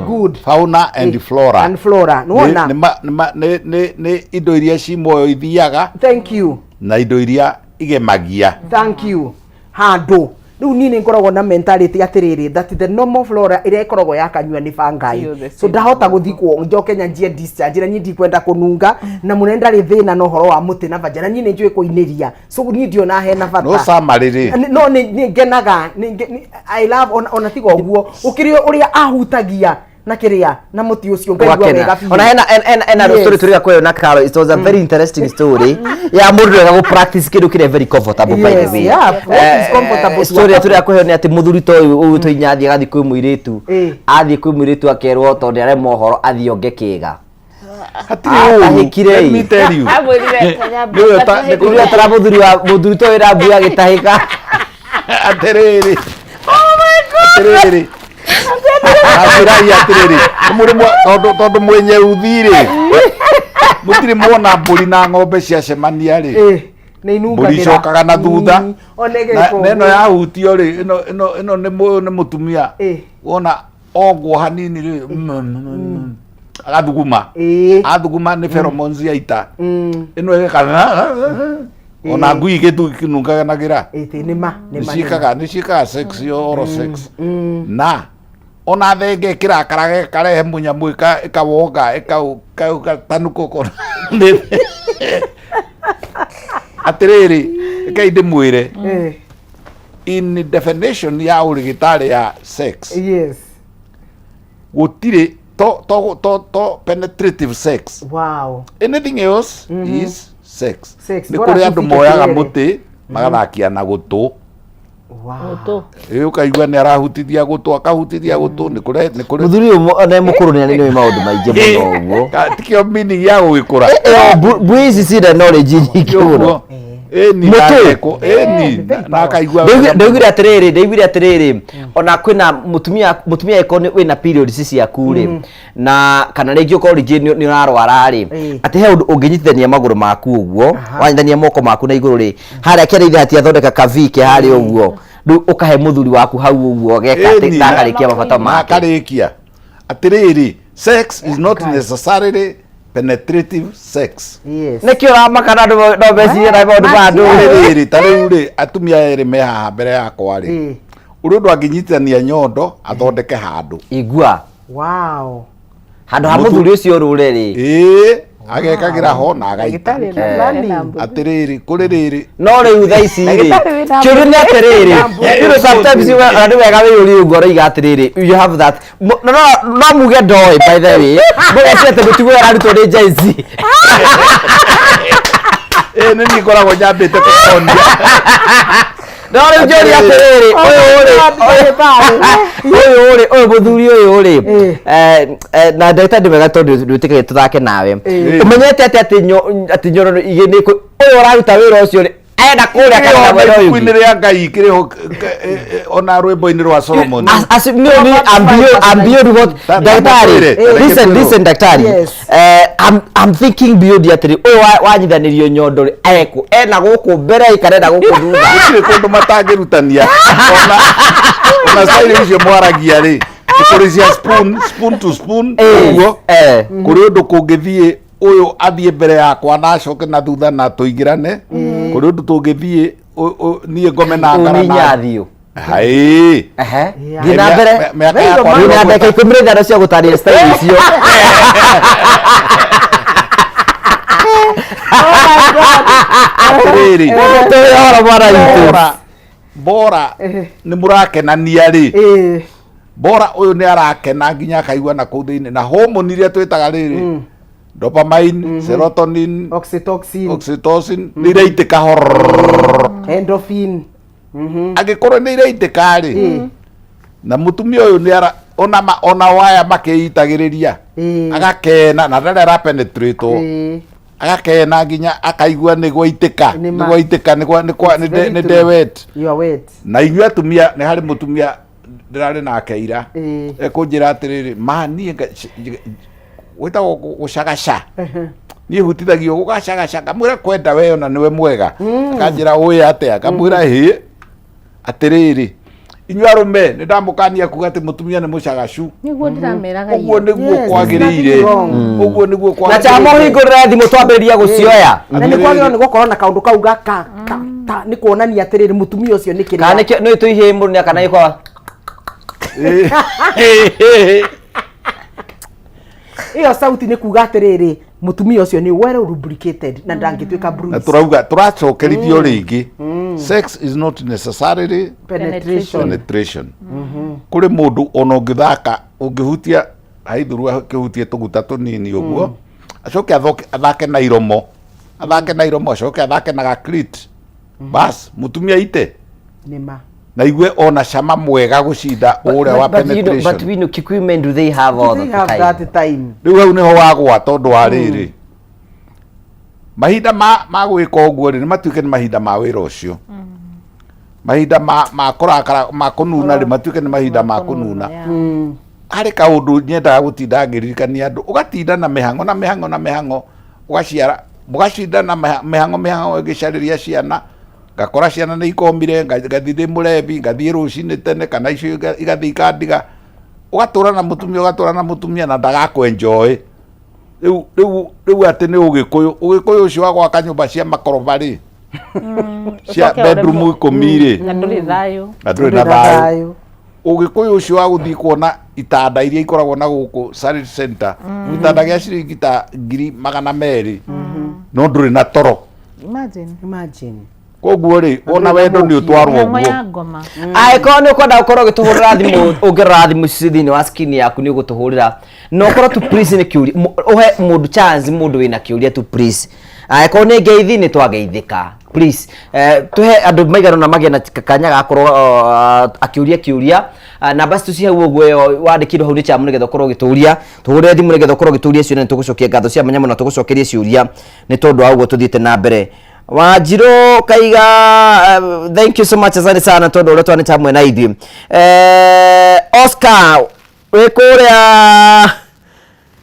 Good. Fauna and flora. And flora. Nĩ- Nĩwona? nĩ ma- nĩ ma- nĩ nĩ indo iria ci muoyo ithiaga Thank you. na indo iria igemagia. Thank you. Handũ rĩu niĩ nĩ ngoragwo na mentality atĩrĩrĩ, that the normal flora ĩrĩa ĩkoragwo ya kanyua nĩ fungi, Yothe. so ndahota gũthikwo njoke nyanjie discharge, na niĩ ndikwenda kũnunga na mũnene ndarĩ thĩna na ũhoro wa mũtĩ na vagina, niĩ nĩ njũĩ kũinĩria, so niĩ ndiona hena bata. No summary rĩ, No nĩ ngenaga, I love ona tiga ũguo ũkĩrĩ ũrĩa ahutagia na kĩrĩa na mũtĩ ũcio ngaigua Wakena. wega biũ. Ona hena Yes. story tũrĩ kwĩyo na Carol. It was a very interesting story ya mũndũ wega gũ practice kĩndũ kĩrĩa very comfortable, by the Yes, way. yeah, what is comfortable to Story a ĩrĩa tũrĩa kũheo nĩ atĩ mũthuri ta ũyũ ũyũ tũinya athiĩ agathiĩ kwĩ mũirĩtu, athiĩ kwĩ mũirĩtu akerwo tondũ nĩ arema ũhoro athiĩ onge kĩga. Hatirĩ ũũru. Atahĩkire Let me ĩ. tell you. Amwĩrire, "Tanyambia Nĩwe ũtatahĩkire." Ũrĩa tara mũthuri wa mũthuri ta ũyũ wĩna mbui agĩtahĩka. Atĩrĩrĩ, atĩrĩrĩ, atĩrai atĩrĩrĩ, mũrĩ tondũ mwĩ nyeuthi rĩ, mũtirĩ muona mbũri na ng'ombe ciacemania rĩ? Nĩ Mbũri inungagĩra. icokaga na thutha. Ona na ĩgeka na ĩno ũguo. Yahutio rĩ, ĩno nĩ mũtumia wona ongwo hanini rĩ, agathuguma, athuguma nĩ pheromones ya ita ĩno ĩgeka ona ngui igĩtungaganagĩra. Ĩtĩ nĩ ma nĩ ma. Nĩ ciĩkaga sex yo, oral sex, na ona thenge ĩkĩrakara ĩkarehe mũnyamũ ĩkawonga ĩkatanũka ũkona. Atĩrĩrĩ, rekei ndĩmwĩre, in definition ya ũrĩgĩtarĩ ya sex, gũtirĩ to penetrative sex. Anything else is sex. Sex. Nĩ Bora kũrĩ andũ tũfike moyaga kĩrere. mũtĩ magathakia na gũtũ. Gũtũ. Ĩ, ũkaigua nĩ arahutithia gũtũ, akahutithia gũtũ, nĩ kũrĩ Mũthuri ũyũ nĩ mũkũrũ nĩ nĩ maũndũ maingĩ mũno ũguo. Tikĩo meaning ya gũgĩkũra. Mbui ici ciĩna knowledge nyingĩ mũno. Ĩni. Mũtĩ. Nakeko ĩni na akaigua. Ndaiguire atĩrĩrĩ, ona kwĩna mũtumia ĩkorwo wĩna periods ciaku rĩ, na kana rĩngĩ ũkorwo rĩngĩ nĩ ũrarwara rĩ, atĩ he ũndũ ũngĩnyitithania magũrũ maku ũguo, wanyitithania moko maku na igũrũ rĩ, harĩa kĩarĩ ithe hatiathondeka kavike harĩa ũguo, rĩu ũkahe mũthuri waku hau ũguo geka atĩ Ĩni, na akarĩkia mabata na make. Akarĩkia. Atĩrĩrĩ, sex is not necessarily penetrative sex. Nĩkĩo ũramaka na andũ no mecirie na maũndũ ma andũ. Rĩrĩ, ta rĩu rĩ, atumia erĩ me haha mbere yakwa rĩ, ũrĩ ũndũ angĩnyitithania nyondo athondeke handũ. Igua. Handũ ha mũthuri ũcio rũre rĩ. Ĩĩ, agekagĩra ho na agaita. Ndagĩtarĩ ena mbũri. Atĩrĩrĩ, kũrĩ rĩrĩ. No rĩu thaa ici rĩ, Ndagĩtarĩ wĩna kĩũria nĩ mbũri. atĩrĩrĩ, sometimes na nĩ wega wĩyũrie ũguo ũroiga atĩrĩrĩ, you have that no muge ndoĩ, by the way, mũgeciria atĩ mũtugo ũyũ ararutwo nĩ Gen Z. Ĩĩ, nĩ niĩ ngoragwo nyambĩte kũmonia. No rĩu njũria atĩrĩrĩ, ũyũ rĩ, ũyũ rĩ, ũyũ mũthuri ũyũ rĩ, eh, eh, na ndagĩtarĩ nĩ wega tondũ ndwĩtĩkĩrie tũthake nawe. Ũmenyete atĩa atĩ atĩ nyondo igĩ nĩ ũyũ ũraruta wĩra ũcio rĩ, arenda kũrĩa kana na mwena ũyũ ibuku-inĩ ũngĩ? rĩa Ngai kĩrĩho ona rwĩmbo-inĩ rwa Solomon. No, ni I'm beyond what daktari. Listen, listen, daktari. Yes. I'm thinking beyond atĩrĩ, ũyũ wanyithanĩrio nyondo rĩ, ekũ ena gũkũ mbere kana ena gũkũ thutha? Gũtirĩ kũndũ matangĩrutania, ona style icio mwaragia rĩ, nĩ kũrĩ cia spoon, spoon to spoon. Ũguo kũrĩ ũndũ kũngĩthiĩ ũyũ athiĩ mbere yakwa na acoke na thutha na tũingĩrane. Kũrĩ ũndũ tũngĩthiĩ niĩ ngome na ngara na Ũninyathio. Hai. Thiĩ na mbere. Mĩaka yakwa Wĩna ndagĩka 15 cia gũtarĩria style icio. Atĩrĩrĩ. Tũrĩ ũhoro mwana witũ. Bora, bora nĩ mũrakenania rĩ, bora ũyũ nĩ arakena nginya akaigua na kũu thĩinĩ na hormone iria twĩtaga rĩrĩ, dopamine, serotonin, oxytocin, oxytocin nĩ iraitĩka horrrr. Endorphin. Angĩkorwo nĩ iraitĩka rĩ, na mũtumia ũyũ nĩ ara ona ona waya makĩitagĩrĩria agakena na ndarĩ arapenetratwo, agakena nginya akaigua nĩ gwaitĩka, nĩ gwaitĩka, nĩ gwa- nĩ kwa- nĩ Very nĩ true. ndewet. You are wet. Na inyuĩ atumia, nĩ harĩ mũtumia ndĩrarĩ nake ira ekũnjĩra atĩrĩrĩ, ma niĩ gwĩtagwo gũcagaca, niĩ hutithagio gũgacagaca. Ngamwĩra kwenda we ona nĩwe mwega. Akanjĩra ũĩ atĩa? Ngamwĩra hĩ, atĩrĩrĩ, inyuĩ arũme nĩ ndamũkania kuga atĩ mũtumia nĩ mũcagacu. Nĩguo ndĩrameraga. Ũguo nĩguo kwagĩrĩire, ũguo nĩguo Na chama ũhingũrĩre thimũ twambĩrĩria gũcioya. Na nĩ kwagĩrĩirwo nĩ gũkorwo na kaũndũ kau gaka ta nĩ kuonania atĩrĩrĩ, mũtumia ũcio nĩ kĩrĩa. Kana nĩkĩo nĩ tũihĩ mũndũ nĩ akana gĩkwa. Ĩyo sauti nĩ kuga atĩrĩrĩ, mũtumia ũcio nĩ well lubricated na ndangĩtuĩka Na bruise. tũrauga tũracokerithio rĩngĩ, sex is not necessarily Penetration. Penetration. Kũrĩ mũndũ ona ũngĩthaka, ũngĩhutia haithuru, akĩhutie tũguta tũnini ũguo, acoke athake na iromo, athake na iromo, acoke athake na gaclit, bas mũtumia ite Nĩma. Na igue ona cama mwega gũcinda ũrĩa wa But you know, but penetration. we know Kikuyu men, do they have all Do the they have time? that time? Rĩu hau nĩho wagwa, tondũ wa rĩrĩ, mahinda ma gwĩka ũguo rĩ, nĩ matuĩke nĩ mahinda ma wĩra ũcio. Mahinda ma kũrakara, ma kũnuna rĩ, matuĩke nĩ mahinda ma kũnuna. Harĩ kaũndũ nyendaga gũtinda ngĩririkania andũ, ũgatinda na mĩhang'o na mĩhang'o na mĩhang'o, ũgaciara, mũgacinda na mĩhang'o mĩhang'o ĩgĩcarĩria ciana, ngakora ciana nĩ ikomire, ngathiĩ ndĩ mũrebi, ngathiĩ rũcinĩ tene kana icio igathiĩ ikandiga, ũgatũra na mũtumia, ũgatũra na mũtumia na ndagakwenjoĩ. Rĩu atĩ nĩ ũgĩkũyũ, ũgĩkũyũ ũcio wa gwaka nyũmba cia makoroba rĩ, cia Ũcoke bedroom ũremwo. 10 rĩ, Na ndũrĩ thayũ. Na ndũrĩ na thayũ. Ũgĩkũyũ ũcio wa gũthiĩ kuona itanda iria ikoragwo na gũkũ Sarit Center, gĩtanda gĩa ciringi ta 200,000, no ndũrĩ na toro. Imagine. Imagine. Koguo rĩ, ona wendo nĩ ũtwarwo Mĩhang'o ũguo. ya ngoma. Angĩkorwo nĩ ũkwenda gũkorwo ũgĩtũhũrĩra thimũ, ũngĩrora thimũ ici thĩinĩ wa screen yaku nĩ ũgũtũhũrĩra, na ũkorwo tu please nĩ kĩũria, ũhe mũndũ chance, mũndũ wĩna kĩũria tu please. Angĩkorwo nĩ ngeithi, nĩ twageithĩka, please. Tũhe andũ maigana ũna magĩe na kanya gakorwo akĩũria kĩũria. Namba citũ ci hau ũguo, ĩyo wandĩkirwo hau nĩ chamu, nĩgetha ũkorwo ũgĩtũria, tũhũrĩre thimũ nĩgetha ũkorwo ũgĩtũria ciũria. Nĩ tũgũcokia ngatho cia mwanya mũno, tũgũcokerie ciũria nĩ tondũ wa ũguo tũthiĩte na mbere. Wanjirũ Kaiga, thank you so much, asante sana tondũ ũrĩa twanĩte hamwe na ithuĩ. Oscar wĩ kũrĩa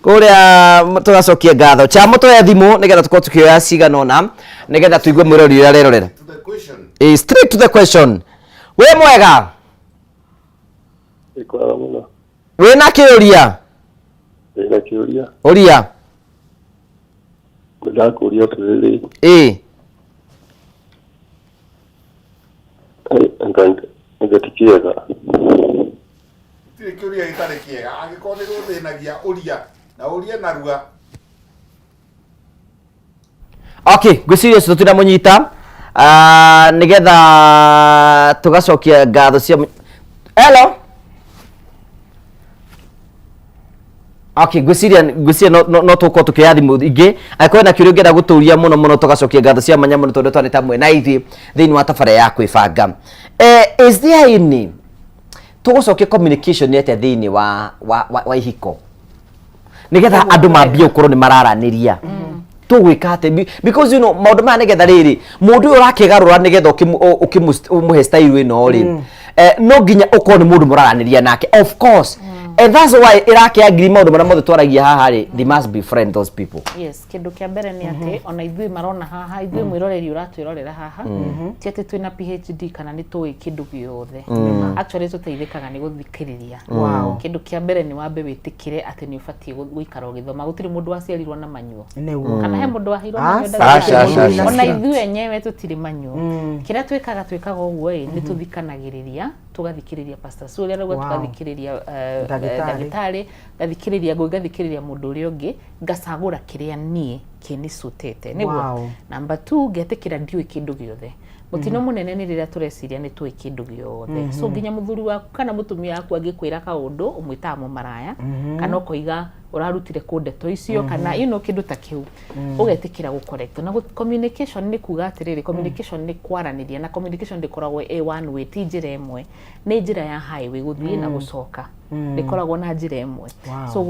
kũrĩa, tũgacokia ngatho. Chamo, tũhe thimũ nĩgetha tũkorwo tũkĩoya cigana ũna nĩgetha tũigue mwĩrori ũrĩa arerorera. Straight to the question. Wĩ mwega? Ĩkwega mũno. Wĩna kĩũria? Ndĩna kĩũria. Ũria. Ndakũria atĩrĩrĩ. Ĩ. Anga ti kĩega. Gũtirĩ kĩũria gĩtarĩ kĩega. Angĩkorwo nĩ gũthĩnagia, ũria na ũrie narua. Okay, ngwĩciria ũcio tũtinamũnyita. Nĩgetha tũgacokia ngatho cia hello. Okay, ngwĩciria ngwĩciria no, no, no tũkorwo tũkĩoya thimũ ingĩ angĩkorwo na kĩũria ũngĩenda gũtũria mũno mũno tũgacokia ngatho cia mwanya mũno tondũ twarĩ tamwe na ithuĩ thĩinĩ wa tabarĩra ya kwĩbanga. Eh, is there any tũgũcokia communication nĩ atĩa thĩinĩ wa, wa, wa, wa ihiko nĩgetha andũ mambie gũkorwo nĩ mararanĩria tũgwĩka atĩa because you know maũndũ maya nĩgetha rĩrĩ mũndũ ũyũ ũrakĩgarũra nĩgetha ũkĩmũhe style ĩno rĩ, eh, no nginya ũkorwo nĩ mũndũ mũraranĩria nake, of course, and that's why ĩrakĩangiri maũndũ marĩa mothe twaragia haha rĩ, they must be friend those people. Yes, kĩndũ kĩa mbere nĩ atĩ ona ithuĩ marona haha, ithuĩ mwĩroreri ũratwĩrorera haha, ti atĩ twĩna PhD kana nĩ tũĩ kĩndũ gĩothe. Actually tũteithĩkaga nĩ gũthikĩrĩria. Kĩndũ kĩa mbere nĩ wambe wĩtĩkĩre atĩ nĩ ũbatiĩ gũikara ũgĩthoma. Gũtirĩ mũndũ waciarirwo na manyuo. Nĩguo. Kana he mũndũ waheirwo Aca. manyuo ndagĩtarĩ? Aca, aca, aca. Ona ithuĩ enyewe tũtirĩ manyuo. Kĩrĩa twĩkaga twĩkaga ũguo ĩ, nĩ tũthikanagĩrĩria, tũgathikĩrĩria Pastor Sue ũrĩa arauga, tũgathikĩrĩria Ndagĩtarĩ. Ndagĩtarĩ, ngathikĩrĩria ngũi, ngathikĩrĩria mũndũ ũrĩa ũngĩ, ngacagũra kĩrĩa niĩ kĩnicutĩte nĩguo. Number two, ngetĩkĩra ndiũĩ kĩndũ gĩothe. Mũtino mũnene nĩ rĩrĩa tũreciria nĩ tũĩ kĩndũ gĩothe. So nginya mũthuri waku kana mũtumia waku angĩkwĩra kaũndũ, ũmwĩtaga mũmaraya, kana ũkoiga ũrarutire kũ ndeto icio, kana you know, kĩndũ ta kĩu. Ũgetĩkĩra gũ correct na communication nĩ kuga atĩrĩrĩ, communication nĩ kwaranĩria, na communication ndĩkoragwo ĩ one way, ti njĩra ĩmwe, nĩ njĩra ya highway gũthiĩ na gũcoka, ndĩkoragwo na njĩra ĩmwe. So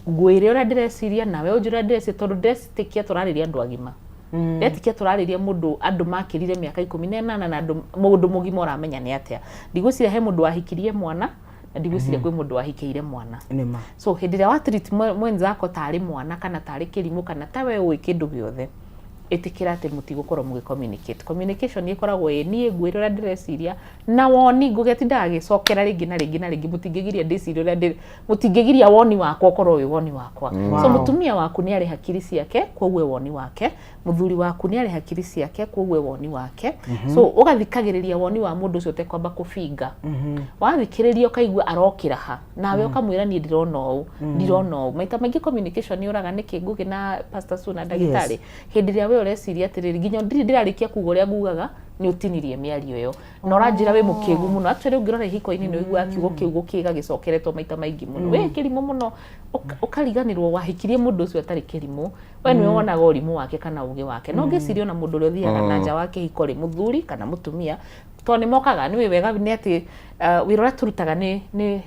ngwĩre ũrĩa ndĩreciria, nawe ũnjĩre ũrĩa ndĩreciria, tondũ ndĩretĩkia tũrarĩria andũ agima, ndetĩkia tũrarĩria mũndũ andũ makĩrire mĩaka 18 na andũ mũndũ mũgima ũramenya nĩ atĩa. Ndigwĩciria he mũndũ wahikirie mwana, na ndigwĩciria kwĩ mũndũ wahikĩire mwana. Nĩma. So hĩndĩ ĩrĩa wa treat mwenzako tarĩ mwana kana tarĩ kĩrimũ kana ta we ũĩ kĩndũ gĩothe, ĩtĩkĩra atĩ mũtigũkorwo mũgĩ communicate. Communication ĩkoragwo ĩ niĩ ngwĩre ũrĩa ndĩreciria na woni ngũgĩ atindaga agĩcokera rĩngĩ na rĩngĩ na rĩngĩ. Mũtingĩgiria ndĩcirie ũrĩa ndĩ, mũtingĩgiria woni wakwa ũkorwo wĩ woni wakwa. So mũtumia waku nĩ arĩ hakiri ciake, koguo e woni wake. Mũthuri waku nĩ arĩ hakiri ciake, koguo e woni wake. So ũgathikagĩrĩria woni wa mũndũ ũcio ũtekwamba kũbinga. Wathikĩrĩria ũkaigua arokĩra ha, nawe ũkamwĩra niĩ ndĩrona ũũ, ndirona ũũ. Maita maingĩ communication yũraga nĩkĩ, Ngũgĩ na Pastor Sue na ndagĩtarĩ? Hĩndĩ ĩrĩa we ũreciria atĩrĩrĩ, nginya ndirĩ ndĩrarĩkia kuga ũrĩa ngugaga, nĩ ũtinirie mĩario ĩyo na ũranjĩra wĩ mũkĩgu mũno. Actually ũngĩrora ihiko-inĩ nĩ ũiguaga kiugo kĩu gũkĩga gĩcokeretwo maita maingĩ mũno, wĩ kĩrimũ mũno. Ũkariganĩrwo wahikirie mũndũ ũcio atarĩ kĩrimũ. We nĩwe wonaga ũrimũ wake kana ũgĩ wake. No ngĩciria ona mũndũ ũrĩa ũthiaga na nja wa kĩhiko rĩ, mũthuri kana mũtumia, tondũ nĩ mokaga, nĩ wega nĩ atĩ wĩra ũrĩa tũrutaga nĩ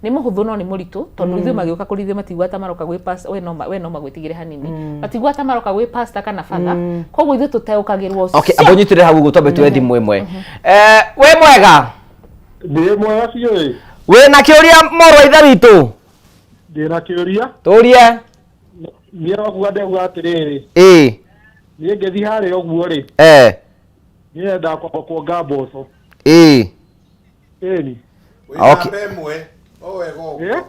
mũhũthũ no nĩ mũritũ, tondũ ithuĩ magĩũka kũrĩ ithuĩ matiguaga ta maroka gwĩ pastor. We no magwĩtigĩre hanini, matiguaga ta maroka gwĩ pastor kana father, koguo ithuĩ tũteũkagĩrwo. Okay, amba ũnyitĩrĩre hau ũguo twambe tuoe thimũ ĩmwe. Eh, wĩ mwega? Ndĩ mwega biũ ĩ. Wĩ na kĩũria, mũrũ wa ithe witũ? Ndĩ na kĩũria. Tũrie. Niĩ nokuga ndauga atĩrĩrĩ, niĩ ngĩthiĩ harĩa ũguo rĩ, niĩ nyendaga kwamba kuonga mboco. Ĩni. Okay. Namba ĩmwe o wega ũguo.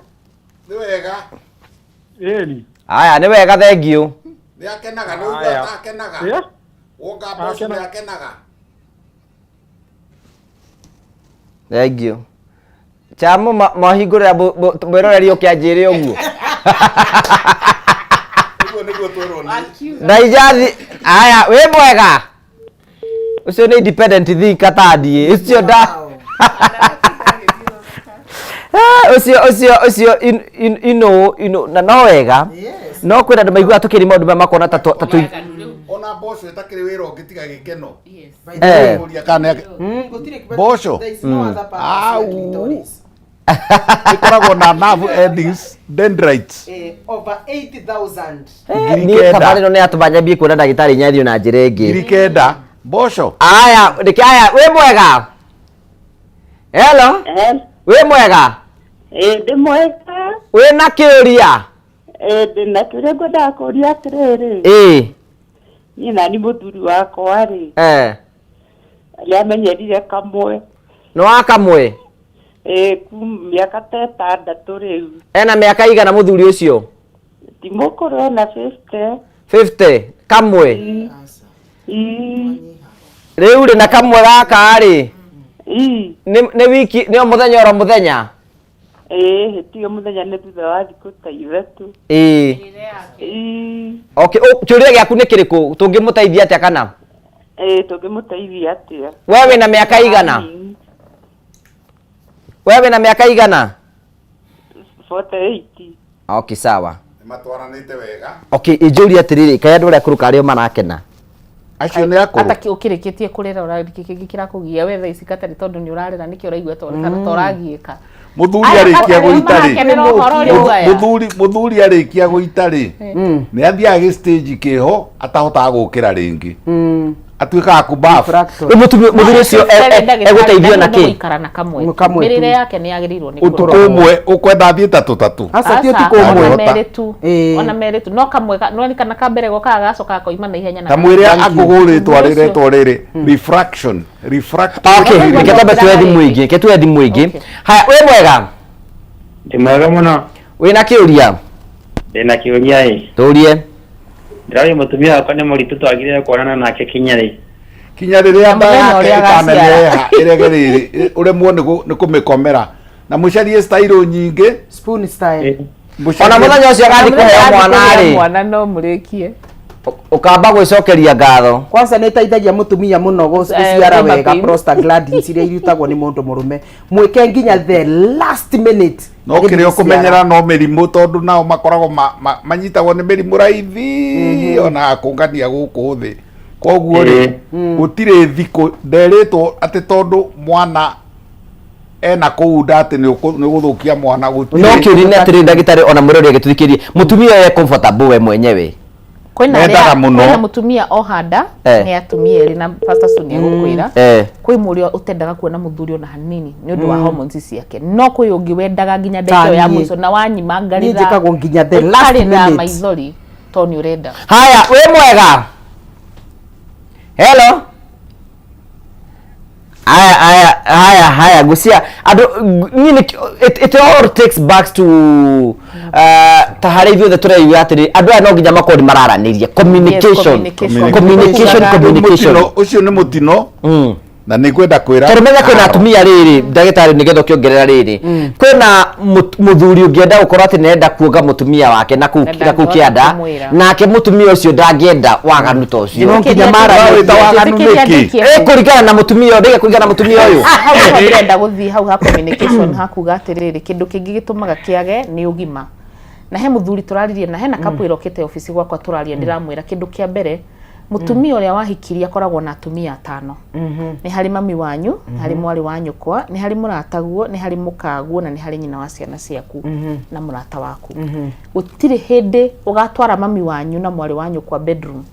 Nĩ wega. Ĩni. Aya, nĩ wega, thengiũ. Nĩ akenaga, nĩ Aya. ũigua akenaga. Wonga mboco nĩ akenaga. Thengiũ chamu mahingũrĩra mwĩroreri ũke anjĩre ũguo. Ũguo nĩguo twerwo nĩ. Na ijathi aya, wĩ mwega? Ũcio nĩ independent thinker ta niĩ ũcio nda. Eh, ũcio ino na no wega no kwĩna andũ maiguaga tũkĩri maũndũ maya makona ta Ona mboco ĩtakĩrĩ wĩra ũngĩ tiga gĩkeno. Kũria kana mboco. Au. Ĩkoragwo na nerve endings, dendrites. Over 80,000. Ngiri Niĩ kenda. thabarĩ ĩno nĩ yatũma nyambie kuona ndagĩtarĩ nyathio na njĩra ĩngĩ. 9,000 mboco. Aya, reke aya, wĩ mwega? Hello, wĩ mwega? Ĩ, ndĩ mwega. Wĩ na kĩũria? Ĩ, ndĩ na kĩũria ngwendaga kũria atĩrĩrĩ. Niĩ nani mũthuri wakwa rĩ, nĩ amenyerire kamwe. Nĩ wa kamwe? Ĩ, kuma mĩaka ta 6 rĩu. Ena mĩaka igana mũthuri ũcio? Ti mũkũrũ, ena 50. 50 kamwe? Ĩ. Rĩu rĩ, na kamwe gaka rĩ, nĩ wiki nĩ o mũthenya oro mũthenya? Ĩ, tiga mũthenya, nĩ thutha wa thikũ ta 3. Ĩ. Okay, kĩũria gĩaku nĩ kĩrĩkũ? Tũngĩmũteithia atĩa kana? Ĩ, tũngĩmũteithia atĩa? We wĩna mĩaka igana? We wĩna mĩaka igana? 48. Okay, sawa. Nĩ matwaranĩte wega. Okay, injũria atĩrĩrĩ, kaĩ andũ arĩa akũrũ karĩ o marakena? Acio nĩ akũrũ. Ata ũkĩrĩkĩtie kũrera ũrarĩkĩtie kĩrakũgia we thaa ici katarĩ tondũ nĩ ũrarera nĩkĩo ũraigua ta ta ũragiĩka. Mũthuri Aya arĩkia katarĩ gũita rĩ, marakenera ũhoro ũrĩa aya. Mũthuri arĩkia gũita rĩ, nĩ athiaga gĩ stage kĩho atahotaga gũkĩra rĩngĩ. Atuĩkaga kubafu. Rĩu mũthuri ũcio egũteithio na kĩ? Gũikara na kamwe. Kamwe tu. Mĩrĩre yake nĩ yagĩrĩirwo nĩ Ũtukũ kũrorwo. ũmwe ũkwenda athiĩ tatũ tatũ. Aca, Ndangĩhota. ona merĩ tu. Ona merĩ tu. No kamwe no nĩ kana ka mbere gokaga gacoka gakoima na ihenya na Kamwĩre akũgũrĩtwo Ũcio. rĩretwo rĩrĩ refraction. Refractory Okay, period. reke twambe tuoe thimũ ĩngĩ, reke tuoe thimũ ĩngĩ. Haya, wĩ mwega? Ndĩ mwega mũno. Wĩna kĩũria? Ndĩna kĩũria ĩ. Tũrie. Ndĩraria mũtumia wakwa nĩ mũritũ twagĩrĩire kuonana nake kinya rĩ? Kinya rĩrĩa nda Mũthenya yake ũrĩa agaciara. ĩkaneneha ĩrege rĩrĩ ũremwo nĩ kũmĩkomera na mũcarie style nyingĩ. Spoon style. Ona mũthenya ũcio agathiĩ kũheo mwana rĩ, Mwana no mũrĩkie. ũkamba gwĩcokeria ngatho. Kwanza nä ĩteithagia mũtumia mũno gũciara labour wega pain. prostaglandins iria irutagwo nĩ mũndũ mũrũme mwĩke nginya the last minute No kĩrĩa ũkũmenyera no mĩrimũ tondũ nao makoragwo manyitagwo nĩ mĩrimũ raithi ona kũngania gũkũ thĩ. Koguo rĩ, gũtirĩ thikũ nderĩtwo atĩ tondũ mwana ena kũu nda atĩ nĩ ũgũthũkia mwana gũtirĩ. No kĩũria nĩ atĩrĩrĩ ndagĩtarĩ ona mũrori agĩtũthikĩrĩria, mũtumia ũyũ e comfortable we mwenyewe? Kwĩna Mendaga arĩa mũno. kwĩna mũtumia oha nda nĩ atumia erĩ na Pastor Sue nĩ egũkwĩra. Kwĩ mũrĩa ũtendaga kuona mũthuri ona hanini nĩ ũndũ wa hormones ciake, no kwĩ ũngĩ wendaga nginya ndagĩka ĩyo ya Ta niĩ. mũico na wanyima Niĩ ngarĩra njĩkagwo nginya the last ũkarĩra minute. maithori tondũ nĩ ũrenda. Haya, wĩ mwega? Hello? Haya, haya, haya, haya, gucia andũ niĩ nĩ it all takes back to ta harĩa ithuothe tũreigua atĩrĩ andũ aya no nginya makorwo nĩ mararanĩria communication, communication. communication, communication. Mũtino, ũcio nĩ mũtino na nĩ ngwenda kwĩra Tondũ menya kwĩna atumia rĩrĩ ndagĩtarĩ nĩgetha ũkĩongerera rĩrĩ kwĩna mũthuri ũngĩenda gũkorwo atĩ nĩarenda kuonga mũtumia wake na kũu Na na kũu ndangĩhota kĩanda kũmwĩra. nake mũtumia ũcio ndangĩenda waganu ta ũcio. No nginya maranĩrie. Wĩta waganu Njĩtĩkĩria nĩkĩ? ndĩkie. Kũringana na mũtumia ũyũ, ndĩge kũringana na mũtumia ũyũ. Hau nĩho ndĩrenda gũthiĩ hau ha communication hakuga atĩrĩrĩ kĩndũ kĩngĩ gĩtũmaga kĩage nĩ ũgima na he mũthuri tũraririe na hena couple ĩrokĩte obici gwakwa tũraria ndĩramwĩra kĩndũ kĩa mbere mũtumia ũrĩa wahikirie akoragwo na atumia atano nĩ harĩ mami wanyu nĩ harĩ mwarĩ wa nyũkwa nĩ harĩ mũrataguo nĩ harĩ mũkaguo na nĩ harĩ nyina wa ciana ciaku na mũrata waku gũtirĩ hĩndĩ ũgatwara mami wanyu na mwarĩ wa nyũkwa bedroom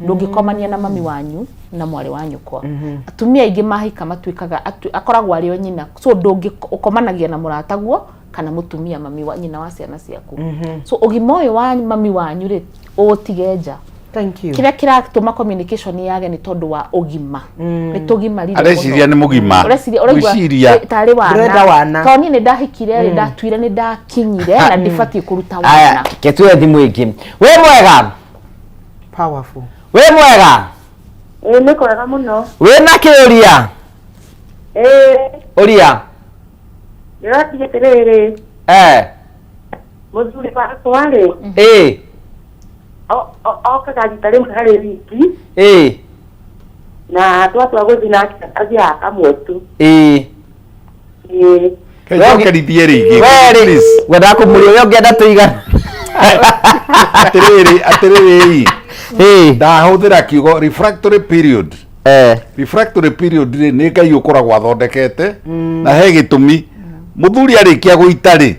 ndũngĩkomania na mami wanyu na mwarĩ wa nyũkwa atumia aingĩ mahika matuĩkaga akoragwo arĩ o nyina so ndũngĩ ũkomanagia na mũrataguo kana mũtumia mami wa nyina wa ciana ciaku so ũgima ũyũ wa mami wanyu rĩ ũtige nja Thank you. kĩrĩa kĩratũma communication yage nĩ tondũ wa ũgima nĩ tũgimarire Areciria nĩ mũgima. Ũreciria ũraigua Gwĩciria. tarĩ Ndĩrenda wana. Tondũ niĩ nĩ ndahikire rĩ ndatuire nĩ ndakinyire na ndibatiĩ kũruta Aya, wana ke tuoe thimũ ĩngĩ. Wĩ mwega? Powerful. Wĩ mwega? Ĩĩ nĩ kwega mũno. Wĩna kĩũria? Ĩĩ Ũria. ndĩratiga atĩrĩrĩ mũthuri wakwa rĩ okaga rita rĩmwe harĩ wiki na twatua gũthiĩ nake athiaga kamwe tu. Ĩĩ. Njokerithie rĩngĩ. Werĩ, please. wendaga kũmũria ũrĩa ũngĩenda tũigana. Atĩrĩrĩ, atĩrĩrĩ ndahũthĩra kiugo refractory period. Refractory period rĩ nĩ Ngai ũkoragwo athondekete na he gĩtũmi mũthuri arĩkia gũita rĩ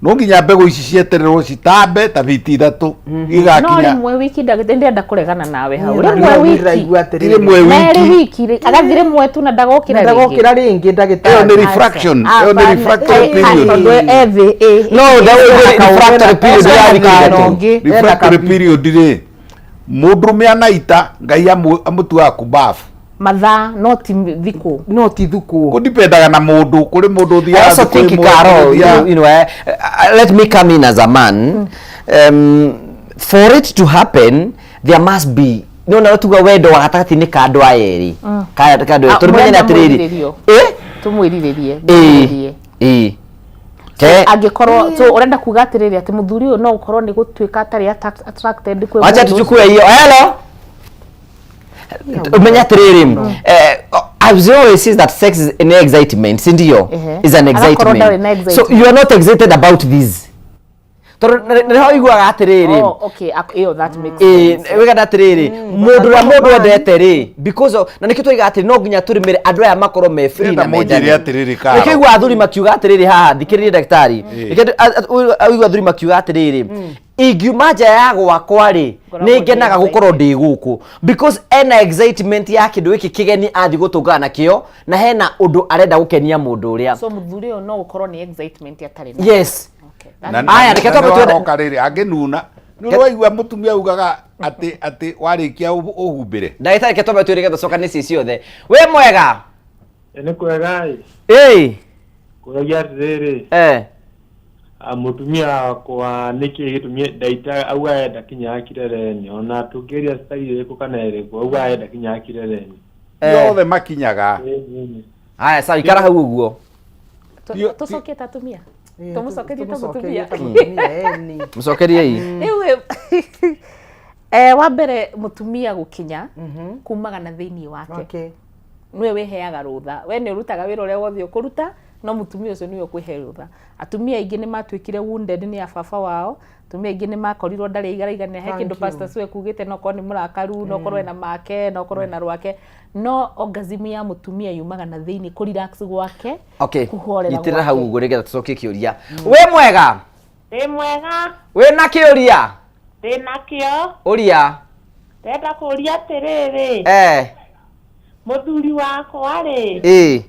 no nginya mbegũ ici cietererwo citambe ta biti ithatũ no igakinya rĩmwe wiki ndagĩtarĩ ndĩrenda kũregana nawe hau Niĩ rĩmwe wiki ndĩraigua atĩrĩrĩ. Rĩmwe merĩ wiki. wiki rĩ agathiĩ rĩmwe tu na ndagokĩra rĩngĩ Ndagokĩra rĩngĩ ndagĩtarĩ. Ĩyo nĩ refraction, ĩyo nĩ refractory period. tondũ ethĩ ĩ No, refractory period ya wiki ithatũ. Refractory period rĩ mũndũrũme anaita Ngai amũtuaga kubafu mathaa no ti thikũ no ti thukũ kũdipendaga na mũndũ kũrĩ mũndũ I ũthiaga also thikũ think ĩmwe, Karo, ũngĩ ũthiaga- let me come in as a man. For it to happen, there must be no na tuga wendo wa gatagatĩ-inĩ ka andũ aya erĩ. Ka ka andũ Ah, tondũ menye mũrenda atĩrĩrĩ. mwĩrirĩrio. Tũmwĩrirĩrie Ĩ mwĩrirĩrie. ĩ. Ke Angĩkorwo so ũrenda kuga atĩrĩrĩ atĩ mũthuri ũyũ no ũkorwo nĩ gũtuĩka atarĩ attracted kwĩ wacha mũndũ ũcio. tuchukue hiyo. Hello. Umenya atĩrĩrĩ, I was always says that sex is an excitement, si ndio? Ehe. Is an Agakorwo ndarĩ excitement. na So excitement. you are not excited about this. Tondũ nĩho ũiguaga atĩrĩrĩ. Oh, okay, ĩyo that makes sense. Wĩgana atĩrĩrĩ, mũndũ ũrĩa mũndũ endete rĩ, because of, na nĩkĩo twaiga atĩ no nginya tũrĩmĩre andũ aya makorwo me free na Ndĩrenda mũnjĩre mendane. atĩrĩrĩ, Karo. Nĩkĩo ũiguaga athuri makiuga atĩrĩrĩ haha, thikĩrĩria ndagĩtarĩ. Nĩkĩo ũiguaga athuri makiuga atĩrĩrĩ, ingiuma nja ya gwakwa rĩ, Ngoragwo nĩ ngenaga ndĩ gũkorwo ndĩ gũkũ because ena excitement ya kĩndũ gĩkĩ kĩgeni athiĩ gũtũngana nakĩo, na hena ũndũ arenda gũkenia mũndũ ũrĩa. So mũthuri ũyũ no gũkorwo nĩ excitement atarĩ nayo. Yes. Na- Aya, na- reke na twambe nĩ twende- waroka rĩrĩ angĩnuna nĩ waigua mũtumia augaga atĩ atĩ warĩkia ũhumbĩre. Ndagĩtarĩ, reke twambe twĩrĩge tũcoka nĩ ciĩ ciothe. Wĩ mwega? Nĩ kwega ĩ. Ĩĩ. Kũragia atĩrĩrĩ. Ah, mũtumia wakwa nĩkĩ gĩtũmi ndaita auga enda kinyaga kirereni ona tũngĩria style ĩrĩkũ kana ĩrĩkũ auga enda kinyaga kirereni. Othe makinyaga. Haya, sawa, ikara hau ũguo. Tũcokie ta atumia, tũmũcokerie ta mũtumia. Mũcokeriei. Rĩu wa mbere mũtumia gũkinya kumaga na thĩinĩ wake. Nĩwe wĩheaga rũtha, we nĩ ũrutaga wĩra ũrĩa wothe ũkũruta, no mũtumia ũcio nĩwe ũkwĩhe rũtha. Atumia aingĩ nĩ matuĩkire wounded nĩ a baba wao, atumia aingĩ nĩ makorirwo ndarĩ aigaraiganĩra he Thank kĩndũ you. Pastor Sue kugĩte, no korwo nĩ mũrakaru, no korwo ena make, no korwo ena rwake, no orgasm ya mũtumia yumaga na thĩinĩ, kũ relax gwake, Okay. kũhorera Nyitĩrĩra hau gwake. ũguo nĩgetha tũcokie kĩũria. Wĩ mwega? Ndĩ mwega. Wĩ na kĩũria? Ndĩ nakĩo. Ũria. Ndenda kũria atĩrĩrĩ. Mũthuri wakwa rĩ.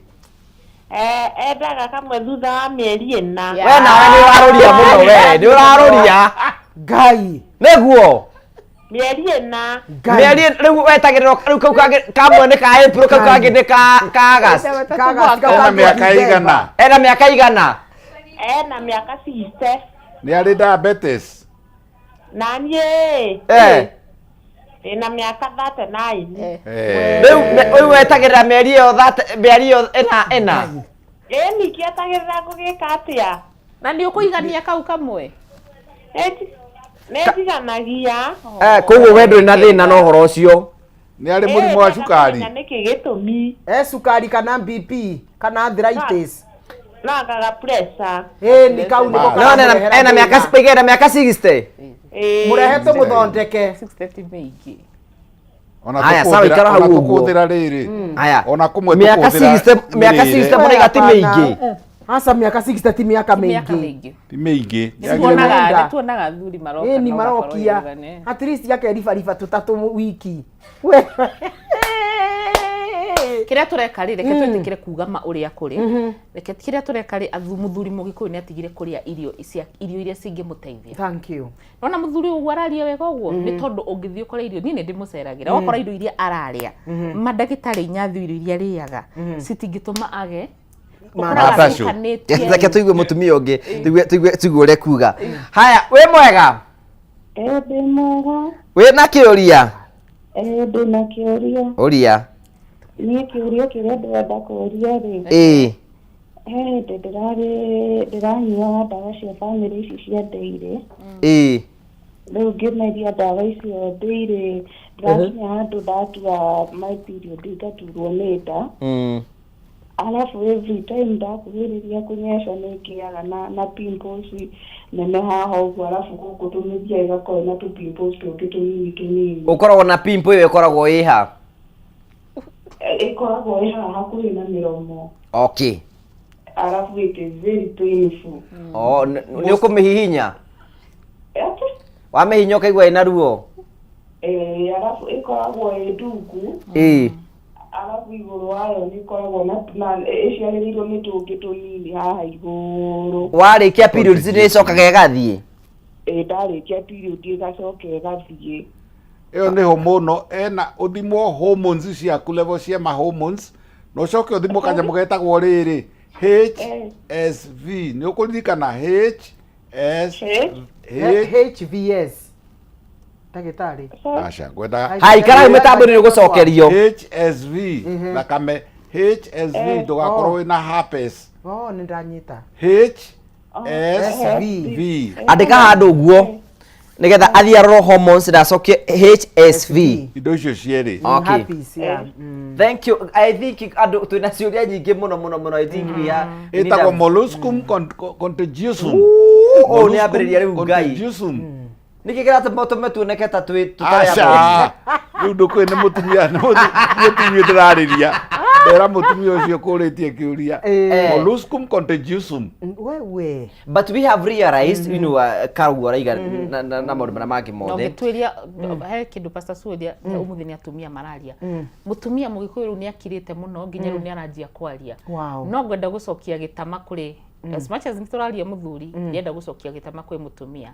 Endaga kamwe thutha wa mĩeri 4. We nawe nĩ ũrarũria mũno, we nĩ ũrarũria. Ngai. Nĩguo. Mĩeri 4. Mĩeri rĩu wetagĩrĩra rĩu kau kangĩ kamwe nĩ ka April, kau kangĩ nĩ ka August. Ena mĩaka igana? Ena mĩaka igana? Ena mĩaka 60. Nĩ arĩ diabetes? Na niĩ ndĩna mĩaka 39. Rĩu rĩu wetagĩrĩra mĩeri ĩyo mĩeri ĩyo 4 4. Ĩĩ, ningĩetagĩrĩra ngũgĩka atĩa? Na nĩ ũkũigania kau kamwe? Nĩ njiganagia. Koguo we ndũrĩ na thĩna na ũhoro ũcio. Nĩ arĩ mũrimũ wa cukari? Nĩkĩ gĩtũmi? Cukari kana BP kana arthritis. No akaga pressure. Ĩĩ, nĩ kau nĩko No ena karamũrehera ena mĩaka thĩna. ena mĩaka 60. Mũrehe tũmũthondeke. 60 ti mĩingĩ. Ona Haya, sawa, ikara hau ona ũguo. tũkũhũthĩra rĩrĩ. Haya. Ona kũmwe Mĩaka tũkũhũthĩra 60, mĩaka mĩrĩre. 60 mũraiga ti mĩingĩ. Aca, mĩaka 60 ti mĩaka mĩingĩ. Ti mĩingĩ. Nĩ tuonaga athuri maroka. Ĩni na ũgakorwo marokia. wĩrugane. At least akeribariba tũtatũ wiki. We. Kĩrĩa tũreka rĩ, reke twĩtĩkĩre kuga ma ũrĩa kũrĩ. Reke kĩrĩa tũreka rĩ, mũthuri mũgĩkũyũ nĩ atigire kũrĩa irio cia irio iria cingĩmũteithia. Thank you. Nona mũthuri ũguo araria wega ũguo nĩ tondũ ũngĩthiĩ ũkore irio, niĩ nĩ ndĩmũceragĩra, ũgakora irio iria ararĩa, mandagĩtarĩ inyathu irio iria arĩaga citingĩtũma age. Ũkoraga Matacu. atukanĩtie. Reke tũigue mũtumia ũngĩ, tũigue tũigue tũigue ũrĩa kuga. Haya, wĩ mwega? Ĩĩ, ndĩ mwega. Wĩ na kĩũria? Ĩĩ, ndĩ na kĩũria. Ũria. Niĩ kĩũria kĩrĩa ndĩrenda kũũria rĩ, he hĩndĩ ndĩrarĩ ndĩranyuaga ndawa cia bamĩrĩ ici cia ndĩirĩ. Rĩu ngĩmeria ndawa icio ndĩirĩ, ndĩrakinya handũ ndatua my period ngaturwo nĩ nda. Alafu every time ndakuhĩrĩria kũnyeca nĩ ngĩaga na pimples nene haha ũguo, alafu gũkũ tũmĩthia ĩgakorwo na tũ pimples tũngĩ tũnini tũnini. Ũkoragwo na pimple ĩyo ĩkoragwo ĩ ha? Ĩkoragwo ĩ haha hakuhĩ na mĩromo. Okay. Alafu it is very painful. Oh, nĩ ũkũmĩhihinya? Wamĩhihinya ũkaigua ĩna ruo? Ĩĩ, alafu ĩkoragwo ĩ ndungu. Alafu igũrũ wayo nĩ ĩkoragwo na ĩciarĩrĩirwo nĩ tũngĩ tũnini haha igũrũ. Warĩkia periods nĩ ĩcokaga ĩgathiĩ? Ĩĩ, ndarĩkia period ĩgacoka ĩgathiĩ. Ĩyo nĩ hormonal, ena ũthimwo hormones ciaku, level cia ma hormones, na ũcoke ũthimwo kanyamũ getagwo rĩrĩ HSV. Nĩ ũkũririkana HS H? HVS. Ndagĩtarĩ. Aca, ngwendaga. Hai, ikara hau mĩtambo-inĩ nĩ ũgũcokerio. HSV, thakame HSV, ndũgakorwo wĩna herpes. Oh, nĩ ndanyita. HSV. Andĩka handũ ũguo. Nĩgetha athiĩ arorwo hormones na acokie HSV. Indo icio cierĩ. Okay. Herpes, yeah. Thank you. I think andũ twĩna ciũria nyingĩ mũno mũno mũno. I think we are we need Ĩtagwo molluscum contagiosum. Oh, nĩ ambĩrĩria rĩu Ngai. Contagiosum. Nĩkĩ kĩratũma tũme tuoneke ta twĩ tũtarĩ Aca. Rĩu ndũkũĩ nĩ mũtumia nĩ mũtumia ndĩrarĩria. Ndera mũtumia ũcio kũrĩtie kĩũria. Molluscum contagiosum. Wewe. But we have realized, Karũguo araiga na maũndũ marĩa mangĩ Na mothe. ũngĩtuĩria he kĩndũ Pastor Suoria ũmũthĩ nĩ atumia mararia. Mũtumia mũgĩkũyũ rĩu nĩ akirĩte mũno nginya rĩu nĩ aranjia kwaria. No ngwenda gũcokia gĩtama kũrĩ as much as nĩ tũraria mũthuri, ndĩrenda gũcokia gĩtama kwĩ mũtumia.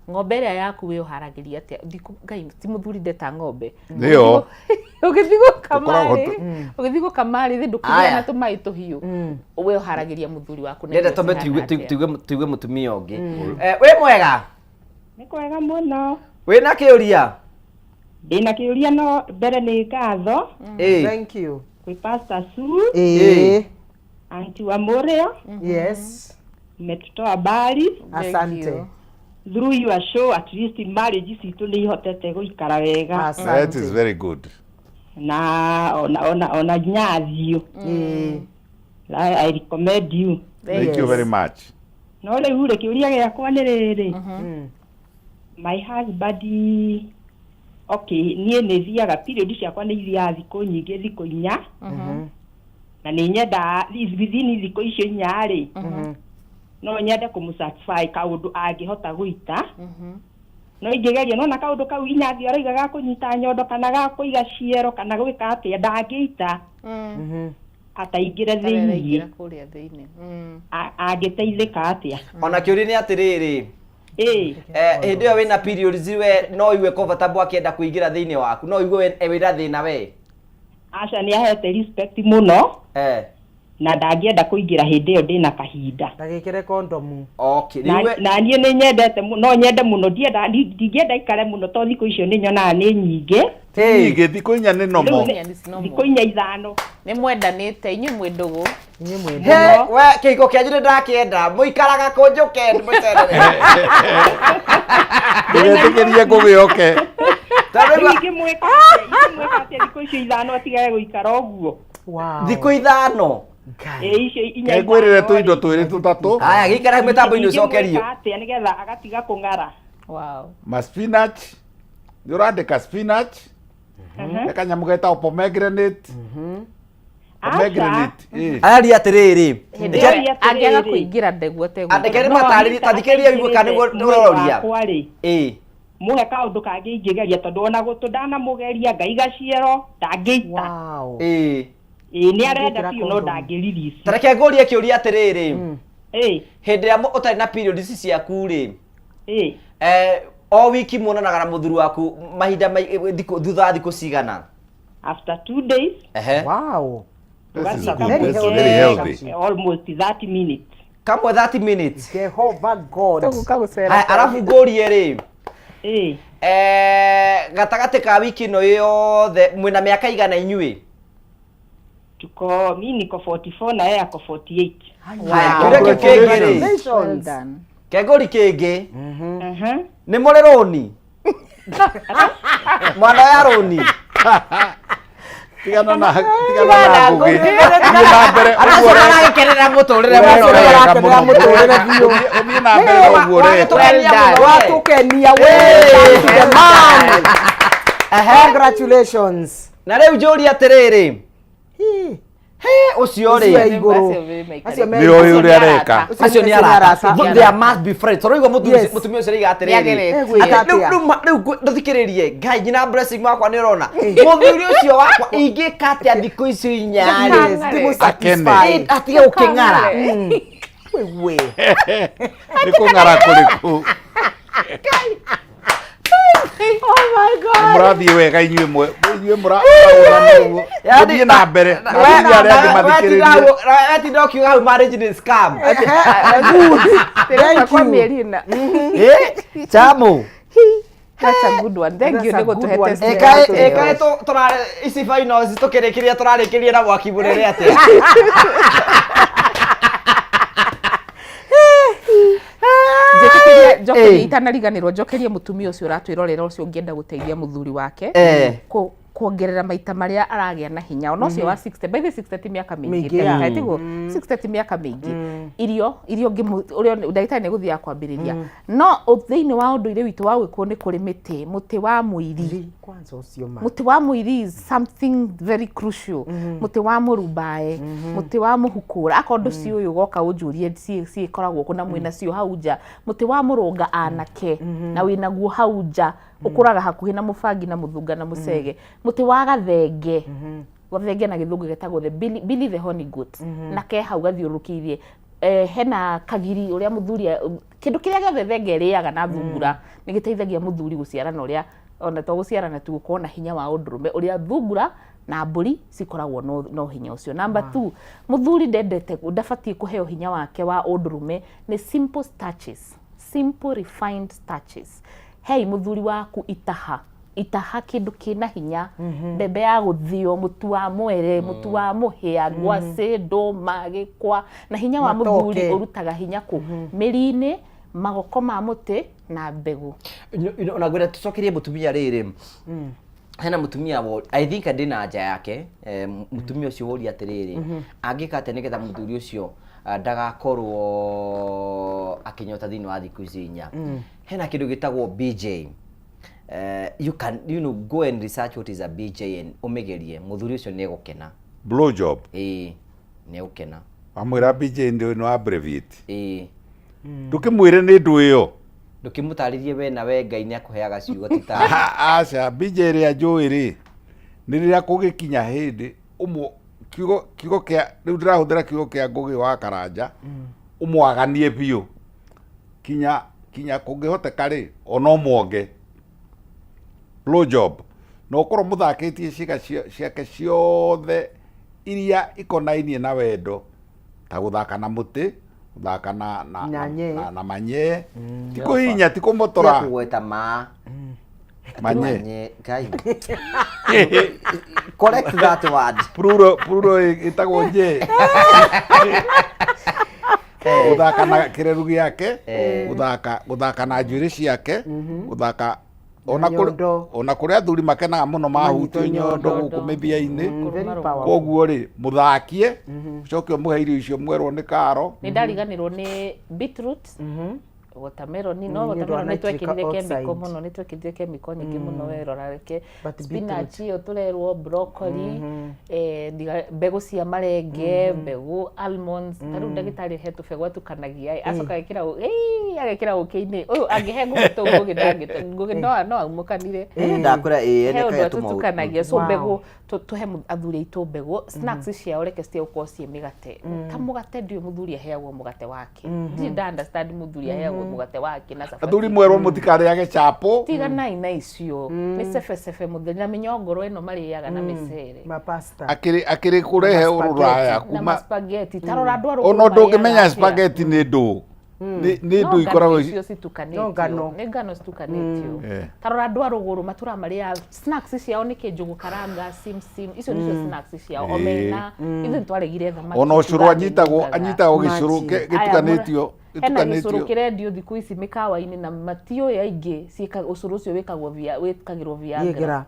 Ng'ombe ĩrĩa yaku wĩ ũharagĩria atĩa? Ndikũ Ngai ti mũthuri ndeta ng'ombe. Nĩyo. Ũgĩthiĩ gũkama Tũkoragwo rĩ, ũgĩthiĩ gũkama rĩ, thĩ ndũkĩgĩa Aya. na tũmaĩ tũhiũ. We ũharagĩria mũthuri waku na Ndĩrenda irio twambe cihana tuigue atĩa? tuigue mũtumia ũngĩ. Wĩ mwega? Nĩ kwega mũno. Wĩna kĩũria? Ndĩna kĩũria no mbere nĩ ngatho. Thank you. Kwĩ Pastor Sue. Auntie wa Mũrĩo. Yes. Umetutoa mbali. Asante. Through your show at least marriage citũ nĩ ihotete gũikara wega. That is very good. Na ona nginya athiũ. I recommend you. Thank you very much. No rĩu rĩ kĩũria gĩakwa nĩ rĩrĩ. My husband, okay, niĩ nĩ thiaga period ciakwa nĩ ithiaga thikũ nyingĩ, thikũ 4. Na nĩ nyendaga within thikũ icio 4 rĩ, no nyende kũmũ-satisfy kaũndũ angĩhota gũita. No ingĩgeria nona kaũndũ kau Inyathi arauga ga kũnyita nyondo kana ga kũiga ciero kana gwĩka atĩa ndangĩita. Ataingĩre thĩiniĩ. Araingĩra kũrĩa thĩiniĩ. Angĩteithĩka atĩa? Ona kĩũria nĩ atĩrĩrĩ. Hĩndĩ ĩyo wĩna periods we no ũigue comfortable akĩenda kũingĩra thĩiniĩ waku, no ũigue wĩna thĩna we? Aca, nĩ ahete respect mũno. Na ndangĩenda kũingĩra hĩndĩ ĩyo ndĩna kahinda. Ndagĩkĩre kondomu. Okay, Na rĩu we na niĩ nĩ nyendete no nyende mũno, ndienda ndingĩenda ikare mũno tondũ thikũ icio nĩ nyonaga nĩ nyingĩ. Nyingĩ, thikũ 4 nĩ nomo. Rĩu nĩ thikũ 4 5. Nĩ mwendanĩte inyuĩ mwĩ ndũgũ. He, we kĩhiko kĩanyu nĩ ndakĩenda, mũikaraga kũ njũke ndĩmũcerere. Ndũgetĩkĩrie ngũgĩoke. Rĩu ingĩmwĩka atĩa ingĩmwĩka atĩa thikũ icio 5 atigage gũikara ũguo? Thikũ 5? Ĩ icio 4 Ngwĩrĩre 5 tũindo rĩ. twĩrĩ tũtatũ. Haya, gĩikara mĩtambo-inĩ ũcokerio. Ingĩmwĩka atĩa nĩgetha agatiga kũng'ara? Wow. Ma spinach. Nĩ ũrandĩka spinach. He kanyamũ getagwo pomegranate. Pomegranate. Araria atĩrĩrĩ. Hĩndĩ ĩyo angĩaga kũingĩra ndegũ ategũingĩra. Andĩke nĩ matarĩrie, ta thikĩrĩria ũigue kana nĩguo ũroria. Wakwa rĩ. Mũhe kaũndũ kangĩ ingĩgeria tondũ ona gũtũ ndanamũgeria ngaiga ciero ndangĩita. Ĩ nĩ arenda biũ no ndangĩririsi. Ta reke ngũrie kĩũria atĩrĩrĩ. Hĩndĩ ĩrĩa ũtarĩ na period ici ciaku rĩ, o wiki muonanaga na mũthuri waku mahinda thikũ thutha wa thikũ cigana? After 2 days. Wow. This is Tũgathiĩ good. kamwe This is very healthy. Almost 30 minutes. Kamwe 30 minutes. Jehovah God. Haya, arabu ngũrie rĩ. Gatagatĩ ka wiki ĩno yothe mwĩna mĩaka igana inyuĩ? Tuko mi niko 44 na yeye ako 48. Haya, kĩũria kĩu kĩngĩ rĩ. Well done. Kengũri kĩngĩ. Nĩ mũrĩ rũni? Mwana ya rũni? Tigana na tigana na ngũgĩ. Thiĩ na mbere Andũ ũguo acio ũreka. maragĩkenera mũtũrĩre Ũguo mũno. ũreka mũno. Ũthiĩ na mbere ũguo ũreka. Watũkenia we. Thank you, the man. Congratulations. Na rĩu njũrie atĩrĩrĩ. He, ũcio rĩ. Ũcio e igũrũ. Acio me Nĩ ũĩ ũrĩa areka. Acio nĩ arata. There must be friends. Tondũ ũraigua mũthuri Yes. mũtumia ũcio araiga atĩrĩrĩ. Nĩageretie. Egwĩka Atĩ rĩu atĩa? rĩu rĩu ndũthikĩrĩrie Ngai nyina blessing wakwa nĩ ũrona mũthuri ũcio wakwa ingĩka atĩa thikũ icio 4 rĩ Yes, ndimũ Akene. satisfy. Atige gũkĩng'ara. Wewe. Nĩ kũng'ara kũrĩkũ? Oh my God. Mũrathiĩ wega inyuĩ mwe inyuĩ mũraũrana ũguo. Mũthiĩ na mbere. Na atumia arĩa angĩ mathikĩrĩrie. Wetinda ũkiuga hau marriage nĩ scam. Tĩreka kwa mĩeri ĩna. Chamu. That's a good one. Thank you That's nĩ a good gũtũhe one. testimony. Ĩkaĩ tũrarĩ ici finals tũkĩrĩkĩria tũrarĩkĩria na mwaki mũnene atĩa? Njĩtĩkĩrie njokerie itanariganĩrwo njokerie mũtumia ũcio ũratwĩrorera ũcio ũngĩenda gũteithia mũthuri wake kuongerera maita marĩa aragĩa na hinya ona ũcio wa 60, by the 60 ti mĩaka mĩingĩ. Mĩingĩ, yeah. Ndagĩtarĩ, tiguo? 60 ti mĩaka mĩingĩ. Irio ũrĩa ndagĩtarĩ nĩ gũthiaga kwambĩrĩria, no thĩinĩ wa ũndũire witũ wa Ũgĩkũyũ nĩ kũrĩ mĩtĩ, mũtĩ wa mũiri. Kwanza ũcio ma. Mũtĩ wa mũiri is something very crucial. Mũtĩ wa mũrumbae, mũtĩ wa mũhukũra, akorwo ndũciũĩ ũgoka ũnjũrie ciĩkoragwo kũ na mwĩnacio hau nja. Mũtĩ wa mũrũnga anake na wĩnaguo hau nja, ũkũraga hakuhĩ na mũbangi na mũthunga na mũcege. Mũtĩ wa gathenge, gathenge na gĩthũngũ getagwo the billy, billy the honey goat, na ke hau gathiũrũrũkĩirie. Hena kagiri ũrĩa mũthuri kĩndũ kĩrĩa gĩothe thenge ĩrĩaga na thungura nĩ gĩteithagia mũthuri gũciarana, ũrĩa ona to gũciarana tu, gũkorwo na hinya wa ũndũrũme ũrĩa thungura na mbũri cikoragwo no hinya ũcio. Number two, mũthuri ndendete, ndabatiĩ kũheo hinya wake wa ũndũrũme nĩ simple starches, simple refined starches. Hei mũthuri waku itaha, itaha kĩndũ kĩna hinya, mbembe ya gũthĩo, mũtu wa mwere, mũtu wa mũhĩa, ngwacĩ, ndũma, gĩkwa. Na hinya wa mũthuri Matoke. ũrutaga hinya kũ? Mĩri-inĩ, magoko ma mũtĩ na mbegũ. Ona ngwenda tũcokerie mũtumia rĩrĩ, hena mũtumia wo I think ndĩ na anja yake. Mũtumia ũcio woria atĩrĩrĩ, angĩka atĩa nĩgetha mũthuri ũcio ndagakorwo akĩnyota thĩinĩ wa thikũ ici 4? Hena kĩndũ gĩtagwo BJ. You can go and research what is a BJ and ũmĩgerie, mũthuri ũcio nĩ egũkena. Blow job. Ĩĩ, nĩ egũkena. Wamwĩra BJ nĩ wa abbreviate. Ĩĩ. Ndũkĩmwĩre nĩ ndũ ĩyo. Ndũkĩmũtarĩrie we na we Ngai nĩ akũheaga ciugo ti ta Aca, BJ ĩrĩa njũĩ rĩ, nĩ rĩrĩa kũgĩkinya hĩndĩ ũmwe kiugo kĩa rĩu ndĩrahũthĩra kiugo kĩa Ngũgĩ wa Karanja, ũmwaganie biũ kinya kũngĩhoteka rĩ, ona ũmwonge blow job na ũkorwo mũthakĩtie ciĩga ciake ciothe iria ikonainie na wendo, ta gũthaka na mũtĩ, gũthaka na Na nyee. na manyee, ti kũhihinya, ti kũmotora. Tiga kũgweta ma Manye. Manye, Ngai. Correct that word. Plural ĩtagwo nje. Gũthaka na kĩreru gĩake, gũthaka na njuĩrĩ ciake, gũthaka ona kũrĩ Nyondo. Ona kũrĩ athuri makenaga mũno mahutio nyondo gũkũ mĩthia-inĩ. Very powerful. Koguo rĩ, mũthakie, ũcoke ũmũhe irio icio mwerwo nĩ karo. Nĩ ndariganĩrwo nĩ beetroot, watermelon, no Nĩ ũndũ wa watermelon nĩ nitric twekĩrire oxide. chemical mũno, nĩ twekĩrire chemical nyingĩ mũno, we rora reke. But Spinach ĩyo tũrerwo, broccoli, mbegũ cia marenge, mbegũ almonds. Ta rĩu ndagĩtarĩ he tũbegũ atukanagia ĩ, acoka agekĩra agekĩra ũkĩ-inĩ ũyũ, angĩhe ngũgĩ tũu, ngũgĩ ndangĩ ngũgĩ no aumũkanire. Ndakwĩra ĩĩ, He nĩ ũndũ kaya tũmaũndũ. atũtukanagia. So mbegũ, tũhe athuri aitũ mbegũ. Snacks ciao reke citige gũkorwo ciĩ mĩgate. Ta mũgate, ndiũĩ mũthuri aheagwo mũgate wake, ndirĩ nda understand mũthuri aheagwo mũgate wake na cabati. Athuri mwerwo mũtikarĩage chapo. Tiganai na icio, nĩ cebecebe mũtheri na mĩnyongoro ĩno marĩaga na mĩcere. Mapasta. Akĩrĩ kũrehe Na ũrũraya na kuma maspaghetti. Ta rora andũ a rũgũrũ ona ndũngĩmenya marĩaga atĩa. spaghetti nĩ ndũ, nĩ No ndũ ngano ikoragwo icio citukanĩtio. No ngano. Nĩ ngano citukanĩtio. Ta rora andũ a rũgũrũ matũraga marĩaga snacks ciao nĩ kĩ? Njũgũ karanga, simsim, icio nĩcio snacks ciao. Omena, ithuĩ nĩtwaregire thamaki. Ona ũcũrũ tugaga anyitagwo nĩnungaga. anyitagwo gĩcũrũ Imagine. gĩtukanĩtio. Hena gĩcũrũ gĩtukanĩtio. kĩrendio thikũ ici mĩkawa-inĩ na matiũĩ aingĩ ũcũrũ ũcio wĩkagwo wĩkagĩrwo Viagra. Viagra.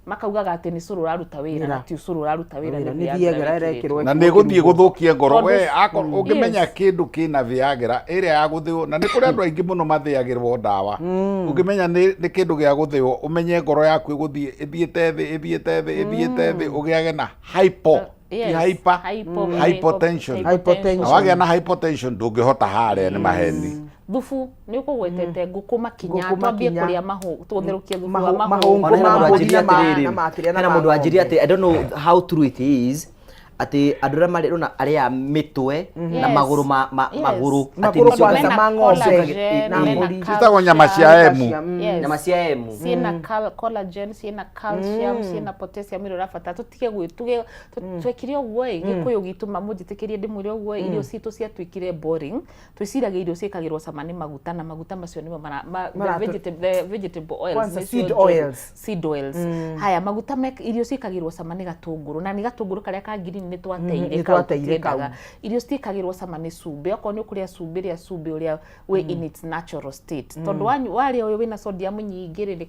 Makaugaga atĩ nĩ cũrũ ũraruta wĩra, Wĩra. na ti ũcũrũ ũraruta wĩra, Wĩra, nĩ nĩ Viagra Viagra wĩkĩrĩtwo. ĩrekĩrwo. Na nĩ gũthiĩ gũthũkie ngoro. We akorwo ũngĩmenya kĩndũ kĩna Viagra ĩrĩa ya gũthĩo, na nĩ kũrĩ andũ aingĩ mũno mathĩagĩrwo ndawa, ũngĩmenya nĩ kĩndũ gĩa gũthĩo, ũmenye ngoro yaku ĩgũthiĩ ĩthiĩte thĩ, ĩthiĩte thĩ, ĩthiĩte thĩ, ũgĩage na hypo, ti hyper, hypotension. Hypotension. Na wagĩa na hypotension ndũngĩhota harĩa, nĩ maheni. Thubu nĩ ũkũgwetete ngũkũ makinya, Ngũkũ twambie makinya. kũrĩa mahũ, tũtherũkie thubu wa Mahũngũ mahũngũ. Ona hena ma mũndũ mbũri anjirie na ma- atĩrĩrĩ, na ma kĩrĩa na hena ma mũndũ anjirie ng'ombe. atĩ I don't know how true it is, atĩ andũ arĩa marĩ rona arĩa mĩtwe na magũrũ magũrũ atĩ Magũrũ nĩcio kwanza Mena ma ng'ombe collagen, na mena mbũri. Ciĩtagwo nyama cia emu. Yes. Nyama cia emu. Ciĩna collagen, ciĩna calcium, ciĩna potassium ĩrĩa ũrabatara. Tũtige gwĩ tuge twekire ũguo ĩ, gĩkũyũ gitũ mamũnjĩtĩkĩrie ndĩmwĩre ũguo ĩ, irio citũ ciatuĩkire boring. Twĩciragia irio ciĩkagĩrwo cama nĩ maguta, na maguta macio nĩmo the the vegetable oils Kwanza nĩcio seed njũru. Oils. Seed oils. Haya maguta irio ciĩkagĩrwo cama nĩ gatũngũrũ, na nĩ gatũngũrũ karĩa ka green nĩ twateire Nĩ kau twateire kau. tũtiendaga. Irio citiĩkagĩrwo cama nĩ cumbĩ. Okorwo nĩ ũkũrĩa cumbĩ, rĩa cumbĩ ũrĩa wĩ in its natural state, tondũ warĩa ũyũ wĩna sodium nyingĩ rĩ,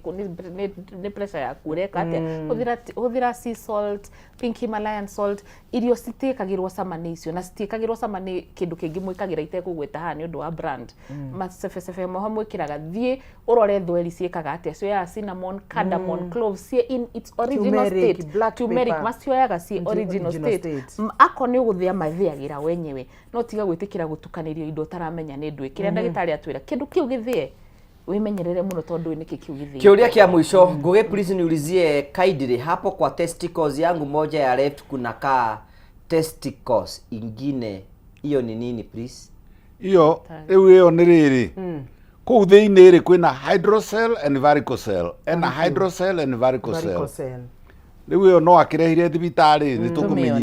nĩ pressure yaku ũreka atĩa. Hũthĩra sea salt, pink Himalayan salt. Irio citiĩkagĩrwo cama nĩ icio, na citiĩkagĩrwo cama nĩ kĩndũ kĩngĩ mwĩkagĩra itekũgweta haha nĩ ũndũ wa brand. Macebecebe moho mwĩkĩraga, thiĩ ũrore thweri ciĩkaga atĩa, cioyaga cinnamon, cardamom, cloves ciĩ in its original Turmeric, state. Black Turmeric, pepper. macioyaga ciĩ original original state. State. Akorwo nĩ ũgũthĩa, mathĩagĩra wenyewe, no tiga gwĩtĩkĩra gũtukanĩrio indo ũtaramenya nĩ ndwĩ kĩrĩa. Ndagĩtarĩ atwĩra kĩndũ kĩu gĩthĩe, wĩmenyerere mũno tondũ nĩkĩ kĩu gĩthĩe. Kiuria kia mwisho, Ngugi, please niulizie kindly, hapo kwa testicles yangu moja ya left kuna kaa testicles ingine, hiyo ni nini please? Iyo rĩu ĩyo nĩ rĩrĩ kũu thĩinĩ rĩ, kwĩna hydrocele and varicocele, ena hydrocele and varicocele. Varicocele. Rĩu ĩyo no akĩrehire thibitarĩ nĩ tũkũmĩnyita.